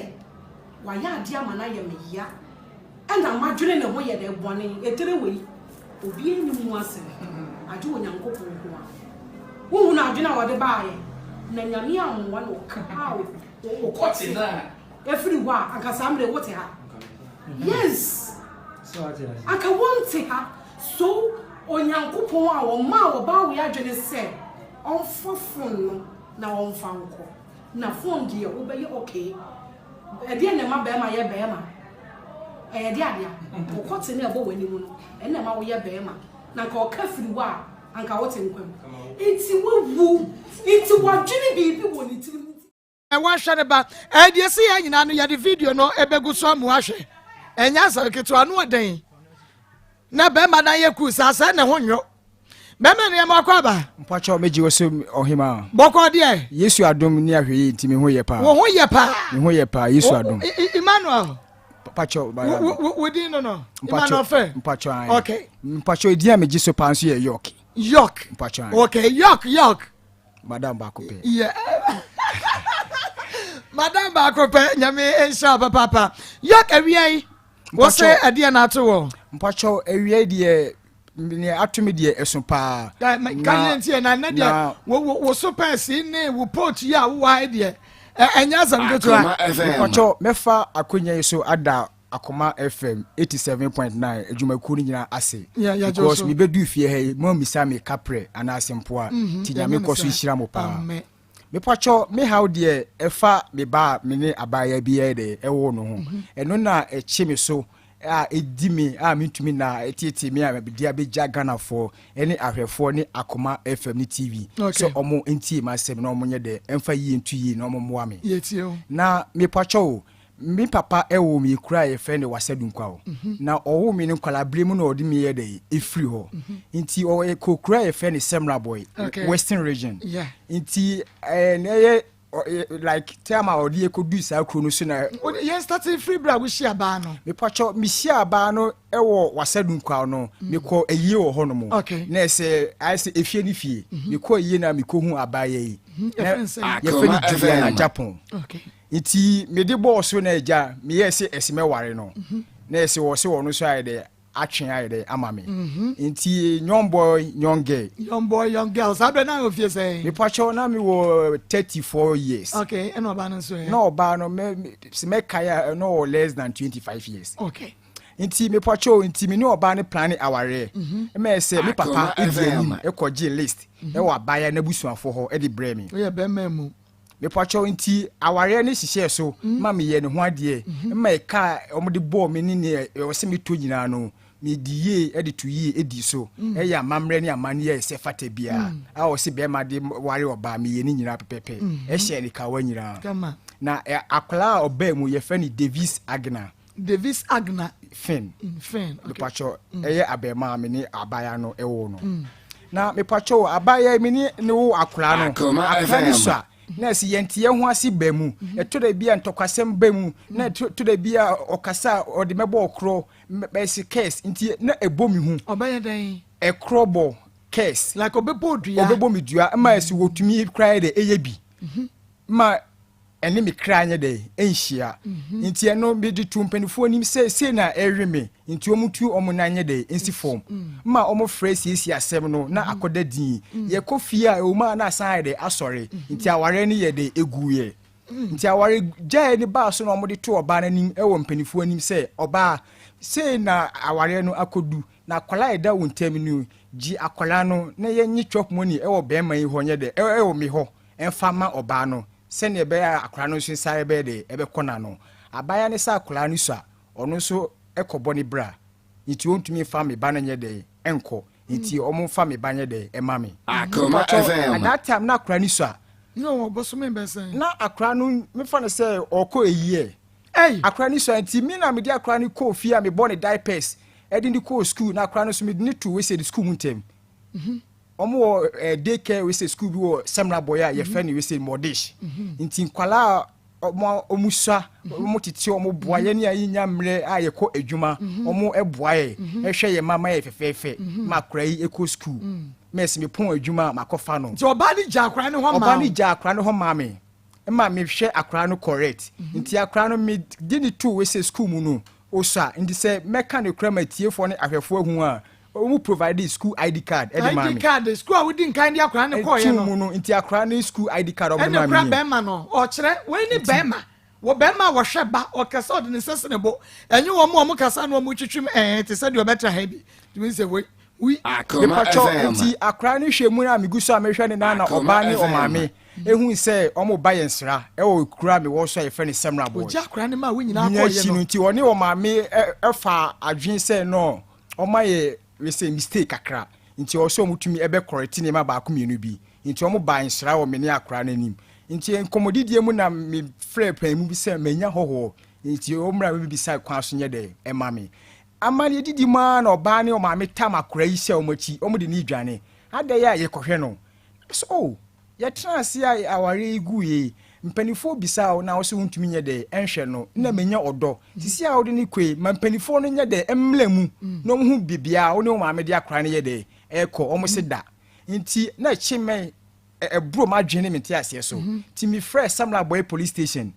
wayɛ adeɛ ama no ayɛ me ya Ɛna madwene ne ho yɛ dɛ bɔne etire wei obiara nnim mu asɛm agye Onyankopɔn nko ara. Wohunu adwene a ɔde baeɛ na Nyame ammoa no ɔkaa wo kɔte efiri hɔ a anka saa mmerɛ wote ha. Yes. Anka wɔnte ha. So Onyankopɔn a ɔmaa ɔbaa wei adwene sɛ ɔmfa phone no na ɔmfa nkɔ. Na phone deɛ wobɛyɛ okay. Ɛdeɛn na ɛma bɛrima yɛ bɛrima? Ɛyɛ deɛ adeɛ a ɔkɔte na ɛbɔ w'anim no, ɛno na ɛma woyɛ bɛrima. Na anka ɔka firi hɔ a, anka wote nkwa mu. Nti wawu. Nti wadwene biribi wɔ ne tirim. Wɔahwɛ no ba. Ɛɛ deɛ ɛsi yɛn nyinaa no yɛde video no ɛbɛgu so ama wahwɛ. Ɛnyɛ asɛm ketewa ano ɔden. Na bɛrima no ayɛ kuu saa sɛ ne ho nnwo. Bɛrima no yɛ ma akɔ aba. Mpakyɛw megye wo so ɔhema. Bɔkɔ deɛ. Yesu adom ne ahwɛyie nti me ho yɛ paa. Wo ho yɛ paa. Me ho yɛ paa Yesu adom. Emmanuel. Mpakyɛw ba. Wo din no no. Emmanuel fɛ. Mpakyɛw ayi. Okay. Mpakyɛw edin a megye so paa nso yɛ York. York. Mpakyɛw ayi. Okay York York. Madam baako pɛ. Yeah. Madam baako pɛ nyame nhyira papaapa. York awia yi. Wɔsɛ ɛdeɛ na ato wɔ. Mpakyɛw awia yi deɛ nea ato me deɛ ɛso paa. Ka yɛn nti na nɛ deɛ wo so pɛɛsi ne wo pot yi a wowɔ ha deɛ ɛnyɛ asɛm ketewa. Mpakyɛw mɛfa akonnwa yi so ada Akoma FM 87.9 adwumakuo no nyinaa ase because mebɛduu fie ha yi mo ammisa me kaprɛ anaasɛ mpoa mhm, nti nyame nkɔ so nhyira mo paa. Mepakyɛw me haw deɛ ɛfa me ba a me ne abaayewa bi yɛ dɛ ɛwoo no ho. Mhm. Ɛno na ɛkye me so a ɛdi me a mentumi na ɛteetee me a mede abɛgya Ghanafoɔ ne ahwɛfoɔ ne Akoma FM ne TV sɛ ɔmo ntie m'asɛm na ɔmo nyɛ dɛ ɛmfa yie nto yie na ɔmo mmoa me. Na mepakyɛw o, me papa woo me kuro a yɛfrɛ no Wassa Dunkwa mhm. Na ɔwoo me no nkwadaa mu na ɔde me yɛ dɛ ɛfiri hɔ. Mhm. Nti ɔyɛ kɔ kuro a yɛfrɛ no Semraboy, Western Region. Nti ɛɛ na ɛyɛ like time a ɔde yɛ saa kuro no so na. yɛn start firi bere a wohyia baa no. mepatwɔ mehyia baa no wɔ Wassa Dunkwa no mm. mekɔ ayie wɔ hɔ nom. Na ɛsɛ ayɛ sɛ efie ne fie. Mhm. Mekɔ ayie na mekɔ hu abaayɛ yi. Yɛfrɛ no Juliana Japon. Nti mede bɔɔ so na agya meyɛɛ sɛ ɛse mɛware no na ɛse wɔ se ɔno nso ayɛ dɛ atwe ayɛ dɛ ama me nti young boy young girl. Young boy young girl saa bɛ na ofie sɛn. Mepakyɛw na me wɔ 34 years. Okay ɛna ɔbaa no nso ɛ. Na ɔbaa no mɛ sɛ mɛkae a na ɔwɔ less than 25 years. Okay. Nti mepakyɛw nti me ne ɔbaa no plane awareɛ ɛma ɛsɛ me papa edi anim ɛkɔ gye list ɛwɔ abaayewa n'abusuafo hɔ ɛde brɛ me. Woyɛ bɛrima mu. Mepakyɛw nti awareɛ no hyehyɛɛ so ma meyɛɛ ne ho adeɛ ma ɛka a wɔde bɔɔ me ne nea ɛwɔ sɛ metɔ nyinaa no medi yie de to yie dii so ɛyɛ amammerɛ ne amanneɛ a ɛsɛ fata biara a ɔse bɛrima de ware ɔbaa meyɛ ne nyinaa pɛpɛpɛ ɛhyɛɛ ne kawa nyinaa na akwadaa a ɔbaa mu yɛfrɛ no Davis Agna Davis Agna Finn mm, Finn okay. Mepakyɛw mm. ɛyɛ abɛɛmaa me ne abaayewa no ɛwo no mm. na mepakyɛw abaayewa me ne ne wo akwaraa no akwaraa no sua na ɛsi yɛn ti yɛn ho ase ba mu mm-hmm. ɛtɔ da bi a ntɔkwasɛm ba mu na mm. ɛtɔ da bi a ɔkasa a ɔde mɛbɔ ɔkorɔ ɛsi kɛs nti na ɛbɔ mi ho ɔbɛyɛ dɛn ɛkorɔ bɔ kɛs like ɔbɛbɔ dua ɔbɛbɔ mi dua ɛma ɛsi wɔtumi kura yɛ dɛ ɛyɛ bi mm-hmm. ma ɛne me kra nyɛ dɛ nhyia mhm. nti ɛno mede to mpanimfoɔ anim sɛ sei na ɛwe me nti wɔn tu wɔn nan nyɛ dɛ nsi fam mm. ma wɔn frɛ siesie asɛm no na mm. akɔda din mm. yɛkɔ fie a ɛwɔ mu a na asan ayɛ dɛ asɔre nti awareɛ no yɛ dɛ egu yɛ nti aware gyae ne baa so na wɔde to ɔbaa n'anim ɛwɔ mpanimfoɔ anim sɛ ɔbaa sei na awareɛ no akɔdu na akwadaa a ɛda wo ntam no gye akwadaa no na yɛnye chop money ɛwɔ bɛrima yi hɔ nyɛ dɛ ɛwɔ me hɔ ɛmfa ma ɔbaa no sɛnea ɛbɛyɛ a akwadaa no nso nsa bɛyɛ dɛ ɛbɛkɔ n'ano. Abaayewa no sɛ akwadaa no sua, ɔno nso kɔbɔ ne bra, nti ɔntumi mfa me ba no nyɛ dɛ nkɔ, nti wɔn mfa me ba nyɛ dɛ ɛma me. Akoma Mpakyɛw, FM. at that time na akwadaa no sua. Na ɔwɔ bosome bɛ sɛn? Na akwadaa no, mefa no sɛ ɔrekɔ a year. Ei! Akwadaa no sua nti me na mede akwadaa no kɔɔ fie a mebɔ ne diapers, ɛde no kɔɔ school, na akwadaa no nso mede no too wei sɛ school mu ntɛm. Wɔn wɔ eh, day care wei sɛ school bi wɔ Samina Boy a yɛfrɛ no wei sɛ Modish. Nti nkwadaa a wɔn a wɔn sua, wɔn tete wɔn boa yɛn a yɛnya mmerɛ a yɛkɔ adwuma, wɔn boa yɛ, ɛhwɛ yɛn ma ma yɛ fɛfɛɛfɛ, ma akwadaa yi kɔ school. Mɛsi mepɔn adwuma a makɔfa no. Nti ɔbaa no gya akwadaa no hɔ maa Ɔbaa no wo? gya akwadaa no hɔ maa me. Ma mehwɛ akwadaa no correct. Nti akwadaa no me de ne too wei sɛ school mu no, osua. Nti sɛ mɛka no kora ma atiefoɔ ne ahwɛfoɔ ahu a, wɔn provide school ID card ɛde maa ID me. card, school a wodi nkan de akwadaa no kɔɔeɛ Ɛtu no. mu no, nti akwadaa no school ID card wɔn de Ɛna maa me kura nie. bɛrima no, ɔkyerɛ wei ne bɛrima. Wɔ bɛrima a wɔhwɛ ba, ɔkasa ɔde ne nsa si ne bo. Ɛnyɛ wɔn a wɔkasa na wɔtwitwim ɛɛ te sɛ deɛ ɔbɛtra ha bi. Tumi sɛ wei, wui. Mepatwɔ, nti akwadaa no hwɛ mu no a megu so a mehwɛ no na na ɔbaa ne ɔmaame ehu sɛ wɔn ba yɛn sra ɛwɔ kuro a mewɔ so a yɛfrɛ no Samra Boy. Ogya akwadaa no ma wo nyinaa Nyinaa kɔɔyɛ akyi no no. nti ɔne ɔmaame ɛfa adwene sɛ no ɔma yɛ wesɛ mistake kakra nti ɔwɔ sɛ ɔmo tumi ɛbɛ correct nneɛma baako mmienu bi nti ɔmo ba nsra wɔ me ne akwadaa no anim. Nti nkɔmmɔdidie mu na mefrɛ pan mu bi sɛ manya hɔhoɔ, nti ɔmmra bɛbisa kwan so nyɛ dɛ ɛma me amanneɛ didi mu ara na ɔbaa ne ɔmaame tam akwadaa yi hyɛ ɔmo akyi, ɔmo de ne dwane adɛ yɛ a yɛkɔhwɛ no so o yɛtena ase a aware yi gu yie. Mpanimfoɔ bisa wo na wo sɛ wontumi nyɛ dɛ ɛnhwɛ no na menya ɔdɔ sisi a wode ne koe ma mpanimfoɔ no nyɛ dɛ ɛmmla mu na ɔmo hu biribiaa wo ne wo maame de akwadaa no yɛ dɛ ɛkɔ. Ɔmo se da nti na ɛkye mɛn ɛburo m'adwene ne mente aseɛ so. Nti mefrɛ Samreboi Police Station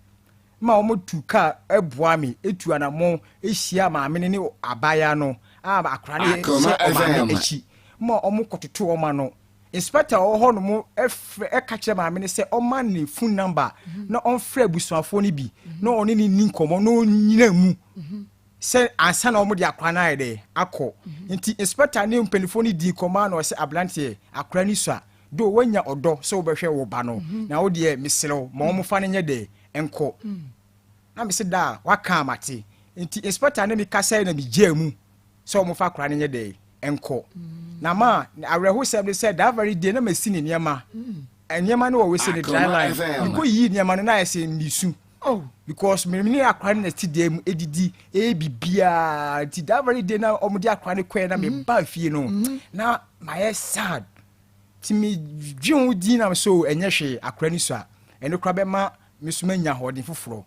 ma wɔn tu kaa ɛboa me etu anammɔn ehyia maame no ne abaayewa no a akwadaa no Akoma hyɛ ɔmaame FM. akyi ma wɔn kɔtoto wɔn ano. Inspector a ɔwɔ hɔ nom ɛfrɛ ɛka kyerɛ maame no sɛ ɔma ne phone number na ɔmfrɛ abusuafoɔ no bi na ɔne ne ni nkɔmmɔ na ɔnyina mu sɛ ansa na wɔn de akwadaa no ayɛ dɛ akɔ. Nti inspector ne mpanimfoɔ no di nkɔmmɔ a na ɔsɛ aberanteɛ akwadaa no so a do wanya ɔdɔ sɛ wobɛhwɛ wo ba no na wo deɛ mesrɛ ma wɔn fa no nyɛ dɛ nkɔ. Na mese da a waka amate. Nti inspector ne mi kasa na mi gyaa mu sɛ wɔn fa akwadaa no nyɛ dɛ nkɔ. Na ma awerɛhosɛm ne sɛ that very day na ma si ne nneɛma nneɛma no wɔ wese ne dry line mekɔ yiyi nneɛma no na ayɛ sɛ misu because me ne akwadaa no na ti dan mu edidi ɛyɛ bibiara. Nti that very day na wɔn de akwadaa no kɔɛ na me ba fie no na ma yɛ sad. Nti me dwe ho di nam so ɛnyɛ hwee, akwadaa no so a ɛno koraa bɛma me so manya ahoɔden foforɔ.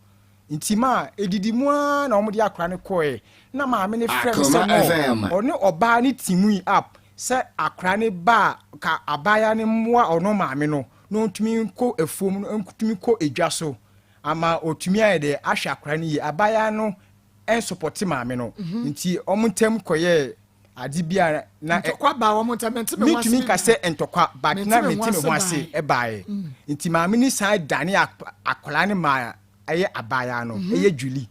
Nti ma edidi mu ara na wɔn de akwadaa no kɔɛ na maame no frɛ me sɛ no ɔne ɔbaa no ti mu yi up sɛ akwadaa no ba a ka abaayewa no mmoa ɔno maame no na ɔntumi nkɔ afuom no, ntumi nkɔ edwa so ama ɔtumi ayɛ dɛ ahwɛ akwadaa no yie. Abaayewa no ɛnsopɔte maame no. Nti wɔn ntam kɔyɛ ade bi a na ntɔkwa baa wɔn ntam, mente me ho ase. Mentumi nka sɛ ntɔkwa, but na Mente me ho mente me ho ase ase ɛbaeɛ. Nti maame no san dane akwadaa no ma ɛyɛ abaayewa no ɛyɛ Julie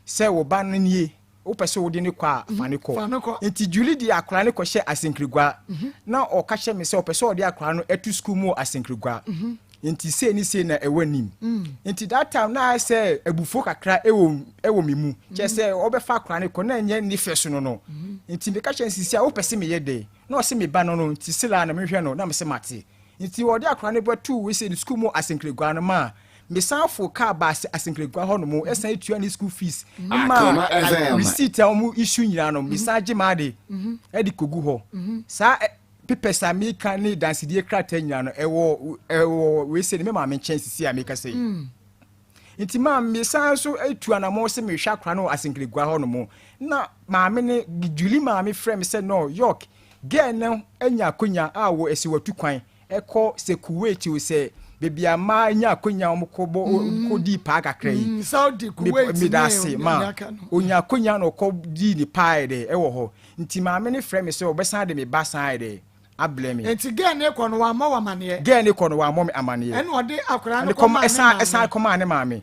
sɛ wo ba no nie, wopɛ sɛ wode ne kɔ a fa ne Fa ne kɔ. kɔ. Nti Julie de akwadaa no kɔhyɛ Asenkrigua na ɔka kyerɛ me sɛ ɔpɛ sɛ ɔde akwadaa no ɛto sukuu mu wɔ Asenkrigua nti sei ne sei na ɛwɔ anim. Nti that time na ayɛ sɛ abufuo kakra ɛwɔ me mu kyerɛ sɛ ɔbɛfa akwadaa no kɔ na ɛnyɛ ne fɛ so no. Nti meka kyerɛ no sisi a wopɛ sɛ meyɛ dɛ na ɔsɛ me ba no nti sila na mehwɛ no na mesɛ mate. Nti wɔde akwadaa no bɛto wei sɛ ne sukuu mu Asenkrigua no ma mesan fo kaa ba Asenkrigua hɔ nom ɛsan tua ne school fees ma Akoma FM. receipt a wɔn issue nyinaa no mesan gye maa de ɛde kogu hɔ. Saa papers a meka ne dansedie krataa nyinaa no ɛwɔ wei sɛ ne me maame nkyɛn sisi a meka sɛ yi. Nti maa mesan so atu anammɔn sɛ mehwɛ akora no wɔ Asenkrigua hɔ nom na maame ne Julie maame frɛ me sɛ no York girl no anya akonya a wɔ ɛsɛ watu kwan ɛkɔ sɛ Kuwait o sɛ beebi a mmaa anya akonya wɔn kɔ bɔ kɔ di paa kakra yi. Saudi, Kuwait meda ne ase ma nea aka no. Onya akonya na ɔkɔ di ne paa yɛ dɛ ɛwɔ hɔ. Nti maame ne frɛ me sɛ ɔbɛsan de me ba san yɛ dɛ ablɛ me. Nti girl ne kɔ no wammɔ wɔ amaneɛ? Girl ne kɔ no wammɔ me amaneɛ. Ɛna ɔde akwadaa no ɛne kɔm kɔmaa ne ɛsan maame. Ɛsan kɔmaa ne maame.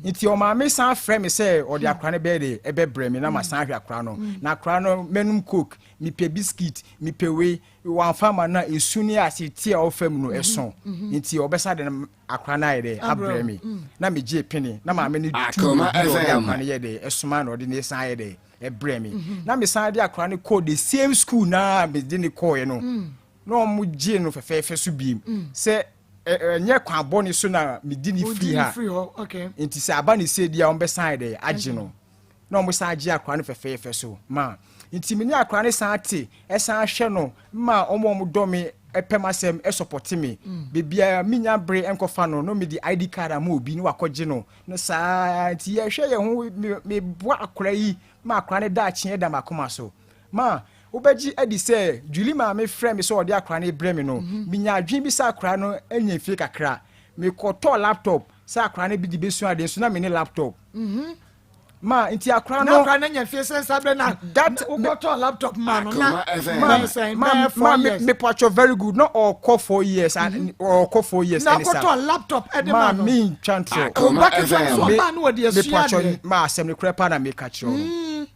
Nti ɔmaame san frɛ me sɛ ɔde akwadaa no bɛyɛ de ɛbɛbrɛ me na ma san ahwɛ akwadaa no na akwadaa no mɛnum Coke, mepɛ biscuit, mepɛ wei, wamfa ma na esu ne ase tie a ɔfa mu no ɛso. Nti ɔbɛsa de no akwadaa no ayɛ dɛ abrɛ me na megye pene na maame no tu Akoma bi na ɔde FM. akwadaa no yɛ dɛ ɛsoma na ɔde ne san ayɛ dɛ ɛbrɛ me na mesan de akwadaa no kɔɔ the same school na mede ne kɔɔɛ no na wɔn gye no fɛfɛɛfɛ so biem sɛ ɛnyɛ kwan bɔne so na medi ne Odi firi ne ha. firi hɔ, okay. Nti sɛ aba ne se di a wɔn bɛsan dɛ agye no na wɔn san agye akwadaa no fɛfɛɛfɛ so ma. Nti me ne akwadaa no san te ɛsan hwɛ no ma wɔn a wɔn dɔ me ɛpɛm asɛm ɛsɔpɔte me beebi a minya bere nkɔfa no na me de ID card ama obi na wakɔgye no no saa. Nti yɛhwɛ yɛn ho me me boa akwadaa yi ma akwadaa no daakye ɛda m'akoma so. Ma wobɛgye adi sɛ Julie maame frɛ me sɛ ɔde akwadaa no brɛ me no minya adwene bi sɛ akwadaa no anya mfie kakra mekɔtɔɔ laptop sɛ akwadaa no bi de bɛsua adeɛ nso na me ne laptop. Ma nti akora no. Na akora no nya fie sɛ nsa bɛ na. That wokɔtɔ laptop ma no na. Ma ma ma me patro very good na ɔkɔ 4 years and ɔkɔ 4 years. Na akɔtɔ laptop ɛde ma no. Ma mi ntwa ntorɔ. Ɔba ketewa no so ɔbaa no wɔde asua adeɛ. Me patro ma asɛm no korɛ pa na meka kyerɛ no.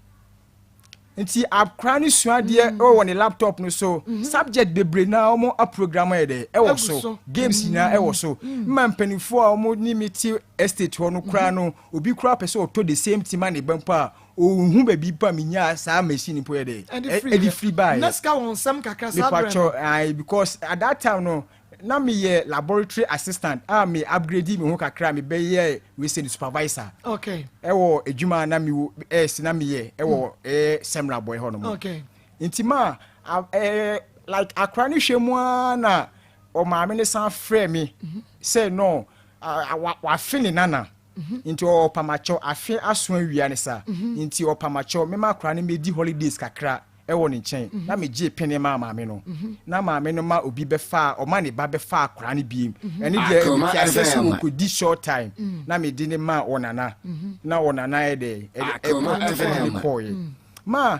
Nti akora no sua adeɛ ɛwɔ ne laptop no so, subject bebree na wɔn aprogram yɛ dɛ ɛwɔ so, games nyinaa ɛwɔ so. Mma mpanimfoɔ a wɔn ne mi te estate hɔ no koraa no, obi koraa pɛ sɛ ɔtɔ the same thing ma ne ba mpo a, ohun baabi pa mi nya saa machine mpo yɛ dɛ ɛde firi baa yɛ. Na sika wɔn nsɛm kakra saa brɛ no. Mepatwɔ, because at that time no na mi yɛ laboratory assistant a mi upgrade mi ho kakra, mi bɛyɛ wei ne supervisor. Ɛwɔ edwuma na mi wo ɛɛsi na mi yɛ ɛwɔ sɛmra bɔ ɛhɔ nom. Nti ma like akora ne hwɛ mu ara na ɔmaame ne san frɛ mi sɛ no wafe ne nana nti ɔpamakyɛw, afe aso awia ne sa nti ɔpamakyɛw mema akora ne medi holidays kakra ɛwɔ ne nkyɛn. Na megye pene ma maame no, na maame no ma obi bɛfa, ɔma ne ba bɛfa akora no biem. Ɛne deɛ mete aseɛ sɛ wɔkɔdi short time na mede ne ma ɔnana na ɔnana yɛ dɛ ɛde ne kɔɔyɛ. Ma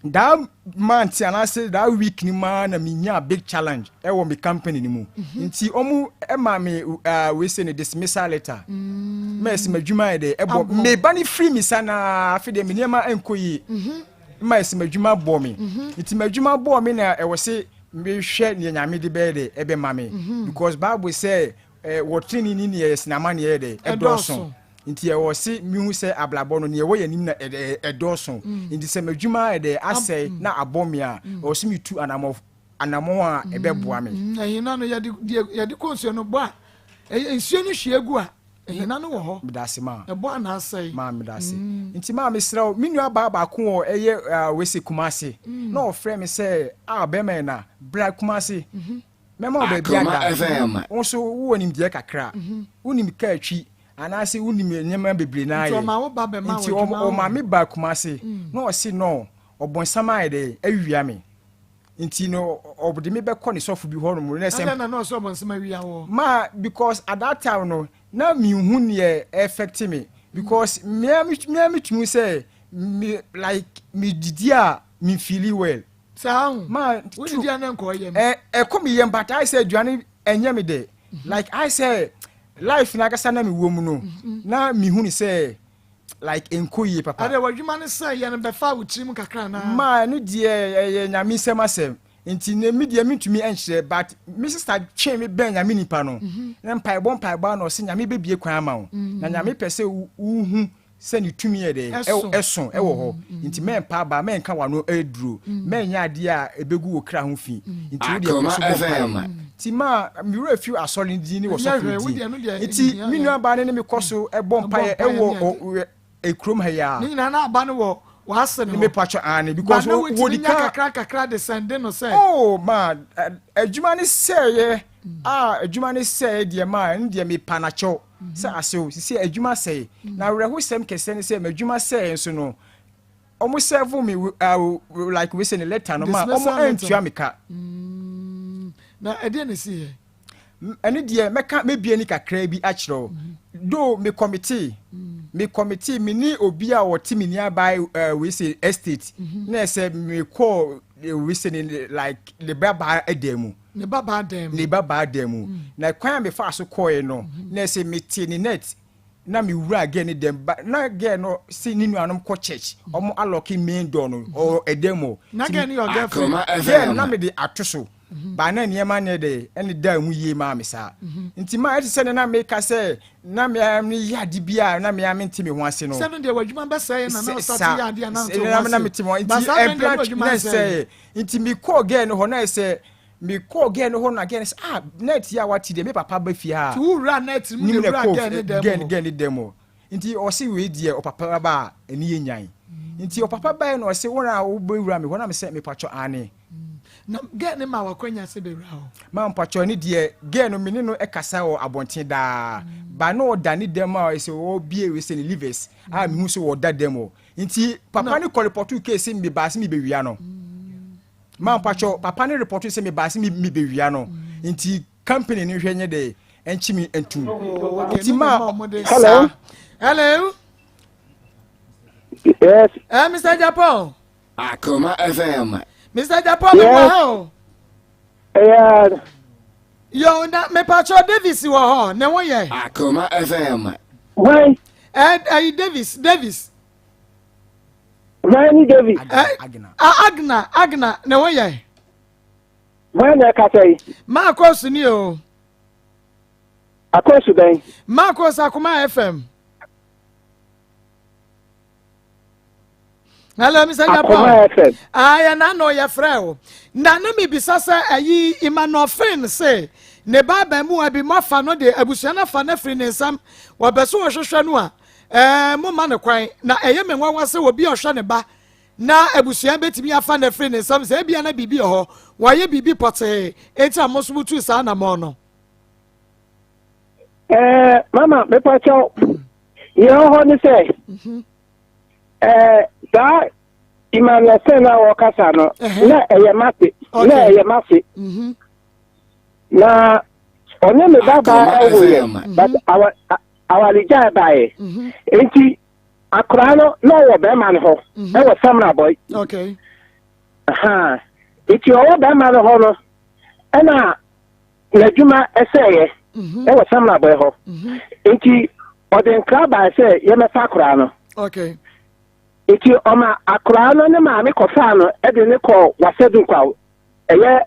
that month anaasɛ that week ni maa na menya big challenge ɛwɔ me company ni mu, nti ɔmo ɛma me wei sɛ ne dismissal letter. Mɛ ɛsɛ m'adwuma yɛ dɛ ɛbɔ me ba ne firi mi sa na afei deɛ me nneɛma nkɔ yie. Ma ɛsɛ m'adwuma bɔ me, nti m'adwuma bɔ me na ɛwɔ se mehwɛ nea Nyame de bɛyɛ dɛ ɛbɛma me, because Bible sɛ wɔtene ni neɛ sinama neɛ yɛ dɛ ɛdɔɔso, nti ɛwɔ se mihu sɛ abrabɔ no neɛ ɛwɔ yɛn anim na ɛdɔɔso. Nti sɛ m'adwuma yɛ dɛ asɛe na abɔ me a, ɛwɔ se metu anamɔ anamɔ a ɛbɛboa me. Ɛhina no yɛde yɛde kɔ nsuo no bɔ a, nsuo no hwie gu a, ɛhina no wɔ hɔ. Medase maa. Ɛbɔ anaasɛe. Maa medase. Nti maa mesrɛ wo, me nua baa baako wɔ ɛyɛ wese Kumase na ɔfrɛ me sɛ a bɛrima yɛ na bra Kumase, mɛma wo baabi ada. Wo nso wowɔ nimdeɛ kakra, wonim kaa twi anaasɛ wonim nneɛma bebree naa yɛ. Nti ɔma me ba Kumase na ɔse no ɔbɔnsam ayɛ dɛ awia me, nti no ɔde me bɛkɔ ne sɔfo bi hɔ nom. Na sɛ na ɔsɛ ɔbɔnsam awia wɔ. Ma because at that time no na mihu neɛ affect me, because mmea mi tumi sɛ me like me didi a me feel well. Saa ho. Ma wodidi a na nkɔ yam. Ɛkɔ mi yam, but ayɛ sɛ aduane ɛnyɛ mi dɛ, like ayɛ sɛ life n'akasa na mi wɔ mu no na mi hu ni sɛ like nko yie papa. Ade w'adwuma ne sɛ yɛn bɛfa wo tirim kakra na. Maa no deɛ ɛyɛ Nyame nsɛm asɛm, nti ne mi deɛ mi ntumi nkyerɛ, but mi sister twe mi bɛn Nyame nipa no na mpaebɔ mpaebɔ ano ɔsɛ Nyame bɛbie kwan ama wo na Nyame pɛ sɛ wohu sɛ ne tumi yɛ dɛ ɛso ɛwɔ hɔ, nti mɛmpa aba, mɛnka wano aduro, mɛnyɛ adeɛ a ɛbɛgu wɔ kra ho fi, nti wo deɛ kɔ so bɔ mpaeɛ. Nti maa mewura fi asɔre no din ne wɔ sɔfo din, nti me nua baa ne ne me kɔ so ɛbɔ mpaeɛ ɛwɔ ekurom ha yi a. Ne nyinaa na aba no wɔ w'ase no. Ne mepatwɔ ane because wo di kan kakra kakra de sɛnde no sɛ. Oh ma adwuma ne sɛɛyɛ a, adwuma ne sɛɛyɛ deɛ ma ɛno deɛ mepa n'akyɛw sɛ asew sisi adwuma sɛɛ na awerɛhosɛm kɛseɛ ne sɛ m'adwuma sɛɛ nso no ɔmo serve me like we say ne letter no ma ɔmo antua me ka. Na ɛdeɛ na esi yɛ. Ɛno deɛ mɛka mɛbie ni kakra bi akyerɛ wo do. Me committee me committee me ne obi a ɔte me nearby wei sɛ estate na ɛsɛ me kɔɔ wei sɛ ne like ne babaa dan mu. Ne babaa dan mu. Ne babaa dan mu. Na kwan a mefa so kɔɛ no na ɛsɛ mete ne net na me wura girl ne dɛm ba na girl no si ne nuanom kɔ church, ɔmo alock main door no ɔwɔ ɛdɛm mu. Na girl no yɛ girlfriend. Girl na me de ato so baa na nneɛma ne de ɛne da mu yie maa me saa, nti maa ɛte sɛ ne na meka sɛ na mea me yɛ ade bi a na mea mente me ho ase no. Sɛ no deɛ w'adwuma bɛsɛe na na ɔsate yɛ adeɛ na nte ho ase. Na mete ho nti ɛmpra na sɛ nti mekɔɔ girl no hɔ na ɛsɛ mekɔɔ girl no hɔ na girl no sɛ, ah, net yi a wate deɛ me papa ba fie ha. Nti wowura net mu de wura girl ne dɛm hɔ. Girl ne dɛm hɔ, nti ɔse wei deɛ ɔpapa ba a ɛne yɛ nyan, nti ɔpapa bae na ɔse wɔn a wobɛwura me hɔ na mesɛ mepatwɔ ane. Na girl ne ma wakwanya sɛ bɛwura hɔ. Ma mpatwɔ ne deɛ girl no me ne no kasa wɔ abɔnten daa ba na ɔda ne dɛm a sɛ ɔbie wei sɛ ne livers a mehu sɛ wɔda dɛm hɔ, nti papa ne kɔ report case mebaa sɛ mebɛwia no. Ma mpatwɔ papa ne report sɛ mebaa sɛ mebɛwia no, nti company no hwɛ nyɛ dɛ ɛnkyi me ntum, nti ma Hello. Hello. Yes. Eh, Mr. Japan. Akoma FM. Mr. Japan, me wɔ ha o. Yeah. Yo, na me patro Davis wɔ hɔ, ne ho yɛ. Akoma FM. Why? Eh, eh, Davis, Davis. Why ni Davis? Eh, Agna, Agna, ne ho yɛ. Why na ɛkasa yi? Marcos ni o. Akɔsu bɛn? Marcos Akoma FM. Hello, Mr. Akoma FM. Ayɛ na na ɔyɛ frɛ o. Na na mebisa sɛ ayi Emmanuel Finn se ne ba abaamuwa bi moafa no de abusua no afa no afiri ne nsam wɔbɛ so wɔhwehwɛ no a ɛɛ mo ma no kwan na ɛyɛ me nwanwa sɛ obi a ɔhwɛ ne ba na abusua bɛtumi afa no afiri ne nsam sɛ ebia na biribi wɔ hɔ wɔayɛ biribi pɔtee enti a mo nso motuu saa anammɔn no. Ɛɛ mama mepakyɛw nea ɛwɔ hɔ ne sɛ ɛɛ saa Emmanuel Sen a wɔkasa no na ɛyɛ mase na ɛyɛ mase mhm. na ɔne me babaa ɛwoyɛ but awa awaregyae baeɛ mhm. nti akwaraa no na ɔwɔ bɛrima no hɔ mhm. ɛwɔ samina bɔi nti ɔwɔ bɛrima no hɔ no ɛna. n'adwuma sɛeɛ mhm. wɔ Samrabɔɛ hɔ mhm. nti ɔde nkra baa sɛ yɛmɛfa akoraa no nti ɔma akoraa no ne maame kɔfaa no de ne kɔɔ Wasɛdunkwaw ɛyɛ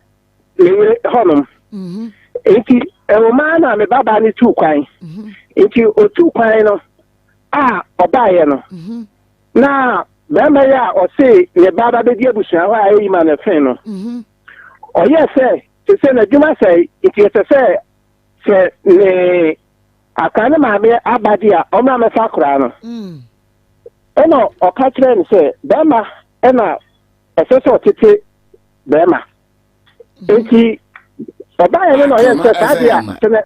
ne yere hɔnom mhm. nti ɛwomaa na me babaa no tuu kwan nti ɔtuu kwan no a ɔbaeɛ no na bɛrima yi a ɔse ne ba ba bɛdi abusua hɔ a ɛyi ma no fe no ɔyɛɛ sɛ Seesei n'adwuma asɛe, nti ɛsɛ sɛ sɛ ne akora ne maame aba de a, ɔmmra mmɛfa akora no. Mm. Ɛna ɔka kyerɛɛ no sɛ, bɛrima ɛna ɛsɛ sɛ ɔtete bɛrima. Mm. Nti ɔbaeɛ no na ɔyɛ sɛ saa deɛ a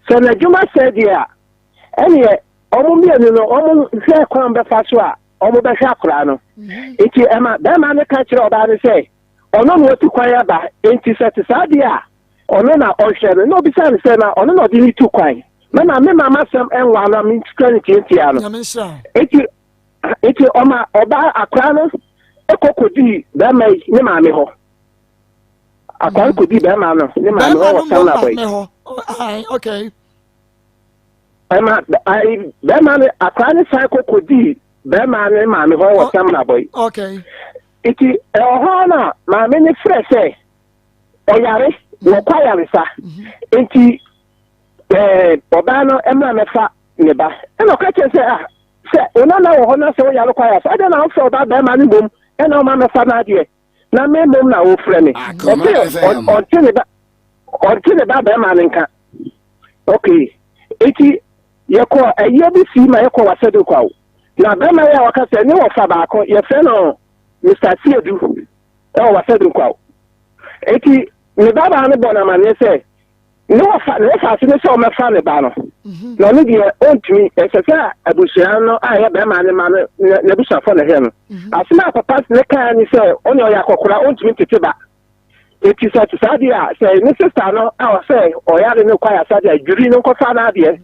sɛ n'adwuma sɛe deɛ a, ɛneɛ wɔn mmienu no wɔn hwɛ kwan bɛfa so a wɔn bɛhwɛ akora no. Mm. Nti ɛma bɛrima no ka kyerɛ ɔbaa no sɛ Ɔno na watu kwan aba, enti sɛ ɛte saa deɛ a, ɔno na ɔnhwɛ no. Na ɔbisaa no sɛ, Na ɔno na ɔde no tu kwan? Mɛma me ma m'asɛm nwa na mentwitwa no tiantia no. Enti, enti ɔma ɔbaa akwaraa no kɔ kɔdii bɛrima yi ne maame hɔ. Akwaraa no kɔdii bɛrima no ne maame hɔ wɔ Samna bɔ yi. Ɛma bɛrima no akwaraa no san kɔ kɔdii bɛrima no ne maame hɔ wɔ Samna bɔ yi. Nti ɛwɔ hɔ ara na maame no frɛ sɛ ɔyare, wɔkɔ ayaresa. Nti ɛɛ ɔbaa no mmra mɛfa ne ba. Ɛna ɔka kyerɛ sɛ ah sɛ wo nana wɔ hɔ na sɛ woyare kɔ ayaresa adɛn na wofrɛ ɔba bɛrima no mmom ɛna ɔma mɛfa n'adeɛ na me mmom na wofrɛ me. Ɔse ɔnte ne ba ɔnte ne ba bɛrima no nka. Okay. Nti yɛkɔ ayie bi sii ma yɛkɔ wasɛdo kwaw. Na bɛrima yi a ɔka sɛ ne wɔfa baako yɛfrɛ no Mr. Siedu ɛwɔ Wasadu Nkwaw. Eti ne babaa no bɔ no amanneɛ sɛ ne wɔfa ne wɔfa ase ne sɛ ɔmɛfa ne ba no. Mhm. Na ɔno deɛ ɔntumi ɛsɛ sɛ abusua no a ɛyɛ bɛrima ne ma no n'abusuafo na ɛhwɛ no. Mhm. Asɛm a papa ne kaa ne sɛ ɔne ɔyɛ akɔkora ɔntumi ntete ba. Eti sɛ te saa deɛ a sɛ ne sista no a ɔsɛ ɔyare no kɔ ayasa deɛ dwiri no nkɔfa n'adeɛ.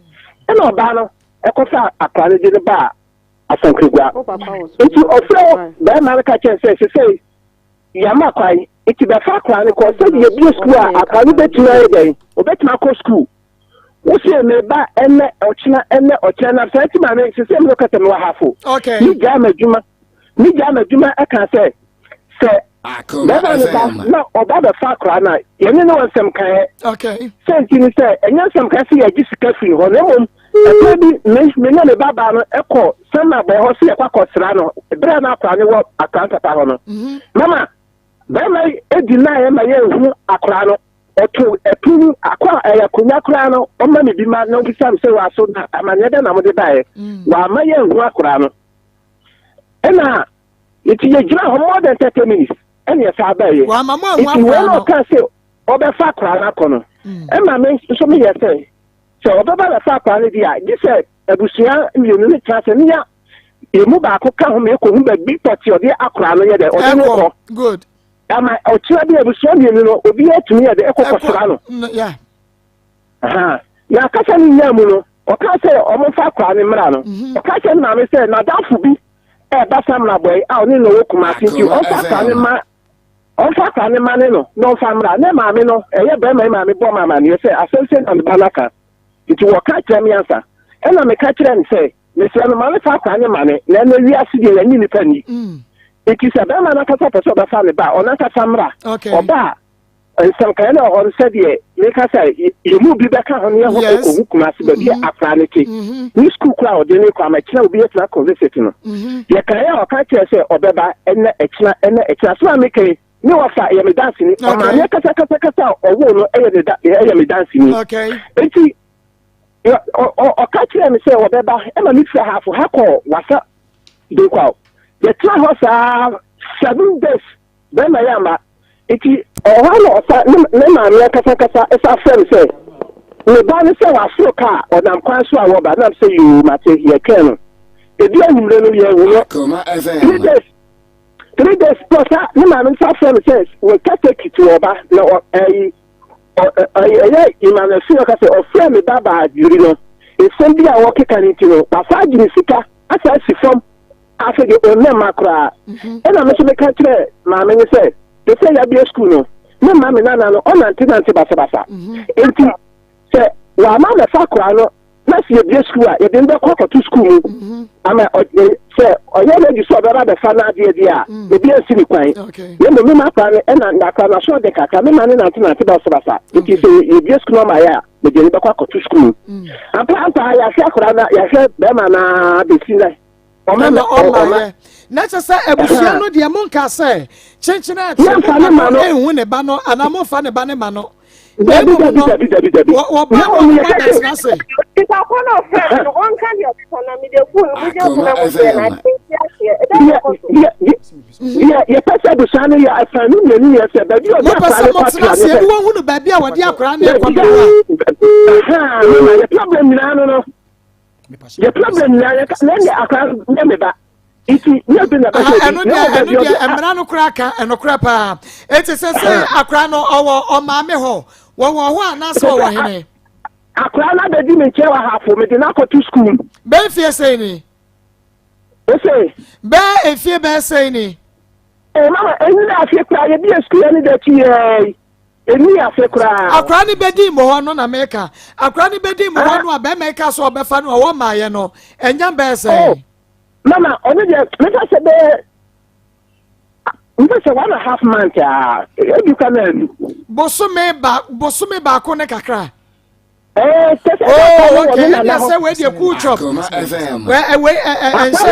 Ɛna ɔbaa no ɛkɔfa akora no de no baa Asankragua. Nti ɔfrɛ bɛrima no ka kyerɛ sɛ sesei yɛama kwan nti bɛfa akora no kɔ sɛdeɛ yɛbie sukuu a akora no bɛtumi ayɛ dɛn ɔbɛtumi akɔ sukuu wosɛ meba ɛnɛ ɔkyena ɛnɛ ɔkyena na saa nti maame sesei me no kasa mewɔ hafo megyaa m'adwuma megyaa m'adwuma ɛka sɛ sɛ Bɛrima no ba na ɔba bɛfa akwaraa no a, yɛne no wɔ nsɛm kaeɛ. Sɛ nti ne sɛ, ɛnyɛ nsɛm kaeɛ sɛ yɛgye sika firi hɔ, na mmom ɛberɛ bi me me ne me babaa no kɔ Sama bɔɔ hɔ sɛ yɛkɔ akɔsra no berɛ a na akwaraa no wɔ akwaraa no papa hɔ no. Mhm. Mama, bɛrima yi di naeɛ ma yɛnhu akwaraa no. Ɔto ɛpono mu akɔ a ɛyɛ akonnwa koraa no, ɔma me bi ma na ɔbisa me sɛ wɔaso na amanneɛ dɛn na mode baeɛ. Mm. Wamma yɛnhu akwaraa no. Ɛna Nti yɛgyina hɔ more than 30 minutes ɛne ɛsaa baeɛ. Nti wei na ɔkaa sɛ ɔbɛfa akwaraa no akɔ no. Mm. Ɛma me nso meyɛ sɛ sɛ ɔbɛba bɛfa akwaraa no di a gye sɛ abusua mmienu no tena sɛ ne ya emu baako ka ho ma ɛkɔhu baabi pɔte ɔde akwaraa no yɛ dɛ ɔde no kɔ. Good. Ama ɔkyerɛ bi abusua mmienu no obiara tumi yɛ dɛ ɛkɔ kɔsra no. Na akasa no nyaa mu no ɔkaa sɛ ɔmomfa akwaraa no mmra no. Mhm. Ɔka kyerɛ ne maame sɛ n'adamfo bi. ɛreba Samrabɔe a ɔne no wɔ Kumasi nti ɔmfa akwadaa no mma ɔmfa akwadaa no mma ne no na ɔmfa mmra. Ne maame no, ɛyɛ barima yi maame bɔɔ me amanneɛ sɛ asɛm sei na me ba no aka. Nti wɔka kyerɛ me ansa. Ɛna meka kyerɛɛ no sɛ, mesrɛ no ma no fa akwadaa no ma me, na ɛnnɛ wiase deɛ yɛnnye nnipa nni. Nti sɛ barima no ankasa pɛ sɛ ɔbɛfa ne ba a, ɔno ankasa mmra. Ɔba a, Nsɛnkaeɛ no wɔ hɔ no sɛdeɛ meka sɛ yɛn mu bi bɛka ho ne yɛn ho kɔhu Kumasi baabi a mm-hmm. akwaraa no te mm-hmm. ne sukuu koraa a ɔde ne kɔ ama kyerɛ obi atumi akɔ visit no mm-hmm. yɛkaeɛ a ɔka kyerɛ sɛ ɔbɛba ɛnɛ ɛkyena ɛnɛ ɛkyena so a meka yi ne wɔfa ɛyɛ me danseni ɔmaame kasa kasa kasa a ɔwoo no ɛyɛ ne da ɛyɛ me danseni eti ɔka kyerɛ me sɛ ɔbɛba ɛma me fira hafo ha kɔɔ wasa dekwa yɛtena hɔ saa 7 days. Bɛrima yi amma. Nti ɔwɔ hɔ a na ɔsa ne ne maame ankasa ankasa san frɛ no sɛ ne ba no sɛ waforo kaa ɔnam kwan so a wɔba. Nam sɛ yoo mate yɛtwɛn no. Edu anwummere no yɛnhu no. 3 days 3 days na ɔsa ne maame no san frɛ no sɛ wɔatwa tekit wɔba na ɔ ɛyi ɔ ɛyi ɛyɛ Emmanuel Senior ka sɛ ɔfrɛ me ba baa dwiri no nsɛm bi a wɔkeka no nti no wafa agye ne sika asa asi fam. Afei de ɔnna mma koraa. Ɛna me nso meka kyerɛɛ maame no sɛ, te sɛ yɛabue sukuu no, me mma me nana no, ɔnantenante basabasa. Enti sɛ wamma ammɛfa akwadaa no na sɛ yɛbue sukuu a, yɛde no bɛkɔ akɔto sukuu mu ama sɛ ɔyɛ ready sɛ ɔbɛba abɛfa n'adeɛ deɛ a, obi ansi ne kwan. Na mmom mema akwadaa no, ɛna na akwadaa no aso ɔden kakra, mema no nantenante basabasa. Enti sɛ yɛbue sukuu no ama yɛ a, mede no bɛkɔ akɔto sukuu mu. Ampa ampa yɛahwɛ akwadaa no, yɛahwɛ bɛrima no ara bɛsi nnɛ. ɛna ɔma yɛ na kyɛ sɛ abusua no deɛ monka sɛ kyenkyene akyi ne ma no ɛnhu ne ba no anaa momfa ne ba ne ma no na mmom no wɔba no ɔma bɛtena ase. Nipa ko na ɔfrɛ no ɔnka deɛ ɔbɛka na mede fon no mogya fon na mo deɛ na ate nti aseɛ ɛdɛ na ɛkɔ so. Deɛ yɛpɛ sɛ abusua no yɛ afa no mmienu yɛ sɛ baabi a ɔde akora no kɔ atena ase ne wɔhunu baabi a wɔde akora no kɔ no a. Yɛ problem nyinaa no no. Yɛ problem nyinaa yɛ ka na ɛnyɛ akora nyɛ me ba nti nyɛ bi na bɛsɛ bi. Ɛno deɛ ɛno deɛ mmara no koraa ka ɛno koraa paa eti sɛ sɛ akora no ɔwɔ ɔmaame hɔ wɔwɔ hɔ anaasɛ ɔwɔ hene. Akora no abɛdi me nkyɛn wɔ hafo mede no akɔto sukuu. Bɛɛ mfie sɛn ni. Ose. Bɛɛ mfie bɛɛ sɛn ni. Ee mama enyina afe koraa yɛbie sukuu yɛ ne da akyi yɛɛ. Ɛnni afe koraa. Akwadaa no bɛdi mmɔhɔ no na meka. Akwadaa no bɛdi mmɔhɔ no a bɛrima yi ka sɛ ɔbɛfa no a wɔmmaeɛ no, ɛnya bɛyɛ sɛn? Oh, mama, ɔno deɛ mefa sɛ bɛyɛ mefa sɛ 1.5 month a ebi kora na anu. Bosome ba bosome baako ne kakra. Oh, okay. Ɛnna sɛ wei deɛ cool chop. Wei ɛnhyɛ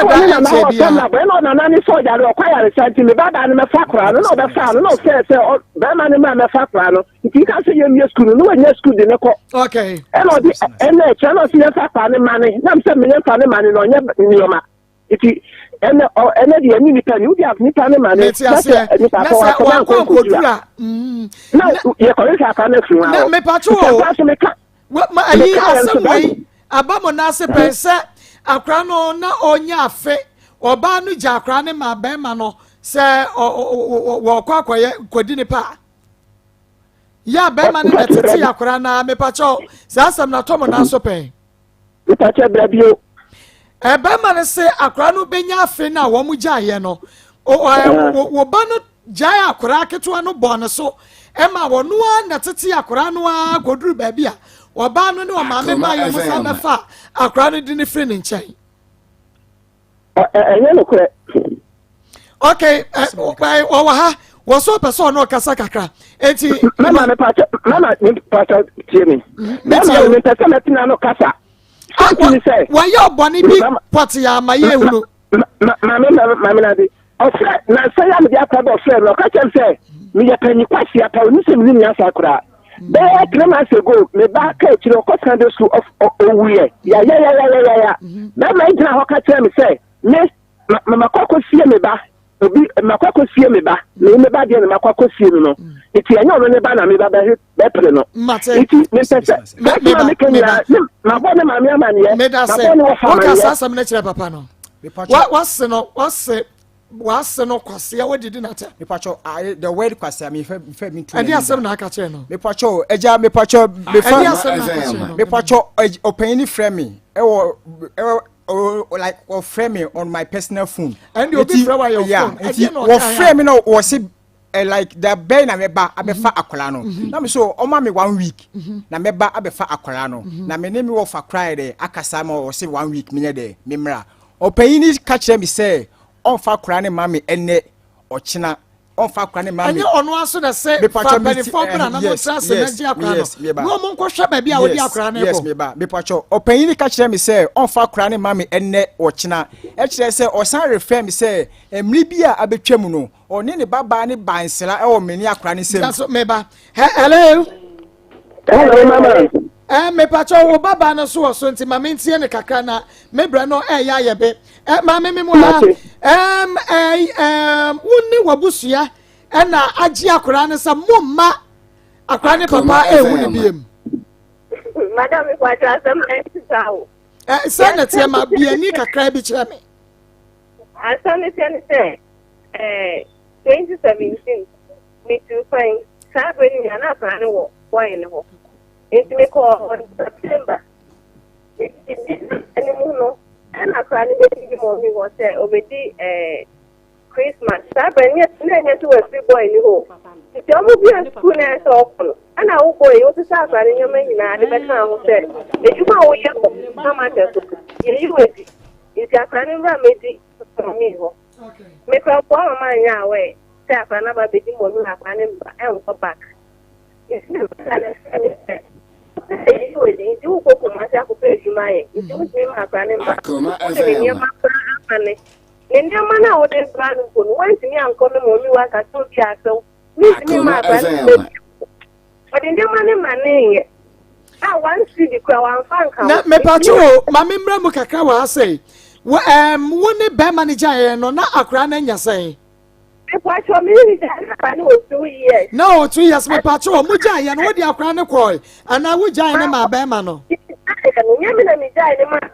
da ɛnkyɛ bia. Bɛrima ɔnana ne sɛ ɔyare ɔkɔ ayaresa nti me ba no mɛfa koraa no na ɔbɛfa no na ɔfɛ sɛ bɛrima no ma mɛfa koraa no nti ka sɛ yɛmmie sukuu no na wanya sukuu de ne kɔ. Okay. Ɛna ɔde ɛna ɛkyɛ na ɔsɛ yɛmfa koraa no ma ne nam sɛ meyɛmfa ne ma ne na ɔnyɛ nneɛma. Nti ɛnɛ ɔ ɛnɛ deɛ ɛne nipa ni wodi nipa ne ma ne na sɛ nipa kɔ wakɔ na nkɔ nkɔduru a mm. na yɛkɔhwehwɛ akwa no afiri hɔ mepatwo o nso meka ma ayi asɛm wei aba mo n'ase pɛn sɛ akora no na ɔnya afe ɔbaa no gya akora ne ma bɛrima no sɛ wɔkɔ akɔyɛ kɔdi nipa a yɛ a bɛrima no na tete akora no a mepakyɛw saa asɛm no atɔ mo nan so pɛn. Mepakyɛ bra bio. Ɛbɛrima no se akora no bɛnya afe no a wɔn gyaeɛ no wo ba no gyae akora ketewa no bɔɔ ne so ɛma wɔn ara na tete akora no ara kɔduru baabi a ɔbaa no ne ɔmaame baa yɛ wɔn san bɛfa akora no de ne firi ne nkyɛn. Ɛnyɛ nokorɛ. Okay, ɔwɔ ha wɔ so ɔpɛ sɛ ɔno ɔkasa kakra eti. Mama mi pàtɛ mama mi pàtɛ tie mi. Mama mi pɛ sɛ mɛtena no kasa. Sɛnti ni sɛ. Wɔyɛ ɔbɔne bi pɔte ama yɛ ehunu. Maame maame na de ɔfrɛ nansa yi a mede akɔ bɛ ɔfrɛ no ɔka kyerɛ m sɛ meyɛ panyin kwasi apa oni sɛ menim nyansa koraa bɛyɛ 3 months ago me ba ka akyire ɔkɔ Sunday school ɔwuiɛ yayayayayaya bɛrima yi gyina hɔ ka kyerɛ me sɛ me makɔ akɔsie me ba obi makɔ akɔsie me ba me me ba deɛ na makɔ akɔsie no no nti ɛnyɛ ɔno ne ba na me ba bɛpere no nti mepɛ sɛ saa asɛm a meka nyinaa ne mabɔ ne maame amaneɛ mabɔ ne wɔfa amaneɛ. Woka saa asɛm no kyerɛ papa no wase no wase wase no kwasea wadidi n'atɛ. Mepatwɔ the word kwasea mefɛ mefɛ mi tu. Ɛde asɛm na aka kyerɛ no. Mepatwɔ ɛgya mepatwɔ mefa ɛde asɛm na aka kyerɛ no. Mepatwɔ ɔpanyin ni frɛ mi ɛwɔ ɛwɔ. Oh, like wɔfrɛ me on my personal phone. Ɛnde obi frɛ wa yɛ phone. Nti wɔfrɛ me na wɔsi eh, like da bɛn na mɛba abɛfa mhm. akwadaa no. Mhm. Na me so ɔma me one week mhm. na mɛba abɛfa akwadaa no. Na me ne me wɔfa koraa yɛ dɛ akasa ma wɔsi one week menyɛ dɛ memmra. Ɔpanyin ni ka kyerɛ me sɛ ɔnfa akwadaa no ma me ɛnɛ ɔkyena ɔnfa akora ne ma mi. Ɛnyɛ ɔno aso na sɛ fa mpanimfoɔ bra na mo ntra ase na gye akora no na ɔmo nkɔhwɛ baabi a wɔde akora no kɔ. Yes meba mepatwɔ ɔpanyin no ka kyerɛ me sɛ ɔnfa akora ne ma me ɛnɛ ɔkyena ɛkyerɛ sɛ ɔsan refrɛ me sɛ mmiri bi a abɛtwa mu no ɔne ne babaa ne ba nsra ɛwɔ me ne akora ne nsam. Daso meba hello. Hello mama. Ɛ mepatwɔ wo babaa no so wɔ so nti ma mentie ne kakra na me brɛ no ɛyɛ ayɛ be. Ɛ maame me mu ha. Ɛm ɛ ɛm wo ne w'abusua ɛna agye akwaraa no sɛ mo mma akwaraa ne papa ehu ne biem. Madam mepatwɔ asɛm na ɛte saa o. Ɛ sɛ na teɛ ma biani kakra bi kyerɛ me. Asɛm no teɛ ne sɛ ɛɛ 2017 Mituu kwan. Saa bere no nyinaa na akwadaa no wɔ boy no hɔ. Enti mekɔɔ hɔ September. Enti December no mu no, ɛna akwadaa no bɛdidi mɔmi hɔ sɛ ɔbɛdi eh, Christmas. Saa bere no na ɛnyɛ sɛ wafiri boy no hɔ. Nti ɔmo bia sukuu na ɛsɛ ɔkɔ no, ɛna wo boy yi wosesa akwadaa no nneɛma nyinaa de bɛka ho sɛ adwuma a woyɛ wɔ supermarket so yɛyi wo adi. Nti akwadaa no mmra mmɛdi mɔmi hɔ. Mekura mpoa ma manyɛ aware sɛ akwadaa no aba abɛdi mmɔno na akwadaa no mba ɛnkɔ back. Nti na meka no sɛ me sɛ sɛ yɛyi wɔ di nti wokɔ Kumasi akɔpɛ adwuma ayɛ nti wontumi ma akwadaa no mba. Wode ne nneɛma koraa ama ne ne nneɛma no a wode bra no mpo no woantumi ankɔ no ma omi wanka sɛ obi asew mentumi ma akwadaa no mba. Ɔde nneɛma no ma ne yɛ a one cedi kura wamfa nka ho. Na mepatwo o, ma me mmra mu kakra wɔ ha sɛ, wo ɛɛm wo ne bɛrima no gyaeɛ no na akwaraa no anya sɛn? Mepatwo me ne ne gyaeɛ na akwaraa no wɔ 2 years. Na ɔwɔ 2 years mepatwo o, mo gyaeɛ no wode akwaraa no kɔe anaa wo gyae no maa bɛrima no? Gyaeɛ no, nyɛ me na me gyae no maa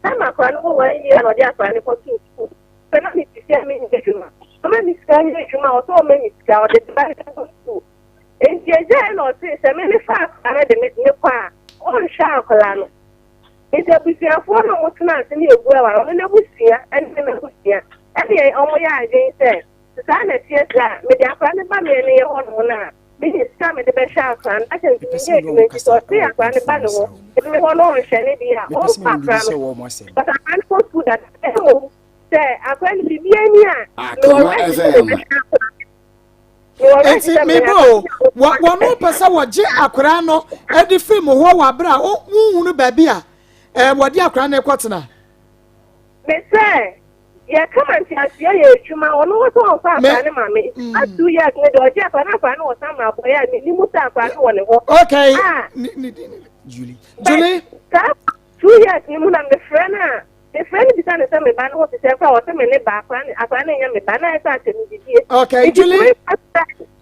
Time akwaraa no wɔ 1 year na ɔde akwaraa no kɔtoo sukuu. Sɛ na mete fie a menyɛ adwuma. Ɔma me sika nyɛ adwuma a, ɔsɛ ɔma me sika, ɔde ne ba no kɔ sukuu. Enti agyae na ɔtee sɛ me mefa akwadaa no de me me kɔ a, ɔnhwɛ akwadaa no. Nti abusuafoɔ no a wɔtena ase ne ɛgu aware, ɔno n'abusua ne me m'abusua, ɛne wɔyɛ adwene sɛ, sɛ saa na ɛteɛ deɛ a, mede akwadaa no ba me ne yɛ hɔnom no a, menya sika a mede bɛhwɛ akwadaa no. Akyɛ nso menyɛ adwuma nti sɛ ɔse akwadaa no ba ne hɔ, ne hɔ no ɔnhwɛ ne deɛ a, ɔmfa akwadaa no. But akwadaa no kɔ sukuu dada, mmom sɛ akwadaa no biribiara ni a, mewɔ right sɛ mebɛhwɛ akwadaa no. Eti mebɔ o, wɔn pɛ sɛ wɔgye akwadaa no de firi mo hɔ wɔ abere a wonhunu baabi a wɔde akwadaa no rekɔtena. Mesɛ yɛka ma nteaseɛ yɛ adwuma ɔno wɔ sɛ ɔmfa akwadaa no ma me last 2 years ne deɛ ɔgye akwadaa no akwadaa no wɔ samra bɔyɛ a menim sɛ akwadaa no wɔ ne hɔ. Okay. Ah. Julie. Julie. Saa 2 years ne mu na mefrɛ no a mefrɛ no bisa no sɛ me ba no ho te sɛ koraa ɔsɛ me ne ba akwadaa no akwadaa no nyɛ me ba na ayɛ sɛ akyɛ me didie. Okay, Julie.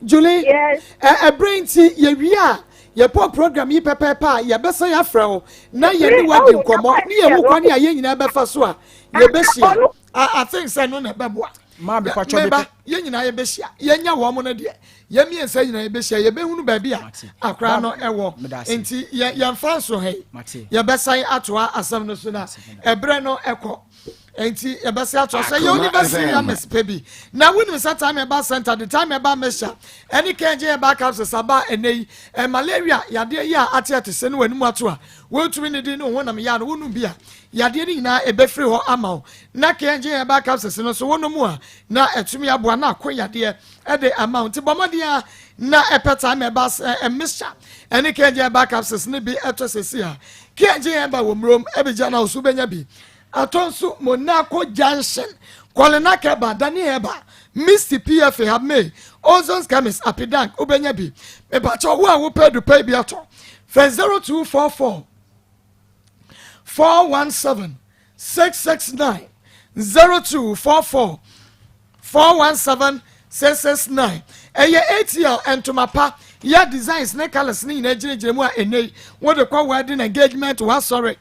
Julie. Yes. Ɛbrɛ nti yɛwie a yɛpɔ program yi pɛpɛɛpɛ a yɛbɛsɛ yɛafrɛ wo na yɛne wadi nkɔmmɔ ne yɛhu kwan a yɛn nyinaa bɛfa so a yɛbɛhyia. I think sɛ no na ɛbɛboa. Meba yɛn nyinaa yɛbɛhyia yɛnya wɔn no deɛ yɛn mmiɛnsa nyinaa yɛbɛhyia yɛbɛhunu baabi a akora no ɛwɔ nti yɛmfa nso ha yi yɛbɛsan atoa asɛm no so na ɛberɛ no ɛkɔ nti yɛbɛsan atoa so ɛyɛ university yames pɛ bi na wonim sɛ time ɛba center de time ɛba mixture ɛne kɛngye ɛba capsules aba ɛnɛ yi malaria yadeɛ yi a ate ate sɛ ne w'anim ato a wɔntumi ne di ne ho nam yɛ a no wonom bi a yadeɛ no nyinaa ɛbɛfiri hɔ ama wo na kɛngye ɛba capsules no so wonom a na ɛtumi aboa na ako yadeɛ ɛde ama wo nti bɔ mmɔden a na ɛpɛ time ɛba mixture ɛne kɛngye ɛba capsules no bi ɛtɔ sɛsi a kɛngye ɛba wɔ mmurom ɛbɛgya na wo so wobɛnya bi atɔ nso Monaco Junction Kɔlena Kɛba Dani Ɛba Misty PFA Habmei Ozone Chemist Apidank wobɛnya bi mepakyɛ wo a wopɛ dupɛ bi atɔ fɛ 0244 417 669 0244 417 669 ɛyɛ ATL ntoma pa yɛ designs ne colours ne nyinaa gyinagyina mu a ɛnɛ yi wode kɔ wedding engagement wasɔre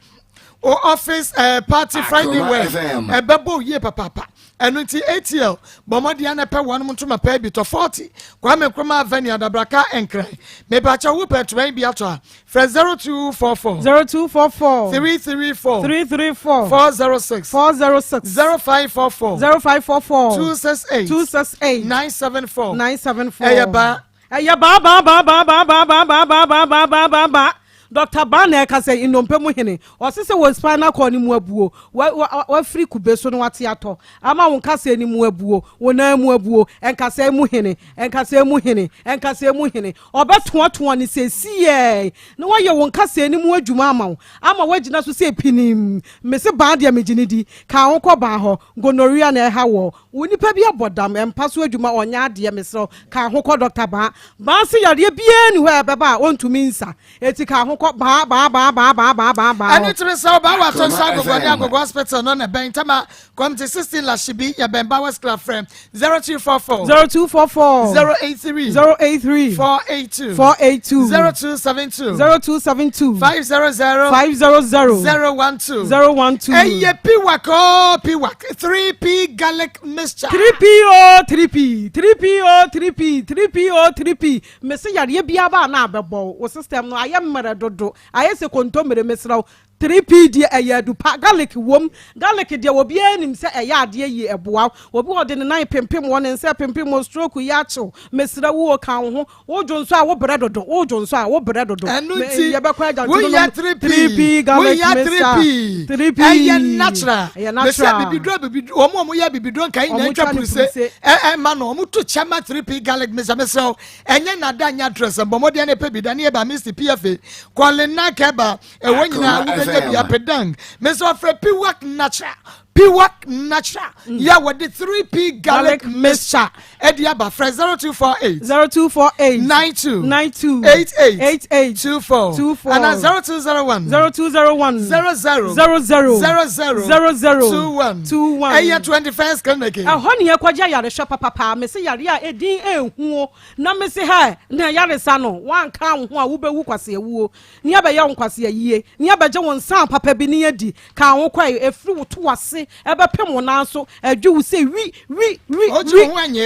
o office party Friday wear ɛbɛbɔ yie papaapa. Ɛno nti ATL bɔ mmɔden na pɛ wɔnom ntoma paa bi tɔ 40 Kwame Nkrumah Avenue Adabraka Nkran. Mepakyɛw wo pɛ ntoma yi bi atɔ a frɛ 0244 0244 334 334 406 406 0544 0544 268 268 974 974 Ɛyɛ ba Ɛyɛ baa baa baa baa baa baa baa baa baa baa baa baa baa baa Dɔkta Baa na ɛka sɛ nnompe mu hene. Ɔse sɛ wɔ spinal cord no mu abuo, wa wa wafiri kube so na wate atɔ ama wo nkasɛɛ no mu abuo, wo nan mu abuo, nkasɛɛ mu hene, nkasɛɛ mu hene, nkasɛɛ mu hene. Ɔbɛtoatoa no sesiɛɛ na wayɛ wo nkasɛɛ no mu adwuma ama wo ama woagyina so sɛ pinim. Mese Baa deɛ megye no di. Ka wo kɔ Baa hɔ. Gonorrhea na ɛha woɔ. Wo nipa bi abɔ dam, mpa so adwuma, ɔnyɛ adeɛ, mesrɛ wo, ka ho kɔ Dɔkta Baa. Baa se yareɛ biara nni hɔ a ɛbɛba a ɔntumi nsa, enti ka ho kɔ Baa, Baa, Baa, Baa, Baa, Baa, Baa, Baa Ɛno hɔ. tumi sɛ ɔbaa wɔ Atonsu Agogo ne Agogo Hospital no na ɛbɛn Tama Community 16 Lashibi, yɛbɛn Bowers Club frɛ 0244 0244 083 083 482 482 0272 0272 500 500 012 012 Ɛyɛ Piwak oo Piwak 3P garlic mixture. 3P oo 3P 3P oo 3P 3P oo 3P mese yareɛ biara ba a na abɛbɔ wo wo system no ayɛ mmerɛ dodo ayɛ sɛ kontommire mesrɛ wo 3P deɛ ɛyɛ adu pa garlic wom garlic deɛ obiara nim sɛ ɛyɛ adeɛ yie ɛboa wo obi wɔ ɔde ne nan pempem wɔ ne nsa pempem wɔ stroke yi akyew mesrɛ wo o ka wo ho wo dwo nso a wo brɛ dodo wo dwo nso a wo brɛ dodo Ɛno Me- nti yɛbɛkɔ agya wonya 3P 3P garlic wonya mixture 3P 3P ɛyɛ natural ɛyɛ mesɛ natural bibiduro bibiduro wɔn a wɔyɛ bibiduro nka yi nyinaa Wɔn ntwa twa ne puruse puruse. ɛ ɛma no wɔn to kyɛ ma 3P garlic mixture mesrɛ wo ɛnyɛ nada nyɛ address mbɔ mmɔden ne pɛ bi da ne yɛ ba Misty PFA kɔlina kɛba ɛwɔ nyinaa wobɛnya bi apedang mesɛ ɔfrɛ piwak natural piwak natural mm. yɛ wɔde 3p garlic mixture ɛde aba frɛ 0248 0248 92 92 88 88 24 24 ana 0201 0201 00 00 00 00 21 21 ɛyɛ 21st clinic ɛhɔ ne yɛkɔgye ayarehwɛ papapaa mese yare a ɛdin ɛnhuo na mese hɛ na yaresa no woanka wo ho a wobɛwu kwaseawuo Ne abɛyɛ wo nkwasea yie, ne abɛgye wo nsa papa bi ne adi, ka wo kɔe, ɛfiri wo to ase ɛbɛpem wo nan so, ɛdwe wo sɛ wi, wi, wi, wi,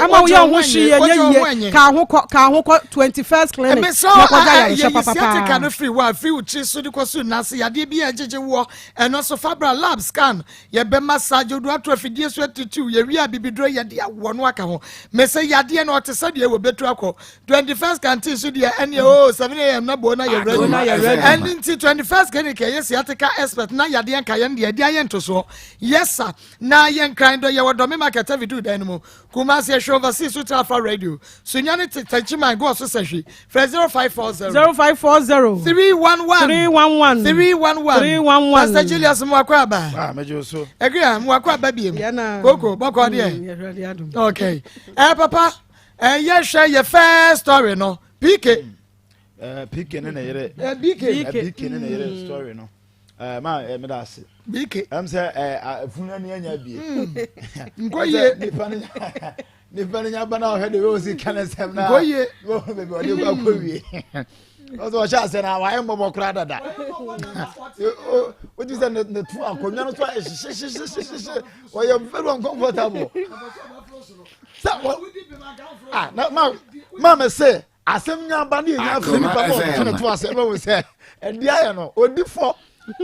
ɛma wo yɛ wo ho hwee ɛnyɛ yie, ka ho kɔ, ka ho kɔ 21st clinic, na kɔgye ayarehwɛ papa paa. Sciatica no firi hɔ a, firi wo tiri so de kɔ so nase, yadeɛ bi a ɛgyegye woɔ, ɛno nso fa bra lab scan, yɛbɛ massage, odu ato afidie so atitiw, yɛwie a bibiduro yɛde awɔ no aka ho. Mese yadeɛ no ɔte sɛ deɛ wɔbɛtu akɔ 21st canteen so deɛ ɛneɛ o 7am na bo na yɛ ready ɛne nti 21st clinic ɛyɛ sciatica expert na yadeɛ nka yɛn deɛ ɛde ayɛ ntosoɔ yɛsa na yɛn kran dɔ yɛwɔ dɔme market avidu dan no mu Kumasi ɛhwɛ overseas so tra fa radio sunyane te tɛnkyiman goɔ so sɛhwi frɛ 0540 0540 311 311 311 311 Pastor Julius Mwakɔ aba ah mɛgye so Agria Mwakɔ aba biem koko bɔkɔ deɛ okay eh papa Ɛyɛ hwɛ yɛ first story no PK. Mm. PK ne ne yere. BK. BK ne ne yere mm. story no. Ma me da ase. BK. Ɛm sɛ funu ani anya bie. Mm. Nkɔ yie. Nipa ne nipa ne nya ba na ɔhwɛ de bɛ osi ka ne nsɛm na. Nkɔ yie. Bɛ bɛ ɔde kɔ akɔ wie. Ɔsɛ ɔhyɛ ase na wayɛ mmɔbɔ koraa dada. O ti sɛ ne to akonnwa no so ayɛ hyehyɛhyehyɛhyehyɛ ɔyɛ very uncomfortable. sɛ wɔ ah na ma ma mɛ sɛ asɛm nya ba ne yɛ nya afɛ nipa ma ɔtɔ ne to asɛm ɛwɔ sɛ ɛdi ayɛ no odi fɔ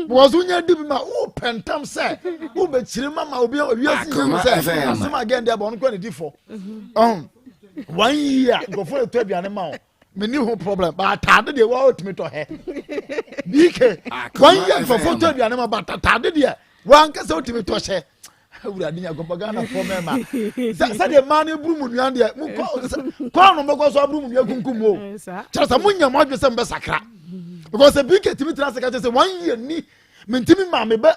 because wonya di bi ma wo pɛntɛm sɛ wo bɛ kyerɛ ma ma obi owi asi nyɛ sɛ asɛm agɛn deɛ bɔ ɔno kɔ ne di fɔ ɔn one year nkurɔfoɔ yɛ tɔ aduane ma o meni ho problem but ataade deɛ wɔn otumi tɔ hɛ bk one year nkurɔfoɔ tɔ aduane ma but ataade deɛ wɔn ankasa otumi tɔ hyɛ. Awurade Nyankopɔn Ghanafoɔ mmarima sɛdeɛ mmaa no buru mu nua deɛ kɔn no bɛkɔ so aburu mu nua kunkum mu o kyerɛ sɛ monya mo adwene sɛ mobɛsakra because sɛ bi kɛtumi tena ase ka kyerɛ sɛ wɔn yɛ ni mentumi maa me bɛ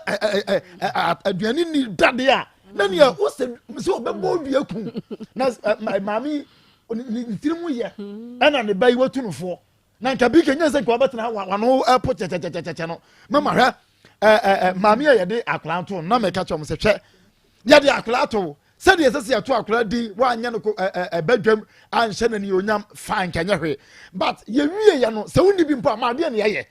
aduane ni dadeɛ a na nea wosɛ sɛ ɔbɛbɔ dua kum na maame ne tiri mu yɛ ɛna ne ba yi watu no foɔ na nka bi kenya sɛ nka wabɛtena ha wano ɛpo kyɛkyɛkyɛkyɛ no mama hwɛ ɛɛ ɛɛ maame a yɛde akwadaa to na mɛka kyerɛ wɔn sɛ hwɛ yɛde akwadaa to sɛdeɛ ɛsɛ sɛ yɛto akwadaa din wanyɛ no ko ɛɛ ɛbɛdwam anhyɛ n'ani onyam fa nkɛnyɛ hwee but yɛwie yɛ no sɛ wonni bi mpo a ma adeɛ na yɛyɛ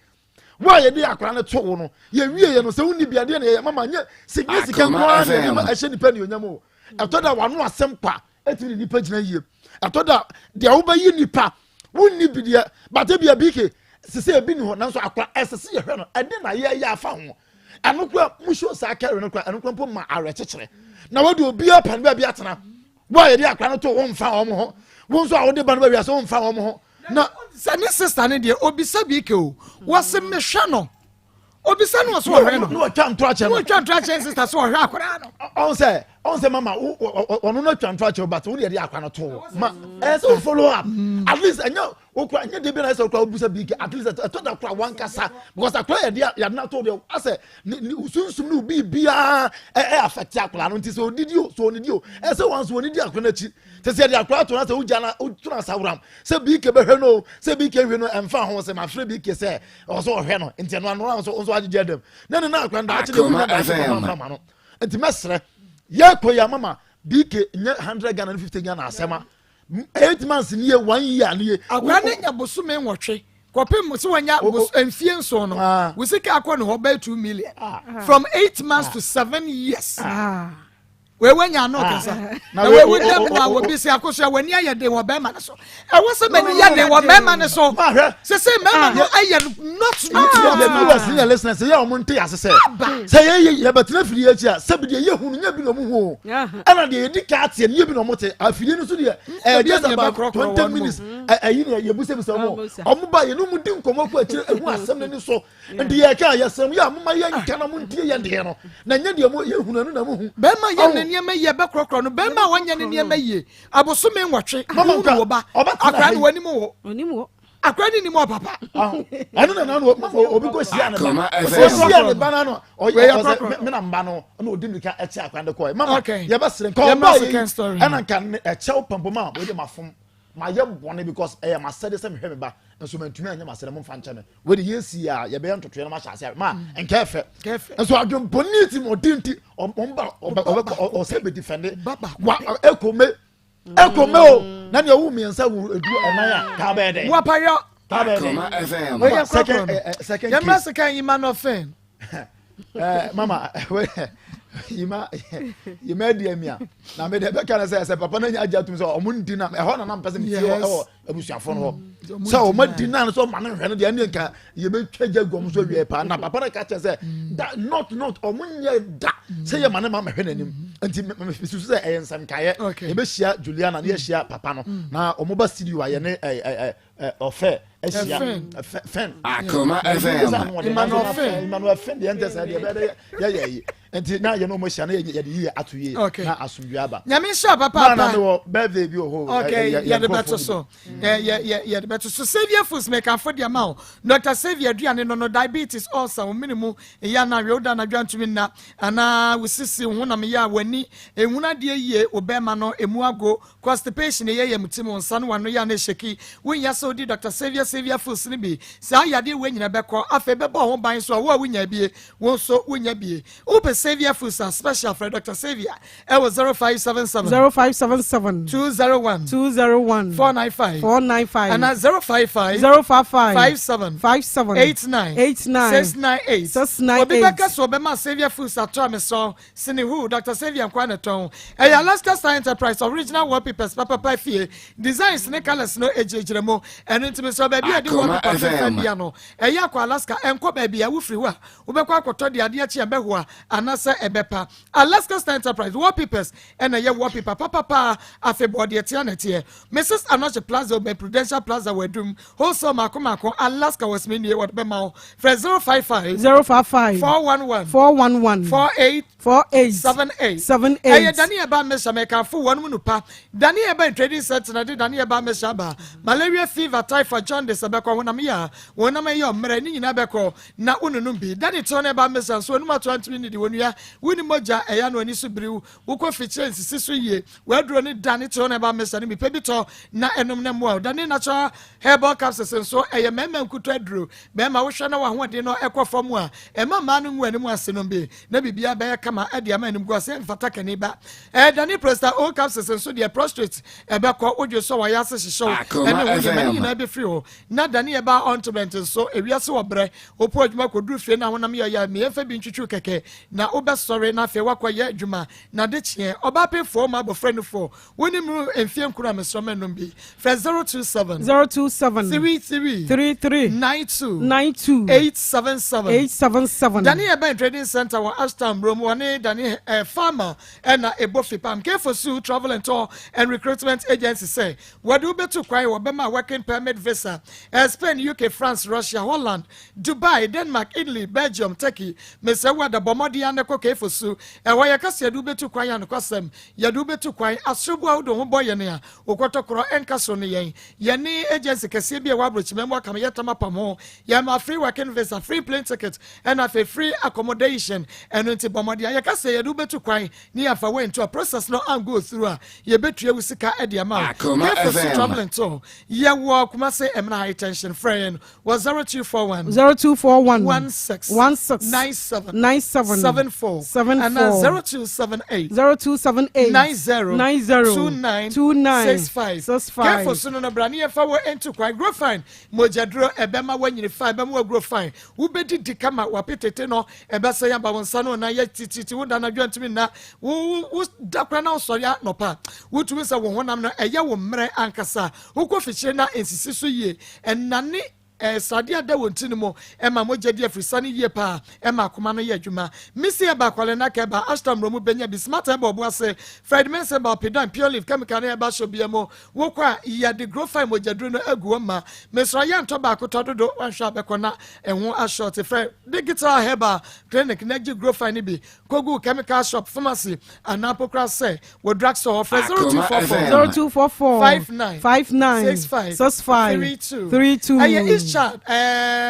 wo a yɛde akwadaa no to wo no yɛwie yɛ no sɛ wonni bi adeɛ na yɛyɛ mama nyɛ sika nko ara na yɛde ma ɛhyɛ nipa ni onyam o. Ɛtɔ da wano asɛm kwa ɛtumi ne nipa gyina yie. Ɛtɔ da deɛ wobɛyi nipa wonni bi deɛ bate bi a BK sese ebi ni hɔ nanso akora ɛsɛ sɛ yɛhwɛ no ɛde na yɛyɛ afa ho. Ɛno kora musuo saa kɛre no kora ɛno kora mpo ma awerɛkyekyerɛ. Na wɔde obiara pa no baabi atena. Wo a yɛde akora no to wo mfa wɔn ho. Wo nso a wode ba no baabi ase wo mfa wɔn ho. Na sɛ ne sista no deɛ obisa BK o wɔse mehwɛ no obisa no ɔso ɔhwɛ no na watwa nto akyɛ no watwa nto akyɛ sista so ɔhwɛ akwadaa no ɔn sɛ ɔn sɛ mama ɔno no atwa nto akyɛ but wo deɛ de akwadaa no to ma ɛyɛ sɛ wo follow up mm. at least ɛnyɛ okura ɛnyɛ de bi na ɛsɛ okura obusa bi at least ɛtɔ da kura wankasa because akwadaa yɛ de yɛde na to deɛ asɛ ne ne sunsum ne obi biara ɛ ɛ affect akwadaa no nti sɛ odidi o sɛ onidi o ɛsɛ wɔn so onidi akwadaa n'akyi te sɛ yɛde akwadaa to na sɛ wogya na woto na asawuram sɛ BK bɛhwɛ no o sɛ BK hwɛ no ɛnfa ho sɛ mafrɛ BK sɛ ɔwɔ sɛ ɔhwɛ no nti ɛno ano nso nso agyegye dɛm na ne na akwadaa daakye deɛ wonya daakye kɔma mfa ma no nti mɛsrɛ yɛkɔ yɛ amama BK nyɛ 100 Ghana ne 50 Ghana asɛm a 8 months nie 1 year nie akwadaa no nya bosome nwɔtwe kɔpem sɛ wanya mfie nson no ah. wo sika akɔ ne hɔ bɛyɛ 2 million ah. from 8 months ah. to 7 years ah. Wei wanya ano ah. kasa. Na wei wo dɛm mu a wɔbi sɛ akosua w'ani ayɛ den wɔ bɛrima no so. Ɛwɔ sɛ m'ani yɛ den wɔ bɛrima no so. Sɛ sɛ mmarima no ah. ayɛ no not not not. Yɛ viewers ne yɛ listeners yɛ wɔn nte ase sɛ sɛ yɛ yɛ yɛbɛtena afidie akyi a sɛbi deɛ yɛ hu no nyɛ bi na wɔn hu o. Ɛna deɛ yɛdi ka ateɛ no nyɛ bi na wɔn te afidie no so deɛ ɛyɛ just about 20 minutes ɛyi na yɛbisabisa wɔn wɔn ba yɛn no mu di nkɔmɔ kɔ akyire ehu asɛm n'ani so. Nti yɛ ka yɛ sɛm yɛ a moma yɛ nka na mo ntie yɛn deɛ no na nyɛ deɛ mo yɛ hunu ɛno na mo hu. Bɛrima yɛ ne nneɛma yie bɛkorɔkorɔ no bɛrima a wanyɛ ne nneɛma yie abosome nwɔtwe Mama nka wo ba ɔbɛtena akora ha no yi. w'anim wo Onim wo. akora no nim ɔpapa. Ɛno na nanu mama obi kɔ hyia ne ba Akoma ɔhyia FM. ne ba n'ano Wei yɛ ɔsɛ korɔkorɔ. me na mba no ɛna odi mirika ɛkyɛ akora no kɔɛ mama Okay. yɛbɛsere nka Yɛmmra ɔba yi second story. ɛna nka ɛkyɛw pampoma a wɔde ma fom ma yɛ bɔne because ɛyɛ masɛde sɛ mehwɛ me ba nso mantumi anyɛ masɛde mo mfa nkyɛ me wei de yɛsi a yɛbɛyɛ ntotoeɛ no mahyɛ aseɛ ma nka ɛfɛ nso adwempɔne ti ma ɔdi nti ɔmba ɔsɛ bɛdifɛnde wa ɛkɔme ɛkɔme o na nea ɔwu mmiɛnsa wu edu ɛnan a kaa bɛyɛ dɛ wapayɔ kaa bɛyɛ dɛ second second case yɛmɛ second yi ma no fɛn mama yima yima adi amia na me de bɛka no sɛ sɛ papa no anya agye atum sɛ ɔmo ndi nam ɛhɔ na na mpɛ sɛ metie ɛwɔ abusuafo no hɔ mm. sɛ ɔmo adi nam sɛ ɔma no nhwɛ no deɛ ɛne nka yɛbɛtwa gya gu ɔmo so awie paa na papa no ka kyerɛ sɛ mm. da not not ɔmo nyɛ da mm. sɛ yɛ ma ne ma mɛhwɛ n'anim nti mesusu sɛ ɛyɛ nsɛmkaeɛ yɛbɛhyia Juliana ne yɛhyia papa no na ɔmo ba studio a yɛne ɔfɛ ahyia fɛn Akoma FM Emmanuel fɛn Emmanuel fɛn deɛ ntɛ sɛ deɛ bɛyɛ yɛyɛ yi nti na yɛn ɔmo ahyia na yɛde yie ato yie na asomdwe aba. Nyame nhyira papaapa. Maa na mewɔ birthday bi wɔ hɔ. Okay yɛde bɛto so yɛde bɛto so Saviour Foods mekanfo deɛ ma o Dr Saviour aduane no no diabetes ulcer wo mene mu ɛyɛ anaa awie woda anadwo antumi nna anaa wo sisi wo honam yɛ a w'ani ehunu adeɛ yie wo bɛrima no emu ago Constipation yɛ yam tim, wo nsa ne w'ano yɛ a na ɛhyɛki. Wonhia sɛ wodi Doctor Saviour Saviour Foods no bi. Saa yadeɛ wei nyina bɛkɔ. Afei bɛbɔ wo ho ban nso a wo a wonya bie, wo nso wonya bie. Wopɛ Saviour Foods a, special frɛ Doctor Saviour ɛwɔ 0577. 0577. 201. 201. 495. 495. Anaa 055. 055. 57. 57. 89. 89. 698. 698. Obi bɛka sɛ ɔbɛma Saviour Foods atɔ a mesrɛ wo. Sene who Doctor Saviour nkoa na ɛtɔn. Ɛyɛ Alaska Star Enterprise original wallpapers papapa fie. Designs ne colours no gyinagyina mu. Ɛno nti mesrɛ wo baabi a yɛde wallpaper fɛfɛ bia no, ɛyɛ akɔ Alaska, ɛnkɔ baabi a wofiri hɔ a wobɛkɔ akɔtɔ deɛ adeɛ kye a ɛbɛhoa anaasɛ ɛbɛpa. Alaska Star Enterprise wallpapers na ɛyɛ wallpaper papapa afebɔɔ deɛ ɛteɛ na ɛteɛ. Mrs Anokye Plaza obɛn Prudential Plaza wɔ Adum. Wholesale mako mako Alaska wɔ Smenie wɔde bɛma wo. Frɛ 055 055 411 411 48 48 78 78. Ɛyɛ Dani Herbal Mixture mekamfo wɔn mu no pa. Dani Herbal Trading Center na de Dani Herbal Mixture aba. Malaria fever, typhoid, jaundice ɛbɛkɔ, honam yɛ a honam ɛyɛ ɔmmerɛ ne nyinaa bɛkɔ na wononom bi. Dani Tɔn Herbal Mixture nso onum ato antumi nnidi onua wonni mogya ɛyɛ ano ani so biriw wokɔ fikyire nsisi so yie W'aduro ne Dane Tone Herbal Mixture no bi. Pɛ bi tɔ na ɛnom na mmoa wo. Dane Natural Herbal Capsules nso, ɛyɛ mmarima nkutoo aduro. Barima, wohwɛ na w'ahoɔden no kɔ fam a, ɛmma mmaa no ngu w'anim ase. Nom bi na biribiara bɛyɛ kama de ama animguase mfata kani ba. Ɛyɛ Dane Prostate O Capsules nso deɛ, prostrate ɛbɛkɔ, wodwe so a w'ayɛ ase hyehye wo, ɛne ho nneɛma no nyinaa bɛfiri hɔ. Na Dane Herbal Ointment nso, ewiase wɔ brɛ, wopɔ adwuma kɔduru fie na honam yɛ ɔya a, mmiɛmfa bi ntwitwiw kɛkɛ na. wobɛsɔre na afei woakɔyɛ adwuma. N'adekyeɛ, ɔbaa pefoɔ ma abɔfra nufoɔ. Wonim no mfeɛ nkron a mesrɛ ma nom bi. Frɛ 027. 027. 33. 33. 92. 92. 877. 877. Dani Ɛbɛn Trading Center wɔ Ashtown Brom wɔne Dani eh, Farmer ɛna ɛbɔ fipam. Kefosu Travel and Tour and Recruitment Agency sɛ wɔde wobɛtu kwan wɔ bɛma working permit visa. Eh, Spain, UK, France, Russia, Holland, Dubai, Denmark, Italy, Belgium, Turkey. Mesɛ wo ada bɔ mmɔden ara na kɔ Kefosu. Ɛhɔ yɛka sɛ yɛde wobɛtu kwan a nokwasɛm yɛde wobɛtu kwan. Asorobo a wode wo ho bɔ yɛn a wokɔtɔ korɔ ɛnka so no yɛn. Yɛne agency kɛseɛ bi a ɛwɔ aburokyima mu aka yɛtam apam ho. Yɛma free working visa, free plane ticket, ɛna afei free accommodation. Ɛno nti bɔ mmɔden a yɛka sɛ yɛde wobɛtu kwan ne yɛmfa wɔntu a process no ango through a yɛbɛtua wo sika de ama wo. Akoma Kefosu FM. Travel and Tour. Yɛwɔ Kumase Emena High Tension. Frɛ yɛn wɔ 0241 0241. 16 16. 97 97. 74 74. and 0278 0278. 90 90. 29 29. 65 65. Kefo so no no bra ne yɛmfa wɔ ɛnto kwan grow fine mogyaduro ɛbɛma woanyini fa ɛbɛma woagro fine wobɛdidi kama wapetete no ɛbɛsɛ yɛba wo nsa no na yɛ tititi wo da no adwa ntumi nna wo wo da kora na wosɔre anɔpa wotumi sɛ wo honam no ɛyɛ wo mmerɛ ankasa wokɔ fikyire na nsisi so yie ɛnane sradeɛ ada wɔn ti no mu ɛma mogya di afirisa no yie paa ɛma akoma no yɛ adwuma misi ɛba akwale na kɛba ashton mmoromu bɛnya bi smart ɛba ɔbo ase fred mensa ba ɔpedan pure leaf chemical no ɛba hyɛ bia mu wokɔ a yɛde grow fine mogyaduro no agu hɔ ma mesra yɛntɔ baako tɔ dodo wanhwɛ abɛkɔ na ɛho ahyɛ frɛ digital herbal clinic na gye grow fine no bi kogu chemical shop pharmacy anaa pokora sɛ wɔ drug store frɛ 0244 0244. 59 59. 65 65. 32 32. ɛyɛ east child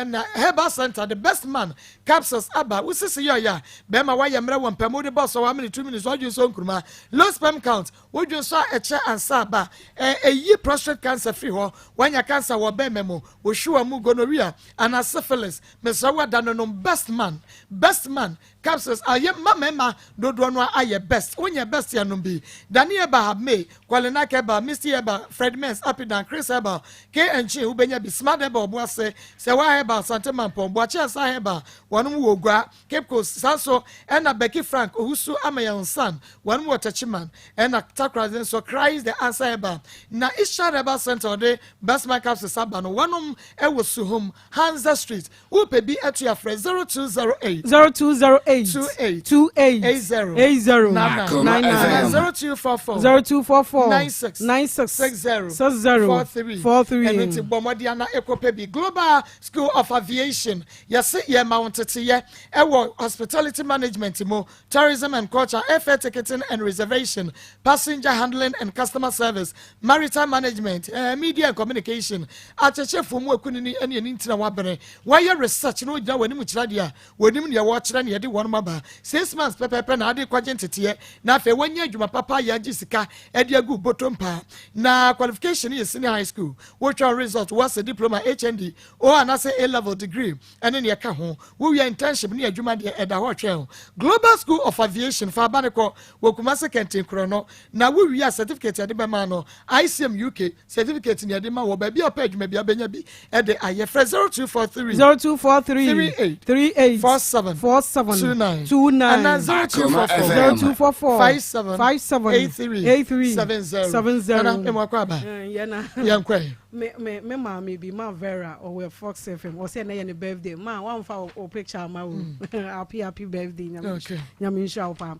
na herbal center the best man capsules aba wosisi yɛ ɔyɛ a bɛrima wayɛ mmerɛ wɔ mpɛm wode bɔ sɔ 1 minute 2 minutes wadwi nso nkuruma low sperm count wodwi nso a ɛkyɛ ansa aba ɛyi prostate cancer firi hɔ wanya cancer wɔ bɛrima mu wohwiwa mu gonorrhea anaa syphilis mesrɛ wo ada no nom best man best man capsules ayɛ mma mmarima dodoɔ no ayɛ best wonyɛ best yɛ nom bi daniel ba may kwalenak eba misty eba fred mens apidan chris eba kng wobɛnya bi smart eba ɔbo ase sɛ wa eba asante mampɔn boakye asa eba wɔnom wɔ ogua cape coast saa so ɛna becky frank owusu ama san wɔnom wɔ tɛkyiman ɛna takoradi nso christ the answer eba na isha eba center ɔde best man capsules aba no wɔnom ɛwɔ suhum hansa street wopɛ bi ɛto afrɛ 0208 0208. 28 28. 80 80. 99 99. 0244 0244. 96 96. 60 60. 43 43. ɛno nti bɔ mmɔden ana ɛkɔpɛ bi global school of aviation yɛse yɛma wo nteteyɛ ɛwɔ hospitality management mu tourism and culture airfare ticketing and reservation passenger handling and customer service maritime management media and communication akyɛkyɛfoɔ mu akunini ne ani ntina wabere wɔayɛ research na wogyina w'anim kyerɛ deɛ a wɔnim deɛ wɔrekyerɛ ne yɛde wɔnom aba 6 months pɛpɛɛpɛ na ade kɔgye nteteɛ na afei wɔnyɛ adwuma papa yɛ agye sika ɛde agu bɔtɔ mpa na qualification yɛ senior high school wotwa result wɔsɛ diploma HND o anaasɛ A level degree ɛne neɛ ɛka ho wowie internship ne adwuma deɛ ɛda hɔ twɛn o global school of aviation fa aba ne kɔ wɔ Kumase Kɛntenkorɔ no na wowie a certificate yɛde bɛma no ICM UK certificate ne yɛde ma wɔ baabi a ɔpɛ adwuma bi abɛnya bi ɛde ayɛ frɛ 0243 0243. 38 38. 47 47. 29 29. ana 0244 0244. 57 57. 83 83. 70 70. Nana, emu akɔ aba Yɛna. yɛnkɔ Me maame bi ma Vera ɔwɔ Fox FM ɔsɛ ɛnɛ yɛ ne birthday ma wamfa o picture ama wo happy happy birthday nyame Okay. nyame nhyira wo paa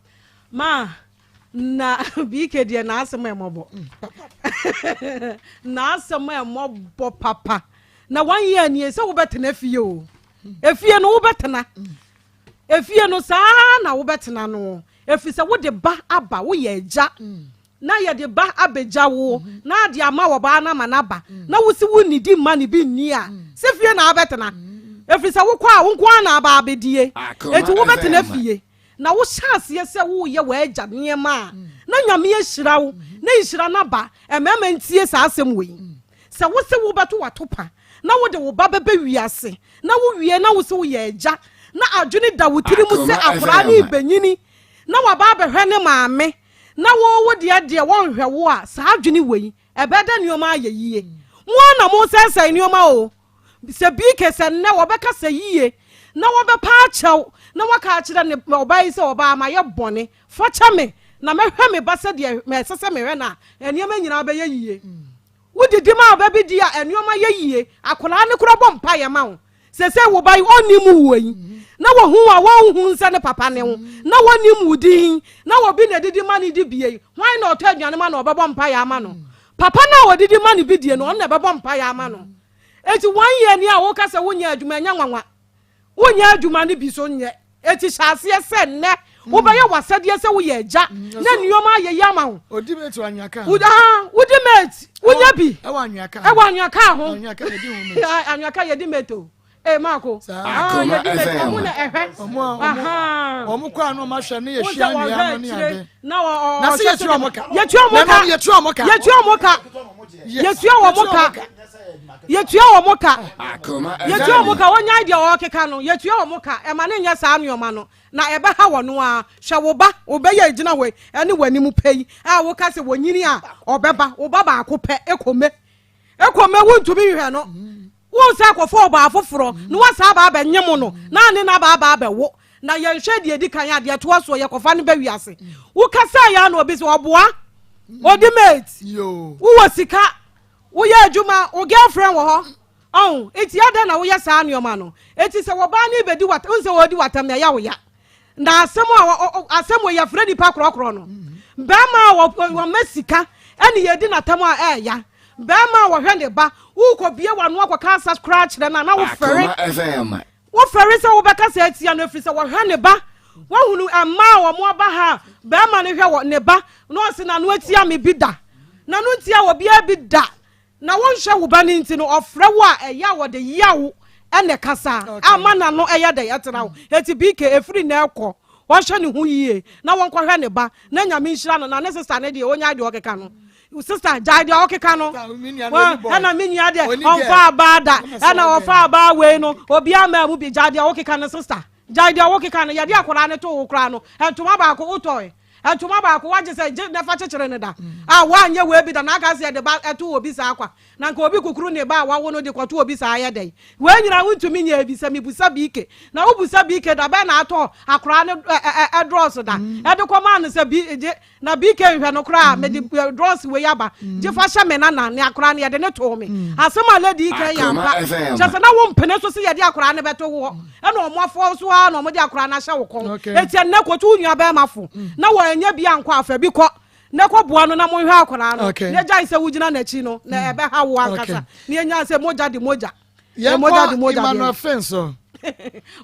ma na BK deɛ n'asɛm a ɛmɔbɔ n'asɛm a ɛmɔbɔ papa na one year nie sɛ wobɛtena fie o efie no wobɛtena efie no saa na wobɛtena no efi sɛ wode ba aba woyɛ agya na yɛde ba abɛgya wo na ade ama wɔ baa na ama n'aba na wosi wo nidi mma ne bi nni a sɛ fie na abɛtena ɛfiri sɛ wokɔ a wo nko ara na aba abɛdie Akoma enti wobɛtena FM. fie na wohyɛ aseɛ sɛ woyɛ w'agya nneɛma a na nyame ahyira wo na nhyira no aba mmarima ntie saa asɛm wei sɛ wo sɛ wobɛto wato pa na wode wo ba bɛbɛ wiase na wowie na wo sɛ woyɛ agya na adwene da wo tiri mu sɛ Akoma akoraa ne FM. bɛnyini na waba abɛhwɛ ne maame na wo wo deɛ deɛ wɔnhwɛ wo a saa adwene wei ɛbɛda nneɛma ayɛ yie mo a na mo sɛnsɛn nneɛma o sɛ bii kɛ sɛ nnɛ wɔbɛka sɛ yie na wɔbɛpa akyɛw na waka akyerɛ ne ɔbaa yi sɛ ɔbaa mayɛ bɔne fa kyɛ me na mɛhwɛ me ba sɛdeɛ ɛsɛ sɛ mehwɛ no a nneɛma nyinaa bɛyɛ yie. Wodidi ma ɔba bi di a nneɛma yɛ yie akwadaa no koraa bɔ mpaeɛ ma wo. Sesei wo ba yi ɔnnim wo yi na wɔhu wo a wɔnhu sɛ ne papa ne wo na wɔnnim wo din na obi na ɛdidi ma no di bie yi hwan na ɔtɔ aduane ma no ɔbɛbɔ mpaeɛ ama no papa no a ɔdidi ma no bi die no ɔno na ɛbɛbɔ mpaeɛ ama no eti wɔn yɛ ni a woka sɛ wonyɛ adwuma ɛnyɛ nwanwa wonyɛ adwuma no bi so nyɛ eti hyɛ aseɛ sɛ nnɛ wobɛyɛ w'asɛdeɛ sɛ woyɛ agya na nneɛma ayɛ yi ama wo. Odi mate wɔ anwea kaa ho. Wodi mate wonya bi. Ɛwɔ anwea kaa ho. Ɛwɔ anwea kaa ho. Anwea kaa yɛdi ho mate. Anwea kaa yɛdi mate o. Ee maako. Akoma yɛdi mate ɔmo na ɛhwɛ. Ɔmo ɔmo kɔ ano ɔmo ahwɛ ne yɛhwɛ anwea no ne ade. Na ɔ Na se yɛtua ɔmo ka. Yɛtua ɔmo ka. Yɛtua ɔmo ka. Yɛtua ɔmo ka. Yɛtua ɔmo ka. Yɛtua ɔmo ka. Yɛtua ɔmo ka. Wɔnyae deɛ ɔrekeka no. Yɛtua ɔmo ka. Ɛma ne nyɛ saa nneɛma no. Na ɛbɛha wɔn ara. Hwɛ wo ba, wo ba yi a egyina hɔ yi, ɛne w'anim pɛ yi a woka sɛ wɔnyini a ɔbɛba, wo ba baako pɛ, ekome. Ekome wontumi nhwɛ no. Wohu sɛ akɔfa ɔbaa foforɔ na wasan aba abɛnyem no na ane no aba aba abɛwo. Na yɛnhwɛ deɛ edi kan a deɛ ɛtoa soɔ yɛkɔfa no ba wiase. Wokasaeɛ ara na obi sɛ ɔboa, odi mate, wowɔ sika, woyɛ adwuma, wo girlfriend wɔ hɔ. Ɔho, enti adɛn na woyɛ saa nneɛma no? Enti sɛ wɔbaa no rebɛdi w'atam, wohu sɛ wɔredi w'atam no, ɛyɛ wo ya. Na asɛm a asɛm wɔ yɛfrɛ nipa korɔkorɔ no. Bɛrima a wɔma sika ɛne yɛdi n'atam a ɛɛya. Bɛrima a wɔhwɛ ne ba, wokɔbie w'ano akɔka asa koraa kyerɛ no a na wofɛre. Wofɛre sɛ wobɛkasa atia no ɛfiri sɛ wɔhwɛ ne ba. Woahunu mmaa a wɔn aba ha a bɛrima no hwɛ wɔ ne ba na ɔse n'ano atia me bi da. N'ano ntia obiara bi da. Na wonhwɛ wo ba no nti no ɔfrɛ wo a ɛyɛ a wɔde yaw na ɛkasa ama n'ano ɛyɛ dɛ ɛtra wo. Eti BK ɛfiri nnɛ ɛkɔ ɔnhwɛ ne ho yie na wɔnkɔhwɛ ne ba na Nyame nhyira no na ne sister no deɛ ɔnyae deɛ ɔkeka no. Sister gyae deɛ ɔkeka no ɛna me nua deɛ ɔmfa abaa da ɛna ɔfa abaa wei no obiara maa mu bi gyae deɛ wokeka no sister gyae deɛ wokeka no yɛde akwadaa no to wo koraa no ntoma baako wotɔe Ntoma baako wagye sɛ gye na fa kyekyere no da a woanyɛ wei bi da na aka sɛ yɛde ba ɛto obi saa kwa na nka obi kukuru ne ba a wawo no de kɔto obi saa ayɛ dɛn wei nyinaa wontumi nyɛ bi sɛ mebusa BK na wobusa BK da bɛn na atɔ akoraa no ɛdrɔs da ɛde kɔmaa no sɛ bi gye na BK nhwɛ no koraa mede drɔs wei aba gye fa hyɛ me nana ne akoraa no yɛde ne too me asɛm a lady yi kan yɛ ampa kyɛ sɛ na wompene so sɛ yɛde akoraa no bɛto woɔ ɛna ɔmo afɔ so ara na ɔmo de akora no ahyɛ wo kɔn eti ɛnɛ kɔtu wo nua bɛrima fo mm. na wɔnyɛ bi ankɔ afa bi kɔ na kɔ boa no na monhwɛ akwaraa no na gyae sɛ wogyina n'akyi no na mm. ɛbɛha wo ankasa na yɛnya sɛ mogya de mogya mogya de mogya Emmanuel Finn so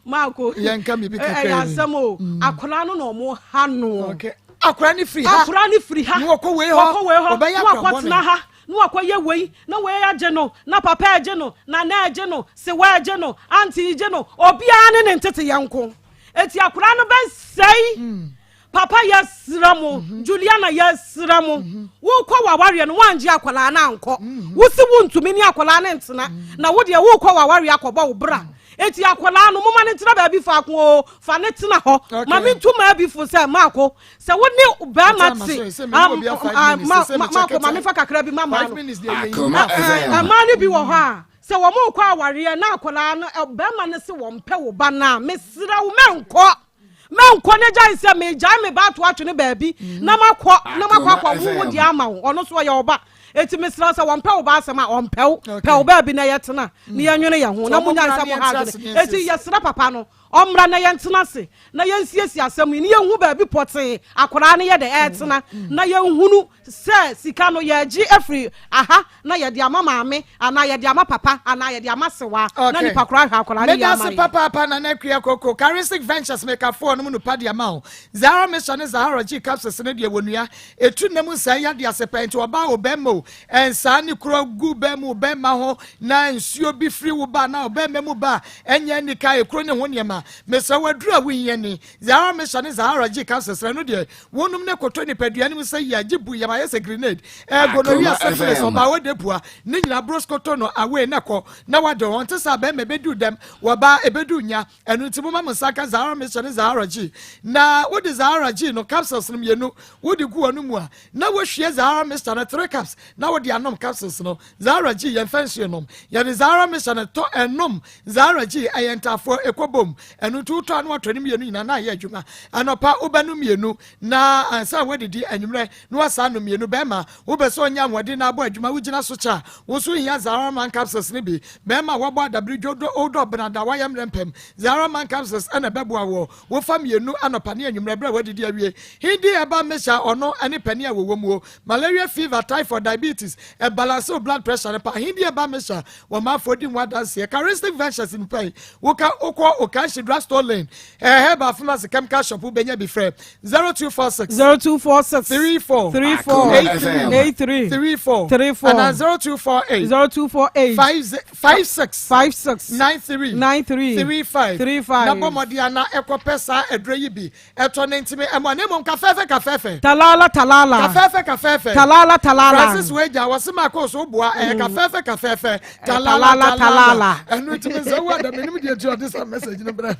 maako yɛnka biribi kakra ɛyɛ asɛm o mm. akwaraa no na ɔmo ha no akwaraa no firi ha akwaraa no firi ha na wɔkɔ wei hɔ wɔkɔ wei hɔ ɔbɛyɛ na akwaraa wakɔtena ha na wakɔyɛ wei na wei agye no na papa agye no nana agye no sewa agye no aunty gye no obiara ne ne nteteyɛ nko eti akwadaa no bɛsɛe hmm. papa yɛsrɛ mo mhm. Juliana yɛsrɛ mo mhm. wokɔ w'awareɛ no woangye akwadaa no ankɔ mhm. wosi wontumi ne akwadaa no ntena na wo deɛ wokɔ w'awareɛ akɔbɔ wo bra eti akwadaa no moma no ntena baabi faako o fa ne tena hɔ ma mentu maa bi fo sɛ maako Sɛ wo ne bɛrima te maako ma mefa kakra bi ma maa no mmaa no bi wɔ hɔ a sɛ wɔn rekɔ awareɛ na akwadaa no bɛrima no se wɔn pɛ wo ba no a mesrɛ wo mɛnkɔ mɛnkɔ ne gyae sɛ megyae me ba ato atwene baabi mm. na makɔ na makɔ akɔ wo wo deɛ ama wo ɔno so ɔyɛ ɔba eti mesrɛ sɛ wɔn pɛ wo ba asɛm a ɔmpɛ wo pɛ wo baabi na yɛtena na yɛnwene yɛn ho na mo nya nsɛm ha adwene eti yɛsrɛ papa no Ɔmmra na yɛntena ase na yɛnsiesie asɛm yi na yɛnhu baabi pɔtee akwadaa no yɛ dɛ ɛretena na yɛnhunu sɛ sika no yɛregye afiri aha na yɛde ama maame anaa yɛde ama papa anaa yɛde ama sewaa na nipa koraa ahwɛ akwadaa no yie ama Medase yɛn. papaapa Nana Akua Koko, Charistic Ventures mekafoɔ nom nupa de ama wo. Zahara Mixture ne Zahara G capsules no deɛ wɔnua ɛtu nna mu nsaa yi ade ase pɛɛ nti ɔbaa o bɛrima o nsaa ne kuro gu bɛrima o bɛrima ho na nsuo bi firi wo ba anaa ɔbɛrima mu ba a ɛnyɛ anika ekuro ne ho nneɛma. adwuma. Mesrɛ wo aduru a wohia ni. Zahara Mixture ne Zahara G capsules no, ɛno deɛ wonom ne kɔtɔ nipadua no mu sɛ yia, gye bu yam ayɛ sɛ grenade, ɛɛ gonorrhea, syphilis, ɔbaa ɔdepua, ne nyinaa broskoto no away na kɔ na wade hɔ. Nte saa bɛrima ɛbɛdu dɛm, wɔbaa ɛbɛdu nya. Ɛno nti momma mo nsa nka Zahara Mixture ne Zahara G. Na wode Zahara G no capsules no mmienu wode gu wɔn mu a, na woahwie Zahara Mixture no 3 cups na wode anom capsules no. Zahara G yɛmfa nsuo nom. Yɛde Zahara Mixture no tɔ ɛnom. Zahara G ɛyɛ ntaafoɔ ɛkɔ bom. Ɛno nti wotɔ a na watɔ ne mmienu nyinaa na ayɛ adwuma. Anɔpa wobɛnom mmienu na ansa woadidi, anwummerɛ na wasan anom mmienu. Bɛrima wopɛ sɛ ɔnya ahoɔden na abɔ adwuma wogyina so kyɛ a, wo nso wohia Zahara Man capsules no bi. Bɛrima a wabɔ adabere dwo dɔ wodɔ benada wayɛ mmerɛ mpɛm. Zahara Man capsules ɛna ɛbɛboa woɔ. Wofa mmienu anɔpa ne anwummerɛ berɛ a woadidi awie. Hindi herbal mixture a ɔno ne panin a wɔwɔ muo. Malaria fever, typhoid, diabetes, ɛbalanse wo blood pressure no paa. Hindi herbal mixture wɔ manfoɔ di ho adanseɛ. Charistic Ventures nipa yi, woka wokɔ Okashi Drugstore Lane, eh, herbal pharmacy chemical shop wobɛnya bi frɛ 0246 0246 34 34 83 83 34 34 anaa 0248 0248 56 56 93 93 35 35 na bɔ mmɔden ana ɛkɔpɛ saa aduro yi bi ɛtɔ ne ntumi ɛmɔ ne mmom kafɛɛfɛ kafɛɛfɛ. Talala talala. Kafɛɛfɛ kafɛɛfɛ. Talala talala. Francis Weja wɔsi maa kɔ so boa ɛyɛ Mm. kafɛɛfɛ kafɛɛfɛ. Talala talala. Ɛnu tumi sɛ wo ada menim deɛ tu ɔde sa message no brɛ.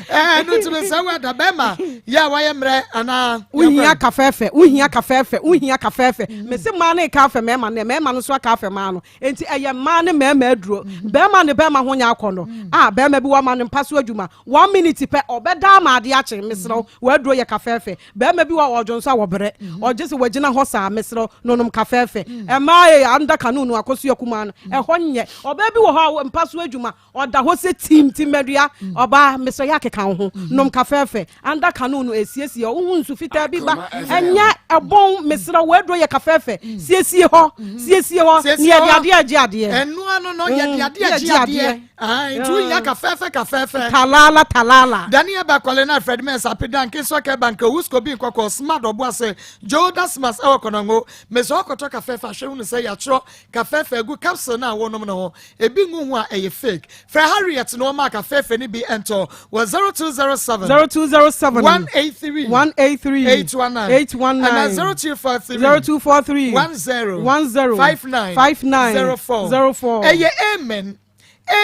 Ɛnu tumi sɛ wo ada bɛrima yɛ a wayɛ mmerɛ anaa. Wohia kafɛɛfɛ wohia kafɛɛfɛ wohia kafɛɛfɛ mese mmaa no reka afɛ mmarima no mmarima no nso aka afɛ mmaa no enti ɛyɛ mmaa ne mmarima aduro barima ne barima ho nyɛ akɔnnɔ a barima bi wɔ ma no mpa so adwuma One minute pɛ ɔbɛda ama ade akye mesrɛ wo w'aduro yɛ kafɛɛfɛ bɛrima bi wɔ hɔ ɔdwo nso a wɔbrɛ ɔgye sɛ wagyina hɔ saa mesrɛ wo nonom kafɛɛfɛ ɛmaa ee anda kano no akosua kumaa no ɛhɔ nyɛ ɔbaa bi wɔ hɔ a mpa so adwuma ɔda hɔ sɛ tim ti mmadua ɔbaa mesrɛ yɛ akeka wo ho nom kafɛɛfɛ anda kano no esiesie hɔ wohu nsu fitaa bi ba ɛnyɛ ɛbɔn mesrɛ wo w'aduro yɛ kafɛɛfɛ siesie hɔ siesie hɔ ne yɛde adeɛ agye adeɛ ɛnoa no no yɛde adeɛ agye adeɛ Ahan, nti wohia kafɛɛfɛ kafɛɛfɛ. Talala talala. Daniel Bakwale na Fred Mensah Apedan Nkensua Kɛba Nka Owusko Bi Nkɔkɔ Smart Ɔboase Joe Dasmas ɛwɔ Kɔnɔngo Mesɛ ɔkɔtɔ kafɛɛfɛ ahwɛ hunu sɛ yɛatwerɛ kafɛɛfɛ agu capsule no a wonom no ho ebi ngu ho a ɛyɛ fake Frɛ Harriet na ɔmaa kafɛɛfɛ no bi ɛntɔ wɔ 0207 0207 183 183 819 819 anaa 0243 0243 10 10 59 59 04 04 Ɛyɛ amen.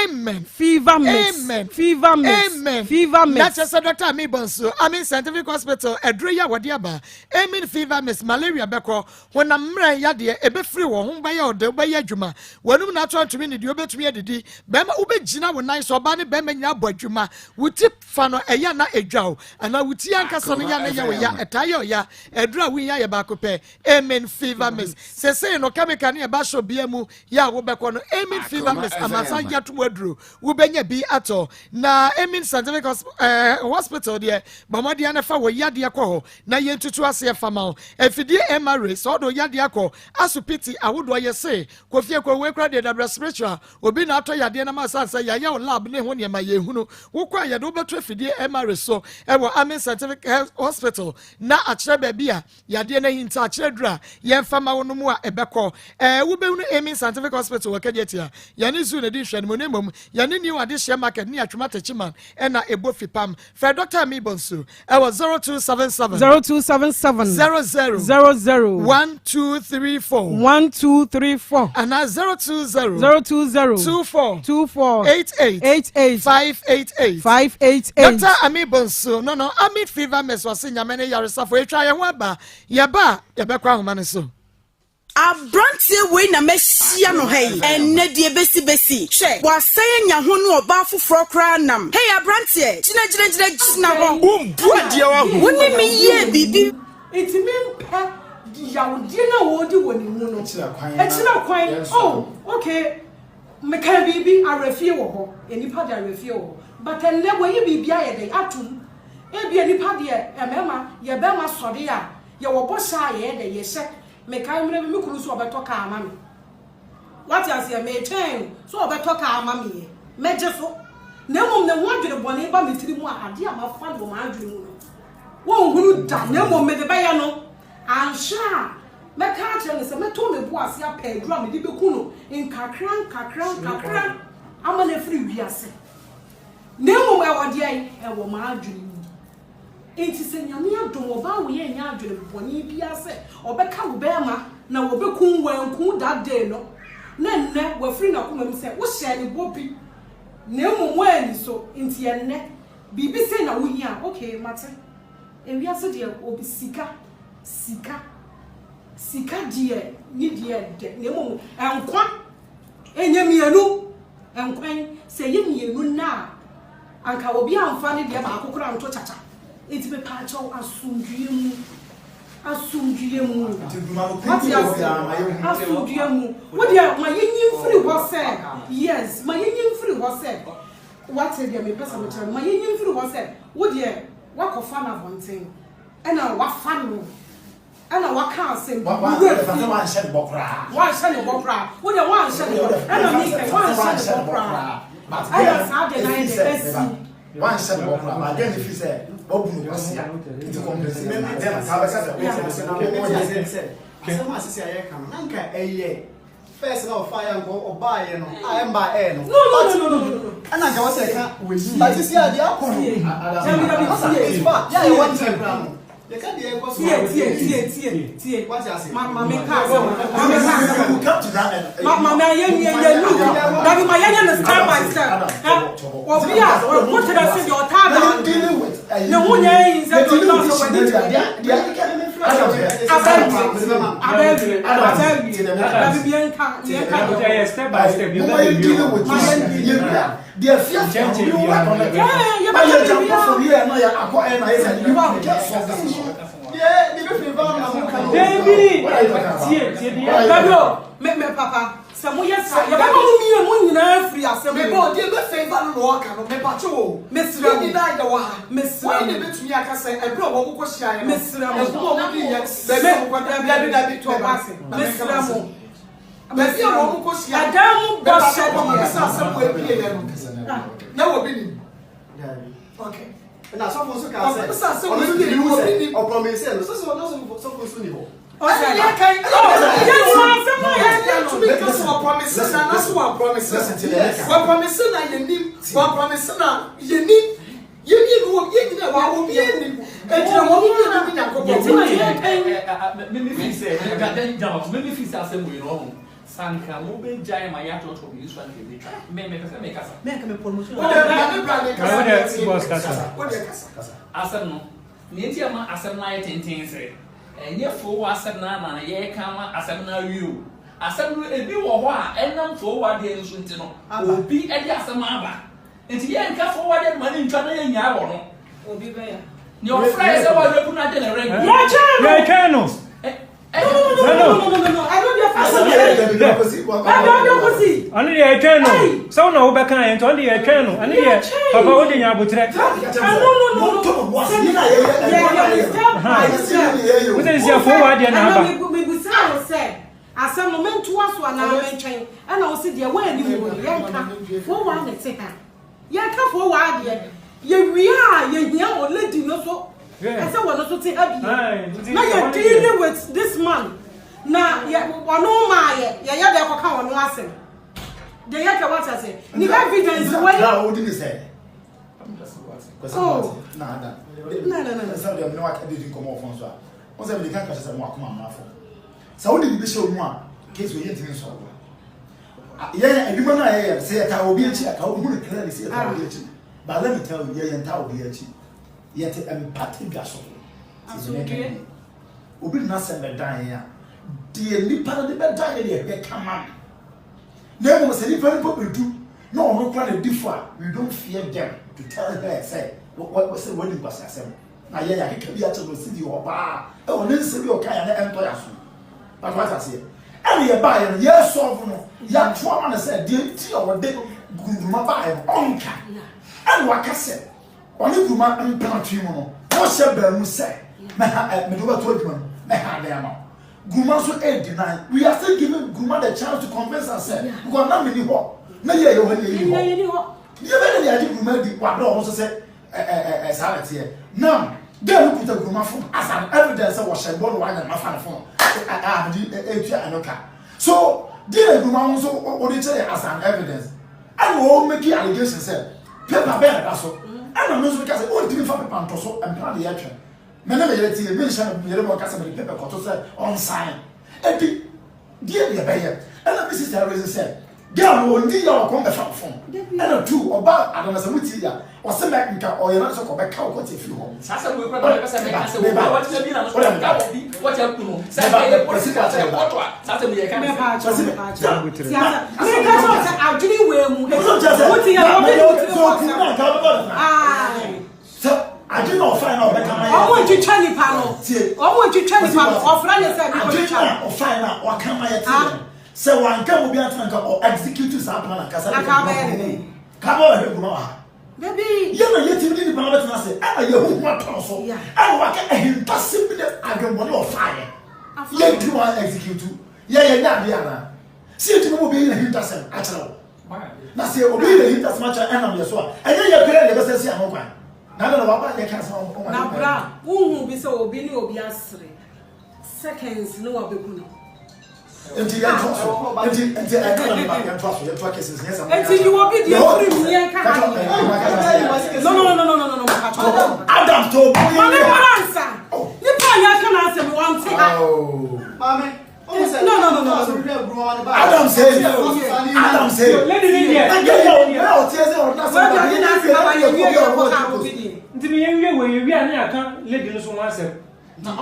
Amen. Fever mix. Amen. Fever mix. Amen. Fever mix. Na kyerɛ sɛ Dr. Ami Bonsu, Amin Scientific Hospital, aduro yi a wɔde aba, Amin fever mix, malaria bɛkɔ, honam mmerɛ yadeɛ, ɛbɛfiri wɔ ho, bɛyɛ ɔdɛ, wobɛyɛ adwuma, w'anum na ato antumi ne deɛ wobɛtumi adidi, bɛrima wobɛgyina wo nan so, ɔbaa ne bɛrima nyinaa bɔ adwuma, wo ti fa no ɛyɛ na ɛdwa wo, anaa wo ti ankasa no yɛ na ɛyɛ wo ya, ɛtaa yɛ ɔya, aduro a wohia yɛ baako pɛ, Amen fever mix. Sesei no chemical ne ɛba shop bia mu yɛ a wobɛkɔ no Amen fever mix amansan gye atom aduro wobɛnya bi atɔ na Amen Scientific eh, Hospital deɛ bɔ mmɔden na fa wɔ yadeɛ kɔ hɔ na yɛntutu aseɛ fa ma wo afidie MRA sɛ ɔde yadeɛ akɔ asopiti ahodoɔ yɛ se kɔfie kɔ wei kora deɛ dabrɛ spiritual obi na atɔ yadeɛ no ma sane sɛ yɛayɛ wo lab ne ho nneɛma yɛhunu wokɔ a yɛde wobɛto afidie MRA so ɛwɔ Amen Scientific Hospital na akyerɛ baabi a Yadeɛ no ahinta akyerɛ aduru a yɛmfa ma wo no mu a ɛbɛkɔ. Ɛɛ, wobɛhunu Amen Scientific Hospital wɔ Kejetia. Yɛne Zoo na ɛdi nhwɛanimu na mmom yɛne New Adehyeɛ Market ne Atwuma Techiman na ɛbɔ fipam. Frɛ Dɔkta Ami Bonsu ɛwɔ 0277 0277 00 00 1234 1234 anaa 020 020 24 24 88 88 588 588. Dɔkta Ami Bonsu no no Amit Fever Mess ɔse Nyame ne yaresafo etwa yɛn ho aba yɛba a yɛbɛkɔ ahoma no so. Abranteɛ wei na mahyia no ha yi ɛnnɛ deɛ bɛsi bɛsi hwɛ wasan anya ho ne ɔbaa foforɔ koraa nam hey abranteɛ gyina gyina gyina gyina hɔ Wombu adeɛ wahu. Wo ne me yɛɛ biribi. Nti mempɛ yawdeɛ no a wɔredi wɔ ne mu no akyira kwan oh okay Mekaa biribi, awerɛfie wɔ hɔ, nnipa de awerɛfie wɔ hɔ, but ɛnnɛ wɔayi biribi ayɛ dɛn atom, ebia nnipa deɛ mmarima, yɛ barima sɔre a, yɛwɔ bɔhyɛ a yɛyɛ dɛn, yɛhyɛ, mekae mmerɛ bi me kunu nso ɔbɛtɔ kaa ama me, wate aseɛ, metwɛn no sɛ ɔbɛtɔ kaa ama me yɛ, mɛgye so, na mmom ne ho adwene bɔne ba me tiri mu a, adeɛ a mafa no wɔ m'adwene mu no, wɔnhunu da, na mmom mede bɛyɛ no. Anhwɛ a, mɛka akyerɛ no sɛ mɛtɔ me bo ase apɛ aduru a mede bɛku no nkakrankakra nkakra ama no afiri wiase. Na mmom ɛwɔ deɛn? Ɛwɔ m'adwene mu. Enti sɛ Nyame adom ɔbaa wei annya adwene bɔne biara sɛ ɔbɛka wo bɛɛma na wɔbɛku wo, wanku wo that day no, na nnɛ wafiri n'akoma mu sɛ wohyɛɛ no bɔ bi na mmom woanni so, nti ɛnnɛ biribi sei na wohia a, okay mate. Ewiase deɛ obi sika, sika, sika deɛ ne deɛ dɛ na mmom nkwa ɛnyɛ mmienu. Nkwan, sɛ ɛyɛ mmienu nnɛ a, anka obi amfa ne deɛ baako koraa anto kyakya. Nti mepaakyɛw asomdwoeɛ mu, asomdwoeɛ mu. Wate aseɛ? Asomdwoeɛ mu. Wo deɛ ma yɛnyi mfiri hɔ sɛ, yes, ma yɛnyi mfiri hɔ sɛ, wate deɛ mepɛ sɛ mekyerɛ no, ma yɛnyi mfiri hɔ sɛ, wo deɛ woakɔfa no abɔnten, ɛna wafa no. Ɛna waka asɛm bi. Wo werɛ fi. Wanhyɛ ne bɔ koraa. Wanhyɛ ne bɔ koraa. Wo deɛ wanhyɛ ne bɔ. Ɛna mi sɛ wanhyɛ ne bɔ koraa. Ɛna saa deɛ na yɛ deɛ asi. Wanhyɛ ne bɔ koraa. Ba deɛ ne fi sɛ wabu no kwasia. Nti kɔmpɛnsi mɛ deɛ na saa bɛka sɛ wɔyɛ sɛ asɛm a sisi a yɛka no na nka ɛyɛ First na ɔfa yɛ nkɔ ɔbaa yɛ no a ɛmba ɛɛ no. No no no no no. Ɛna nka wɔsɛ ɛka wei. But sisi a deɛ akɔ no. Masa it's far yɛ a yɛwɔ nkyɛn koraa no. Yɛka deɛ ɛkɔ so. Tie tie tie tie tie. Wate ase. Ma ma me ka asɛm. Ma me ka asɛm. Ma ma ma yɛ yɛ yɛ nu. Dabi ma yɛ yɛ no step by step. Ɛ obi a ɔko kyerɛ se deɛ ɔtaa daa ne ho nyɛ yi nsɛ deɛ ɔtaa sɛ w'ani Sɛ mo yɛ saa yɛbɛma mo mmienu mo nyinaa afiri asɛm mu. Mebɔ deɛ bɛ favour no na ɔka no mepakye wo. Mesrɛ mo. Yɛn nyinaa yɛwɔ ha. Mesrɛ mo. Wɔn na ebetumi aka sɛ ɛberɛ a wɔn kɔ hyiaeɛ no. Mesrɛ mo. Ɛkɔm a wɔn di yɛ baabi a wɔn kɔ dabi dabi to ɔba ase. Mesrɛ mo. Baabi a wɔn kɔ hyia. Ɛdan mu bɔ hyɛ deɛ. Mepakye wɔn sɛ asɛm wɔ ebie yɛ no. Na wɔ bi nim. Okay. Na asɔfo nso kaa sɛ ɔno nso tumi hu sɛ ɔprɔmise no sɛ sɛ ɔno sɔfo nso ni hɔ. Wɔpromise na yɛnim, wɔpromise na yɛnim, yɛnim wɔ yɛn nyina wɔ awɔ bi yɛnim, ɛgyina wɔn mu yɛnim ne Nyankopɔn. Mímí fi sɛ, mímí fi sɛ asɛm wei no ɔho, sanka mo bɛ gyae ma yɛatɔtɔ mi nsu anka ebi twa, mɛ mɛ pɛ sɛ mɛ kasa. Asɛm no, nea nti ɛma asɛm no ayɛ tenten sɛ. Ɛnyɛ foowa asɛm no ara na yɛreka ama asɛm no awie o. Asɛm no, ebi wɔ hɔ a, ɛnam foowa deɛ no so nti no, obi de asɛm aba. Nti yɛnka foowa deɛ no ma no ntwa na yɛnnyae wɔ no. Nea ɔfrɛɛ sɛ wɔrepu no agye ne ring. Yɛtwɛn no! Ɔno deɛ yɛtwɛn no sɛ wo na wobɛka yɛ nti ɔno deɛ yɛtwɛn no ɛno deɛ papa wode nya aboterɛ wo sɛ sisi afo wɔ adeɛ na aba asɛm no mentoa so anaa mentwɛn ɛna wo se deɛ woani mu no yɛnka fo wa ne te ha Yɛka fo wɔ adeɛ yɛwie a yɛhia wɔ lady no so ɛsɛ wɔ no so te ha bi na yɛ dealing with this man na yɛ ɔno maa yɛ yɛyɛ dɛ kɔka ɔno asɛm deɛ yɛka wate ase ne evidence wei. Na odi ne sɛ. Oh. Na ada. Na na na. Sɛ deɛ mene waka di nkɔmɔ wɔ fon so a. Wɔn sɛ mede kan kakyɛ sɛ mo akoma mmra fam. Sɛ wode biribi hyɛ wo mu a case wɔ yɛntumi nsɔre. Yɛn adwuma no a yɛyɛ no, sɛ yɛtaa obi akyi a, ka wohu no clearly sɛ yɛtaa obi akyi. But let me tell you, yɛyɛ ntaa obi akyi. Yɛte mpata dwa so. Asomdwoeɛ. Obi de n'asɛm bɛdan yɛn a, deɛ nipa no de bɛdan yɛn deɛ yɛka ma no. Na mmom sɛ nipa no mpo bɛdu na ɔno kora na di fo a, we don't fear them to tell her sɛ sɛ wadi nkwaseasɛm. Na yɛn yɛakeka bi akyerɛ no sɛ deɛ ɔbaa ɛwɔ ne nsɛm bi a ɔka yɛn na ɛntɔ yɛn aso. But wate aseɛ? Ɛna yɛbaeɛ no, yɛresɔlve no, yɛato ama no sɛ deɛ nti a ɔde Nkrumah baeɛ no, ɔnka. Ɛna waka sɛ ɔne Nkrumah mpenatwe mu no, ɔhyɛ baa mu sɛ mɛha ɛ, mede wobɛto adwuma mu, mɛha adan ama wo. Nkrumah nso ɛredeny. We are still giving Nkrumah the chance to convince us sɛ, because na menni hɔ, na yɛ yɛwɔ ha ne yɛnni hɔ. Deɛ bɛyɛ na yɛagye Nkrumah adi wɔ aberɛ a ɔno nso sɛ ɛ ɛ saa na ɛteɛ. Now, girl no kuta Nkrumah phone as an evidence sɛ wɔhyɛ bɔ no wanyɛ no mafa ne phone a mede etua ɛno ka. So, deɛ na Nkrumah ho nso wɔde kyerɛ yɛ as an evidence. Ɛna wɔn make allegation sɛ Paper bɛn na ɛda so? Ɛna me nso meka sɛ wontumi mfa paper nto so mpena de yɛtwɛn. Me ne me yere te, menhyɛ me yere ma ɔka sɛ mede paper kɔto sɛ ɔnsan. Enti deɛ na yɛbɛyɛ? Ɛna me sister reason sɛ girl no ɔnni yaw ɔkɔm bɛfa wo phone. Ɛna tu ɔba adana sɛ motie ya ɔse mɛ nka ɔyɛ na sɛ kɔbɛka wo kɔte afiri hɔ. Saa asɛm wei kora na mepɛ sɛ meka sɛ obi a wakyɛ bi na no so ɔka wɔ bi wakyɛ aku no sɛ ɛyɛ polisi ka sɛ kɔtɔ a saa asɛm yɛ ka ne sɛ. Meka kyerɛ wo sɛ adwene wei mu wote yɛ obi de wo tiri kɔ asɛm. Sɛ adwene na ɔfae na ɔbɛka ma yɛ. Ɔmo ntwitwa nipa no. Ɔmo ntwitwa nipa no. Ɔfrɛ ne sɛ bi kɔtwitwa. Adwene na ɔfae na ɔka ma yɛ te yɛ no. Sɛ wanka mu bi antena nka ɔ execute saa plan ankasa. Anka ɔbɛyɛ ne dɛn? Ka bɛ ɔhwɛ guma wɔ ha. Dabi. Yɛ na yɛtumi ne nipa no bɛtena ase ɛna yɛhu ho atɔ no so ɛna waka ahintasɛm bi ne adwemmɔne ɔfaeɛ. Yɛntumi wa execute. Yɛ yɛnyɛ adeɛ anaa? Sɛ yɛtumi ma obi ayi n'ahintasɛm akyerɛ wo. Na sɛ obi yi n'ahintasɛm akyerɛ ɛnam yɛ so a, ɛnyɛ yɛ pɛyɛ na yɛbɛsɛ si ano kwan. Na adɛn na waba yɛka asɛm a ɔma Na bra, wohu bi sɛ obi ne obi asere seconds ne wabeku no. Nti yɛntoa so. Nti nti ɛka na meba yɛntoa so yɛntoa cases nyɛ sɛ. Nti yi obi deɛ firi mu yɛn ka ha deɛ. No no no no no no no mpatwa. Adam to obi. Maame kora nsa. Nipa a yɛka n'asɛm wɔn te ha. Maame. No no no no. Adam say Adam say. Lady ni deɛ. Na gɛ yɛ o na ɔte ɛsɛ ɔde n'asɛm ba yɛ ni wie na yɛ kɔ bi a ɔwɔ ti ko. Nti mi yɛn wie wɔ yɛ wie a ne yɛ aka lady no so ho asɛm. Dabi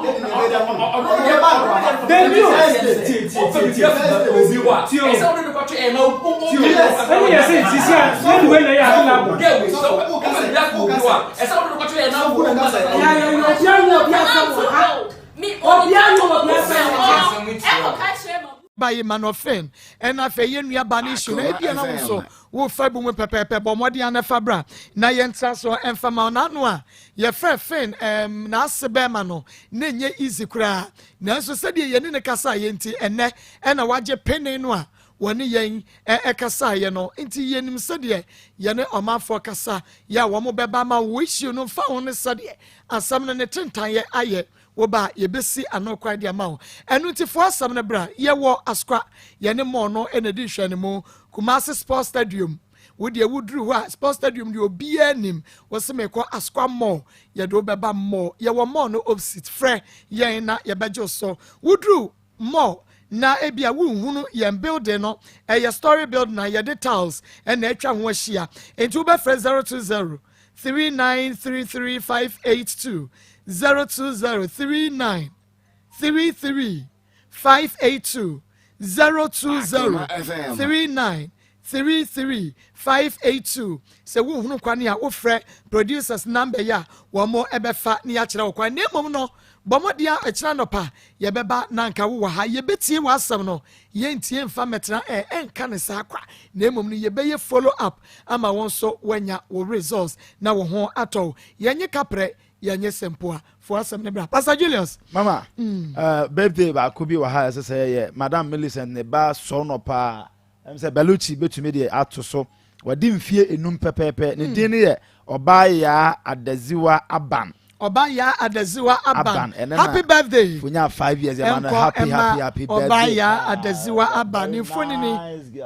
o. Tie tie tie tie. Tie o. Ɛni yɛ sɛ sisi a lady wei na yɛ available. Ba yi ma no fen ɛna afei yɛn nua ba no issue no ebia na wo nso wofa bu mu pɛpɛɛpɛ bɔ mmɔden ana fa bra na yɛntra so ɛmfa ma n'ano a yɛfrɛ fen ɛm n'ase bɛrima no na ɛnyɛ easy koraa nanso sɛdeɛ yɛne ne kasa yɛ nti ɛnɛ ɛna wagye pene no a wɔne yɛn ɛkasaeɛ no nti yɛnim sɛdeɛ yɛne ɔmanfoɔ kasa yɛ a wɔn bɛba ma wo issue no mfa ho ne sɛdeɛ asɛm no ne tentanyɛ ayɛ Wo ba a, yɛbɛsi ano kwan de ama wo. Ɛno nti fa w'asɛm no bra. Yɛwɔ Asokwa, yɛne mall no na ɛdi nhwɛanimu, Kumasi Sports Stadium. Wo deɛ woduru hɔ a, Sports Stadium deɛ obiara nim. Wo se mekɔ Asokwa Mall, yɛde wo bɛba mall. Yɛwɔ mall no opposite. Frɛ yɛn na yɛbɛgye wo so. Woduru mall na ebia wonhunu yɛn building no, ɛyɛ story building a yɛde tiles na atwa ho ahyia. Enti wobɛfrɛ 020 3933 582, 020 39 33 582, 020 39 33 582. Sɛ wonhunu kwan a wofrɛ producers number yi a wɔn bɛfa ne yɛakyerɛ wo kwan. Na mmom no, bɔ mmɔden a ɛkyena anɔpa yɛbɛba na anka wowɔ ha. Yɛbɛtie w'asɛm no, yɛntie mfa mmɛtena ɛ, ɛnka no saa kwa. Na mmom no, yɛbɛyɛ follow up ama wo nso woanya wo results na wo ho atɔ wo. Yɛnye kaprɛ, yɛnye sempoa. Fa w'asɛm no bra. Pastor Julius. Mama, mm. birthday baako bi wɔ ha ɛsɛ sɛ yɛyɛ Madam Millicent ne ba sɔɔ paa. Ɛm sɛ Bellucci bɛtumi deɛ ato so. Wadi mfie enum pɛpɛɛpɛ. Ne din no yɛ Ɔbaayaa Adaziwa Aban. Ɔbaayaa Adaziwa Aban. Happy birthday. Fonya 5 years yɛ ma no happy happy happy birthday. Ɔbaayaa Adaziwa Aban. Ne mfonini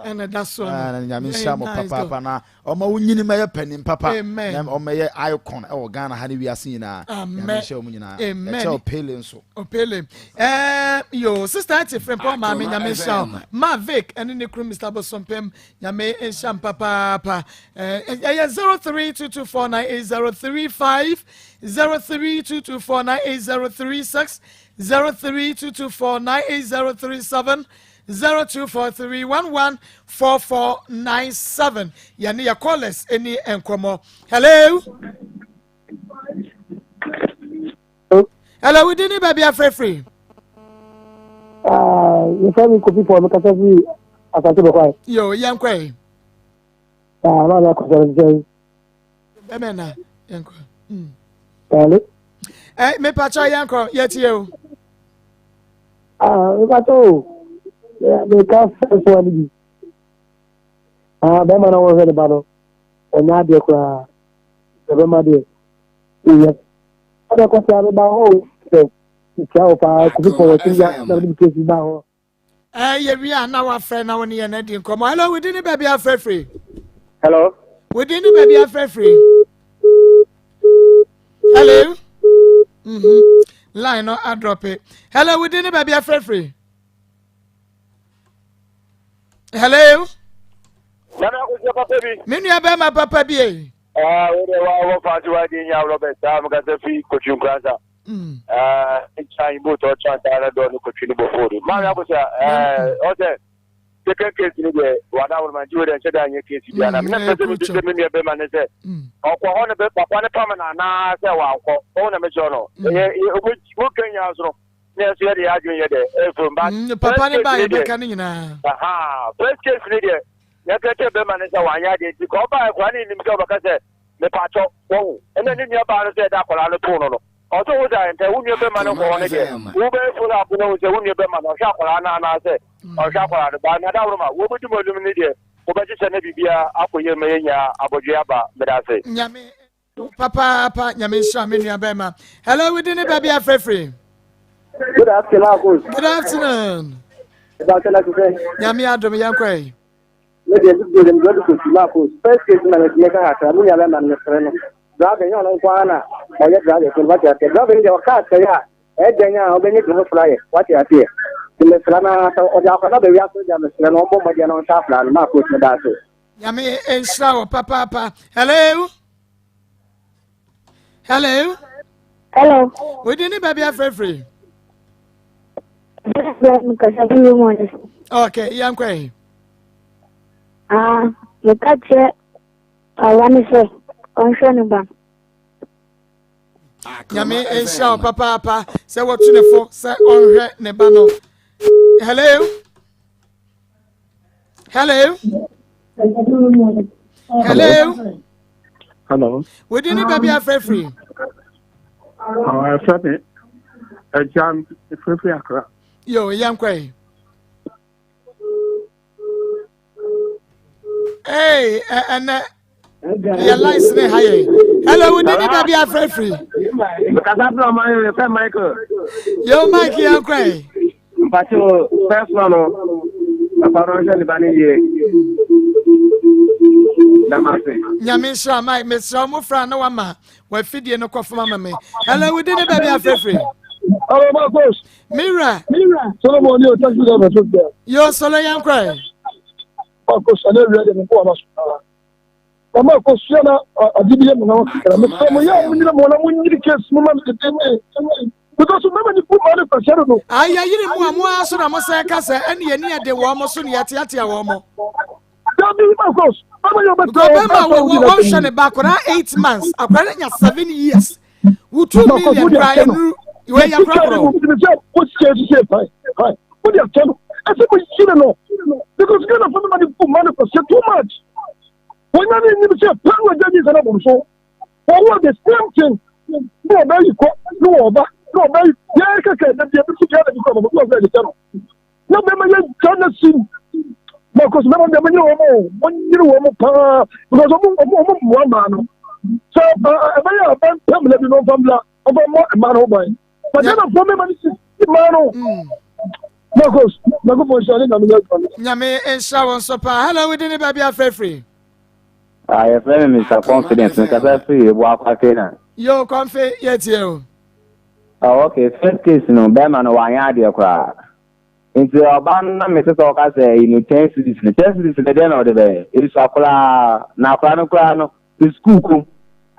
ɛna ɛda so no. Nyame nhyira mo papaapa na ɔma wo nyini ma yɛ panin papa. Amen. Na ɔma yɛ icon ɛwɔ Ghana ha ne wiase nyinaa. Amen. Nyame nhyira mo nyinaa. Amen. Ɛkyɛ Opele nso. Opele. Eh, yo, sister Ati Frimpong maame Nyame nhyira wo. Ma Vic ɛne ne kunu Mr. Bosompem Nyame nhyira m papaapa. Eh, ɛyɛ 0322498035, 0322498036, 0322498037, 0243114497. Yɛne yɛ callers ɛni nkɔmmɔ. Hello. Hello, wo din ne baabi afrɛfiri? Ah, yɛfrɛ me Kofi Paul, mekasa firi Asante Bɔkwae. Yo, yɛnkɔ yi. Ah, maame akɔsɛ no sɛ. Bɛmɛ na, yɛnkɔ. Mm. Hello. Eh, mepakyɛ yɛnkɔ, yɛtie o. Ah, mepakyɛ o. Meka fɛn so ane bi. Ah, bɛma na wɔhwɛ ne ba no, ɔnyɛ adeɛ koraa. Bɛma deɛ, yɛ Ɔdɔ kɔsɛ ame ba hɔ o sɛ ntia wo paa kofi pɔ wɔte ya na mede kesi ba hɔ. Ɛɛ yɛ wie a na wafrɛ na wo ne yɛn adi nkɔmmɔ. Hello, wodi ne baabi afrɛfiri. Hello. Wodin ne baabi afrɛfrɛ. Hello. Mm-hmm. Line no adrɔpe. Hello, wodin ne baabi afrɛfrɛ. Hello. Nana akosia papa bi. Me nua bɛrima papa bi e. Ah, wo de wa wo fa ti wa di nya Robert ah me kasa fi kotwi nkrasa. Ah, ncha imbo to cha ta na do no kotwi no bofo do. Ma me akosia eh o se second case ni de wa da wo ma nti wo de nche da nye case bi ana. Me na pese mi se me nua bɛrima ne sɛ ɔkɔ hɔ ne bɛ papa ne pam na na sɛ wa nkɔ. O na me kyerɛ no. Eh wo kenya so no. Ne ɛso yɛ de yɛ adwene yɛ dɛ ɛfam ba. Papa ne ba yɛ bɛka ne nyinaa. First case ne deɛ yɛka kyerɛ bɛrima ne sɛ wanyɛ adeɛ nti ka ɔbaa akwadaa ne nim sɛ ɔbɛka sɛ mepatɔ wɔwo ɛna ne nua baa no sɛ ɛda akwadaa no too no no ɔsɛ wo sɛ ntɛ wo nua bɛrima no nkɔ hɔ no deɛ wobɛyɛ follow up no wo sɛ wo nua bɛrima no ɔhwɛ akwadaa no anaasɛ ɔhwɛ akwadaa no baa nada woroma wɔbɛdi mu anum ne deɛ wobɛkyekyɛ ne biribiara akɔ yie ma yɛnya abɔdwe aba meda ase. Nyame Papaapa nyame nhyira me nua bɛrima. Hello, we didn't baby afrɛfrɛ. Good afternoon, Akos. Good afternoon. Nyame adom yɛn kɔ yi. Me deɛ bi deɛ mi de kosi Marcos. First case na mɛtumi ka kakra mi nua bɛrima no mesrɛ no. Driver nyɛ ɔno nko ara na ɔyɛ driver fo no wate aseɛ. Driver no deɛ ɔka asɛe a ɛyɛ dɛn a ɔbɛnyɛ bi ho fra yɛ wate aseɛ. Nti mesrɛ no ara sɛ ɔde akwadaa ba wiase deɛ mesrɛ no ɔmmɔ mmɔden na ɔnhwɛ akwadaa no Marcos meda ase. Nyame nhyira wo papaapa. Hello. Hello. Hello. Wodi ne baabi afrɛfrɛ. Okay, yɛn kɔ yi. Ah, meka kyerɛ awa ne sɛ ɔnhwɛ ne ba. Nyame nhyira wo papaapa sɛ wɔto ne fo sɛ ɔnhwɛ ne ba no. Hello. Hello. Hello. Hello. Wodi ne baabi afrɛfrɛ. Ɛfrɛ me Agya frɛfrɛ Akra. Yo, yɛn kɔ yi. Hey, ɛnɛ yɛ lines ne ha yɛ. Hello, wodi ne baabi afrɛfrɛ. Kasa fún ọmọ yẹn fẹ́ Michael. Yo, Mike yɛn kɔ yi. Mpacho first one no papa no nhwɛ ne ba no yie. Damase. Nyame nhyira Mike mesrɛ wo mofra na wama wafidie no kɔ fam ama me. Hello, wodi ne baabi afrɛfrɛ. Hello, Marcos. Mira. Mira. Solomon ni o taxi driver so bia. Yo, solo yɛn kɔ. Marcos, ɛnɛ wia de me bɔ ɔma so paa. Mama akosua na ade bi yɛ me nwanwa kakra. Mesrɛ mo yɛ a monyere mo na monyere case mo ma me dendenden. Because mɛma ne bu maa ne kwahyɛ no no. Ayi yɛyere mu a mo ara so na mo sɛ ka sɛ ɛne yɛni ɛde wɔn mo so ne yɛteatea wɔn mo. Dabi Marcos, mɛma yɛ ɔbɛtɛ Because bɛma wɔ wɔ wɔnhwɛ ne ba akwadaa 8 months, akwadaa no nya 7 years. Wo 2 million kura enuru, wei yɛ korɔkorɔ. Wode akyɛ no, ɛsɛ mo yere no. Because Ghana fo mɛma ne bu maa ne kwahyɛ too much. Wɔnya ne nim sɛ pɛ no agya nyinsɛn abɔ no so. Wɔwɔ the same thing. Ne ɔbɛ yi kɔ, ne ɔba, ne ɔbɛ yi yɛ kɛkɛ ɛdɛ bi ebi fi na bi kɔ ɔbɔ bi ɔbɛ de kyɛ no. Na bɛma yɛ gya na sim. Na kɔ so bɛma deɛ mo nyere wɔn o, mo nyere wɔn paa because ɔmo ɔmo ɔmo mmoa maa no. Sɛ ɛbɛyɛ aban pɛmla bi na ɔmfa mbla ɔmfa mmɔ mmaa no ho ban. But yɛn na fɔ mɛma ne si mmaa no. Marcos, Nyankopɔn nhyira ne nyame nyɛ adwuma no. Nyame nhyira wo nso paa. Hello, wodi ne baabi afrɛfiri. Ah, yɛfrɛ me Mr. Confidence, mekasa firi Ebuakwa Kena. Yo, Kɔmfe, yɛtie o. Oh, okay, first case no, bɛrima no wanyɛ adeɛ koraa. Nti ɔbaa no na mete sɛ ɔka sɛ ɛyi no 10 cedis no, 10 cedis no deɛ na ɔde bɛyɛ? Ɛsua koraa, na akwadaa no koraa no, ne sukuu ko,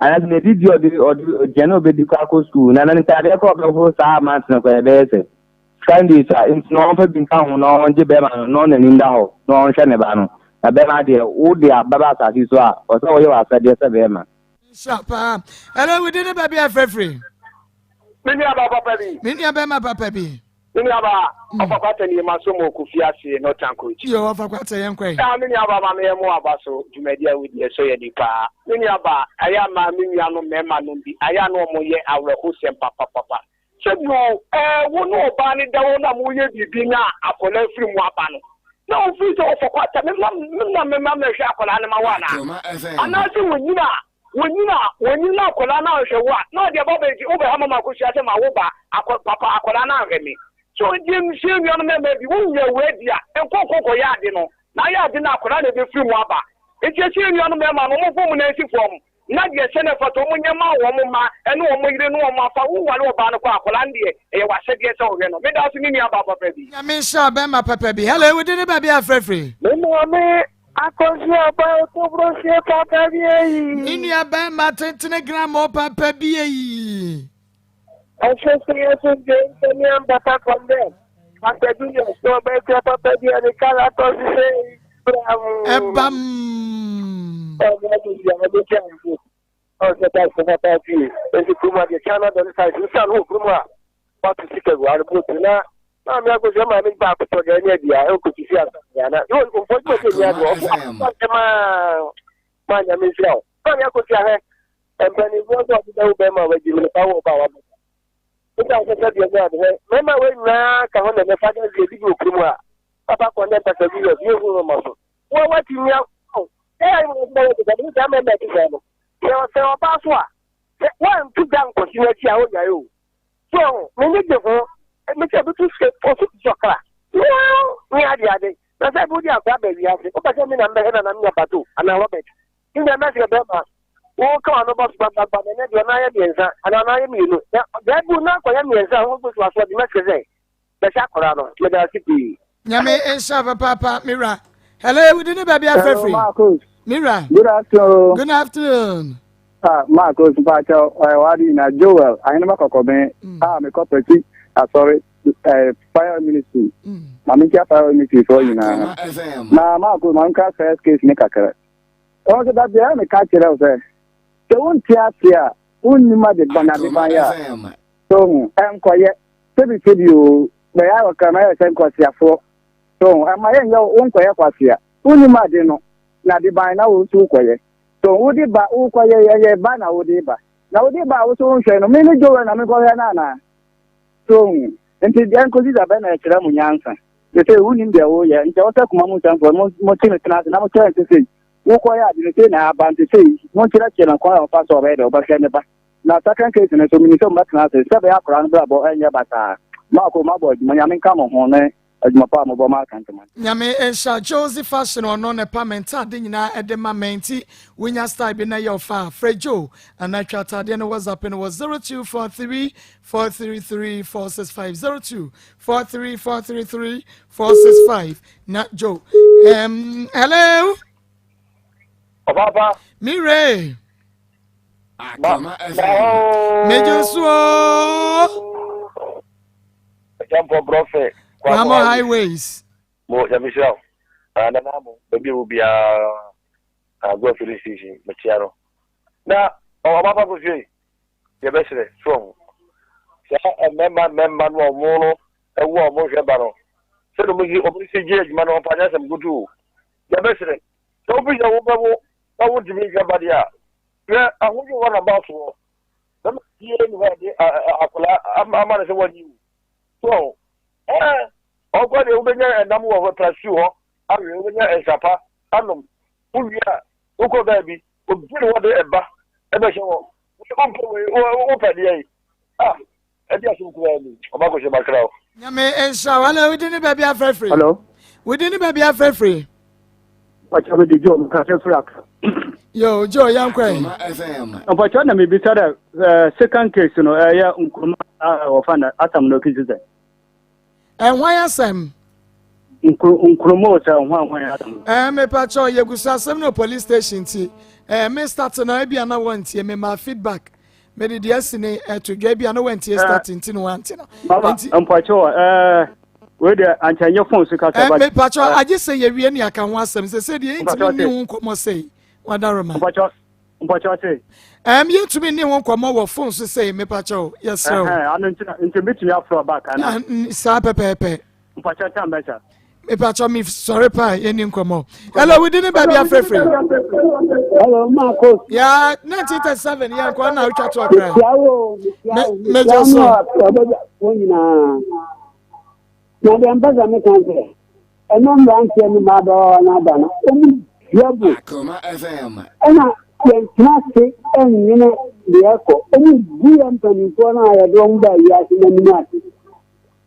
anaasɛ n'adidi ɔde ɔde aduane a ɔbɛdi koraa kɔ sukuu, na ne ntaadeɛ koraa ɔbɛhoro saa amount no koraa ɛbɛyɛ sɛ. Sika no deɛ sua nti na ɔmfa bi nka ho na ɔngye bɛrima no na ɔnani nda hɔ na ɔnhwɛ ne ba no. Na bɛrima deɛ wo de aba ba asase so a, ɔsɛ woyɛ w'asɛdeɛ sɛ bɛrima. Nhyira paa. Hello, wo din ne baabi a frɛfiri? Me nua baa papa bi. Me nua bɛrima papa bi. Me nua baa ɔfa kwata ni ma so mo kofi ase no tankoji. Yo ɔfa kwata yɛn kɔɛ. Ah me nua baa ma me yɛ mo aba so dwumadi a wodi ɛsɔ yɛ ni paa. Me nua baa ɛyɛ ama me nua no mmarima nom bi ayɛ a na wɔn yɛ awerɛhosɛm papapapa. Sɛ bio, ɛɛ, wo ne ɔbaa no da hɔ na moreyɛ biribi na akwadaa firi mu aba no, na wofiri sɛ wɔfa kwata, me na me na mema mɛhwɛ akwadaa no ma wo anaa? Anaasɛ wɔnyini a, wɔnyini a, wɔnyini na akwadaa no anhwɛ wo a, na ɔde aba bɛgye, wobɛha mama akosua sɛ ma wo ba, akɔ, papa, akwadaa no anhwɛ me. So deɛ mehyia nuanom mmarima bi, wonya wo adi a, nkɔ nkɔ nkɔyɛ ade no, na ayɛ ade no akwadaa na ɛbɛfiri mu aba. Nti akyire nuanom mmarima no, wɔmfa wɔn nan nsi fam, na deɛ ɛsɛ na ɛfata wɔn nyɛ mma wɔn mma ne wɔn yere ne wɔn afa. Woware ɔbaa no kɔ a, akwadaa no deɛ, ɛyɛ w'asɛdeɛ sɛ wohwɛ no. Meda ase me nuabaa papa bi. Nyame nhyira wo bɛrima papa bi. Hello, wo din ne baabi a frɛ firi? Me maame Akosua ba otobrosie papa bi eyi. Me nua bɛrima tentene gramo papa bi eyi. Ɛsɛ sɛ yɛso dwe nsɛm yɛn bata kɔndɛm. Pastor Junior sɛ ɔbɛtua papa bi a ne kar atɔ so sɛ bra mu. Ɛbam. Ɔmo adi a ɔmo gya nso. Ɔsɛ ta sɛ papa bi. Esi kurom adeɛ China dɔre size nsa no wɔ kurom a wato sika gu ano botu na maame akosua maame baako tɔ gɛɛ ne adi a ɛwɔ kosisi asa ya na yo mfo adwuma sɛ ni adeɛ ɔfo asɛm a maa nyame nhyira wo maame akosua hɛ mpanimfoɔ sɛ ɔde bɛwo bɛrima a wagyi mu no fa wo ba wabɔ Nta sɛ sɛdeɛ ne ade hɛ mmarima wei nyinaa ka ho na ɛnɛ Father's Day bi wɔ kurom a papa kɔ ne mpasa bi yɛ bi ehu no ma so wɔn watumi akɔ ɛyɛ ayɛ wɔn bɛyɛ te sɛ ne saa mmarima ti sɛ no sɛ sɛ ɔbaa so a sɛ wɔntu da nkɔsi n'akyi a ɔnyae o so m'ani gye ho mesɛ bɛtu sɛ ɔso sɔkra ne ade ade na sɛ bi wode akora ba wiase wopɛ sɛ me na mbɛhwɛ na na menya bato anaa Robert ne deɛ mɛsrɛ bɛrima woka wano bɔ so gbagbagba na ɛnɛ deɛ ɔno ayɛ mmiɛnsa anaa ɔno ayɛ mmienu na daabi na akɔyɛ mmiɛnsa a ho so aso ɔde mɛsrɛ sɛ bɛhyɛ akɔra no meda ase pii. Nyame nhyira papaapa me wura. Hello, wudi ne baabi afrɛfiri. Me wura. Good afternoon. Good afternoon. Ah, Marcos Mpakyɛw, ɔyɛ wade nyinaa Joel, ahenema kɔkɔbɛn, mm. a mekɔ pɛti asɔre eh, fire ministry. Mm. Maame nkyia fire ministry foɔ nyinaa. Na Marcos, maame ka first case ne kakra. Ɔno sɛ dabi a meka kyerɛ wo sɛ, sɛ wonte ase a, wonnim ade bɔne ade ban yɛ a, so ho, ɛnkɔyɛ, sɛbi sɛbi o, bɛyɛ a ɔkra no ayɛ sɛ nkwaseafoɔ, so ho, ɛma yɛnyɛ wo nkɔyɛ kwasea, wonnim ade no, na ade ban na wo nso wokɔyɛ, so ho, wode ba, wokɔyɛ, ɛyɛ ba na wode ba, na wode ba a wo so wonhwɛ no, me ne Joel na menkɔhwɛ no anaa? So ho, nti deɛ nkosi da bɛn na ɛkyerɛ mo nyansa? Te sɛ wonim deɛ woyɛ, nti ɛwɔ sɛ koma mu nsɛmfoɔ no mote no tena ase na mokyerɛ no sɛ sei wokɔyɛ ade no sei na aba nti sei monkyerɛkyerɛ no kwan a ɔfa so ɔbɛyɛ dɛ ɔbɛhwɛ ne ba. Na second case no nso menim sɛ mobɛtena ase sɛ ɛbɛyɛ akwadaa no brabɔ ɛnyɛ basaa. Marko mabɔ adwuma Nyame nka mo ho ne adwuma pa a mobɔ ma Asanteman. Nyame nhyira Josie fashion ɔno ne pa me ntaade nyinaa ɛde ma me nti wonya style bi na ɛyɛ ɔfa a frɛ Joe anaa twa ataadeɛ no WhatsApp no wɔ 0243 433 465 02 43 433 465 na Joe um, hello Ɔpapa. Me re. Mejo so. Jampo brɔfɛ. Kwamo highways. Mo yamisira o. Ah, nana mo baabi ewu biara agua filling station mekyia no. Na ɔpapa kò fie yɛbɛsrɛ so ɔho. Saa mmarima mmarima no a wɔn no ɛwo a wɔn hwɛ ba no sɛdeɛ wɔn si wɔn si gye adwuma no wɔn fa nyɛ asɛm kutu o. Yɛbɛsrɛ sɛ wofi sɛ wobɛwo na wontumi nhwɛ ba deɛ a hwɛ ahodwo wɔ naba soɔ na ma fie ne hɔ de akwadaa ama no sɛ wɔnyi wo so ɛɛ ɔkɔ deɛ wobɛnya ɛnam wɔ hɔ prasiw hɔ awe wobɛnya nsapa anom wowie a wokɔ baabi obi ne hɔ de ɛba ɛbɛhyɛ hɔ wompɛ wei wopɛ deɛ yi ah Ɛde asɛm kumaa ni, ɔba kɔhyɛ bakra o. Nyame nhyira wo. Hello, wodi ne baabi afrɛfiri? Hello. Wodi ne baabi afrɛfiri? Mpakyɛ me de Joe mekasa firi Accra. Yo, Joe, yɛn kɔ yi. Mpakyɛ na mebisa dɛ eh, second case no ɛyɛ eh, Nkrumah a eh, wɔfa no asɛm no kisi sɛ. Ɛhwan asɛm? Nkrumah sɛ hwan hwan asɛm. Ɛɛ mepakyɛ yɛgu so asɛm no police station ti. Ɛɛ me start no ebi ana wɔntie me ma feedback. mede deɛ asi ne ɛto dwa bi a na wantie start nti na wante no. Mama mpakyɛw ɛɛ wei deɛ ankyɛ nyɛ phone so kasa ba. Mepakyɛw agye sɛ yɛwie ne aka ho asɛm sɛ sɛ deɛ yɛntumi nni ho nkɔmmɔ sɛi wadaroma. Mpakyɛw mpakyɛw se. Ɛm yɛntumi nni ho nkɔmmɔ wɔ phone so sɛi mepakyɛw yɛsrɛ wo. Ano nti na nti metumi afrɛ back ana. Saa pɛpɛɛpɛ. Mpakyɛw tam bɛsa. Mepakyɛw mi sɔre paa yɛn ni nkɔmɔ. Hello, wodi ne baabi afrɛfrɛ. Hello, Marcos. Ya 1937 yɛn nkɔ na otwa to akra. Mesia wo, mesia wo, mesia so. Wɔn nyinaa. Na deɛ mpɛ sɛ meka sɛ, ɛno mmeranteɛ no mmabaawa no aba no, wɔn dua bo. Ɛna yɛntena ase nnwene deɛ ɛkɔ. Wɔn bu yɛn mpanimfoɔ no a yɛde wɔn baa wiase no anim ase.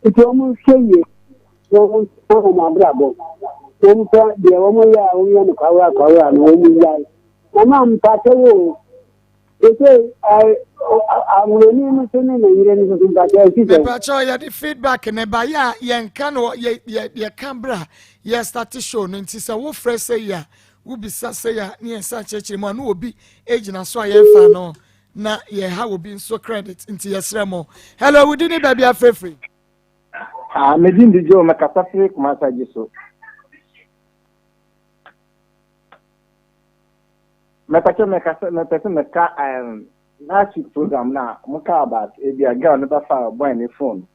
Nti wɔn nhwɛ yie na wɔn nsesa wɔn abrabɔ. Wɔn fa deɛ wɔn yɛ a wɔn yɛ no kwawura kwawura no wɔn nyae. Na ma mpakyɛ wo sese awurani no so ne ne yere no so mpakyɛ ɛsi sɛ. Mpakyɛ yɛde feedback ne ba yɛ a yɛnka no yɛ yɛ yɛka bra yɛ start show no nti sɛ wofrɛ sɛ yi a wobisa sɛ yi a ne yɛn nsa kyerɛkyerɛ mu a ne obi gyina so a yɛmfa no na yɛha obi nso credit nti yɛsrɛ mo. Hello, wodi ne baabi afrɛfrɛ. Ah, me din de Joe, mekasa firi Kumasi Agye so. Mepɛkyɛ mekasa mepɛ sɛ meka um, last week program na mo ka about ebi a girl no bɛfa boy ne phone.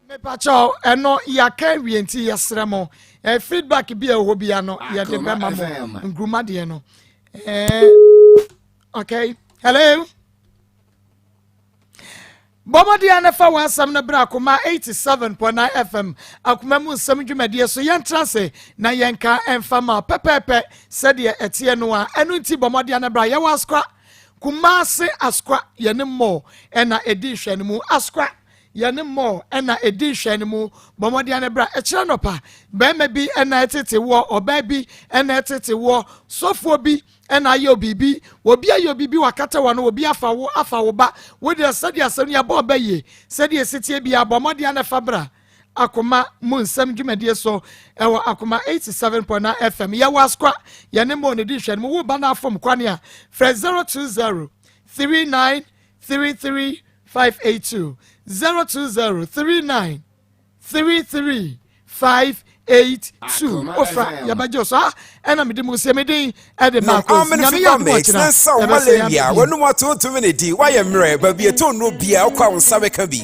Mepakyɛw ɛno yɛaka awie nti yɛsrɛ mo eh, feedback bi a ɛwɔ hɔ bia no yɛde bɛma mo nkuruma deɛ no eh, okay hello. Bɔ mmɔden ara na fa w'asɛm no bra Akoma 87.9 FM Akoma mu nsɛm dwumadie so. Yɛntra ase na yɛnka mfa ma pɛpɛɛpɛ sɛdeɛ ɛteɛ no a. Ɛno nti bɔ mmɔden ara na bra. Yɛwɔ Askwa, Kumasi Askwa, yɛne Mall ɛna ɛdi nhwɛanimu. Askwa, yɛne Mall ɛna ɛdi nhwɛanimu. Bɔ mmɔden ara na bra. Ɛkyerɛ nɔpa, barima bi ɛna ɛtete woɔ, ɔbaa bi ɛna ɛtete woɔ, sɔfoɔ bi ɛna ayɛ obibi obi ayɛ obibi wakata wano obi afa wo afa wo ba wo deɛ sɛdeɛ asɛm no yɛbɔ ɔbɛ yie sɛdeɛ ɛsitie biara bɔ mmɔden ana fa bra akoma mu nsɛm dwumadie so ɛwɔ akoma 87.9 fm yɛwɔ askwa yɛne mo ne di nhwɛ no mu wo ba no afom kwane a frɛ 020 39 33 582 020 39 33 582 ofra yɛbɛgye wo so ha ɛna mede mu sɛ medin ɛde Nom Marcos Almond nyame Fever yɛ adom Mix ɔkyena na nsa wo yɛbɛsɛ yɛ malaria. abɛdi W'anum ato ntumi ne di. Woayɛ mmerɛ. Baabi ɛtɔ nnuro biara wokɔ a wo nsa bɛka bi.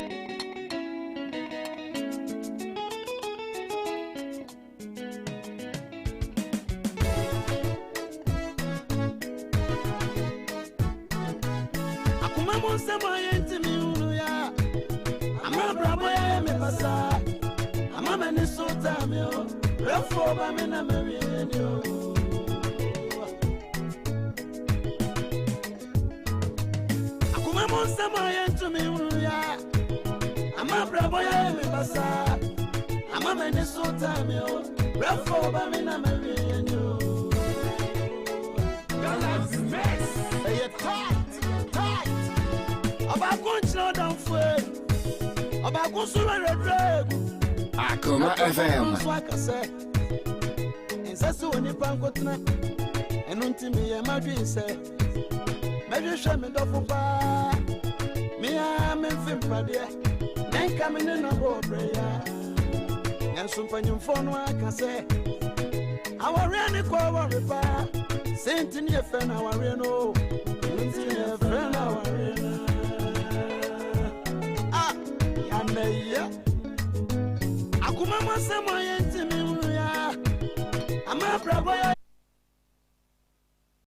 Akoma mu nsɛm a yɛntumi nhunu yɛ a, ama abrabɔ yɛ me basaa, ama m'ani so taa me o, brɛfoɔ ba me na mawie ni o. Akoma mu nsɛm a yɛntumi nhunu yɛ a, ama abrabɔ yɛ me basaa, ama m'ani so taa me o, brɛfoɔ ba me na mawie ni o. Galaxy Mix, ɛyɛ tight, tight. Ɔbaako nkyerɛ ɔdamfo e, ɔbaako nso werɛwerɛ egu. Akoma FM. Nso aka sɛ, nsɛ sɛ onipa nkotena, ɛno nti meyɛ m'adwene sɛ, mɛhwehwɛ me dɔfo paa. Me ara memfe mpadeɛ, na nka me ne no abɔ ɔbrɛ ya. Nanso mpanyimfoɔ no aka sɛ, awareɛ ne kɔ aware paa. Sɛ nti ne yɛfrɛ no awareɛ no o, ɛno nti ne yɛfrɛ no awareɛ no. Ah, yɛanɛyɛ. Akoma mu asɛm a yɛntumi nhunu ya. Ama abrabɔ yɛ.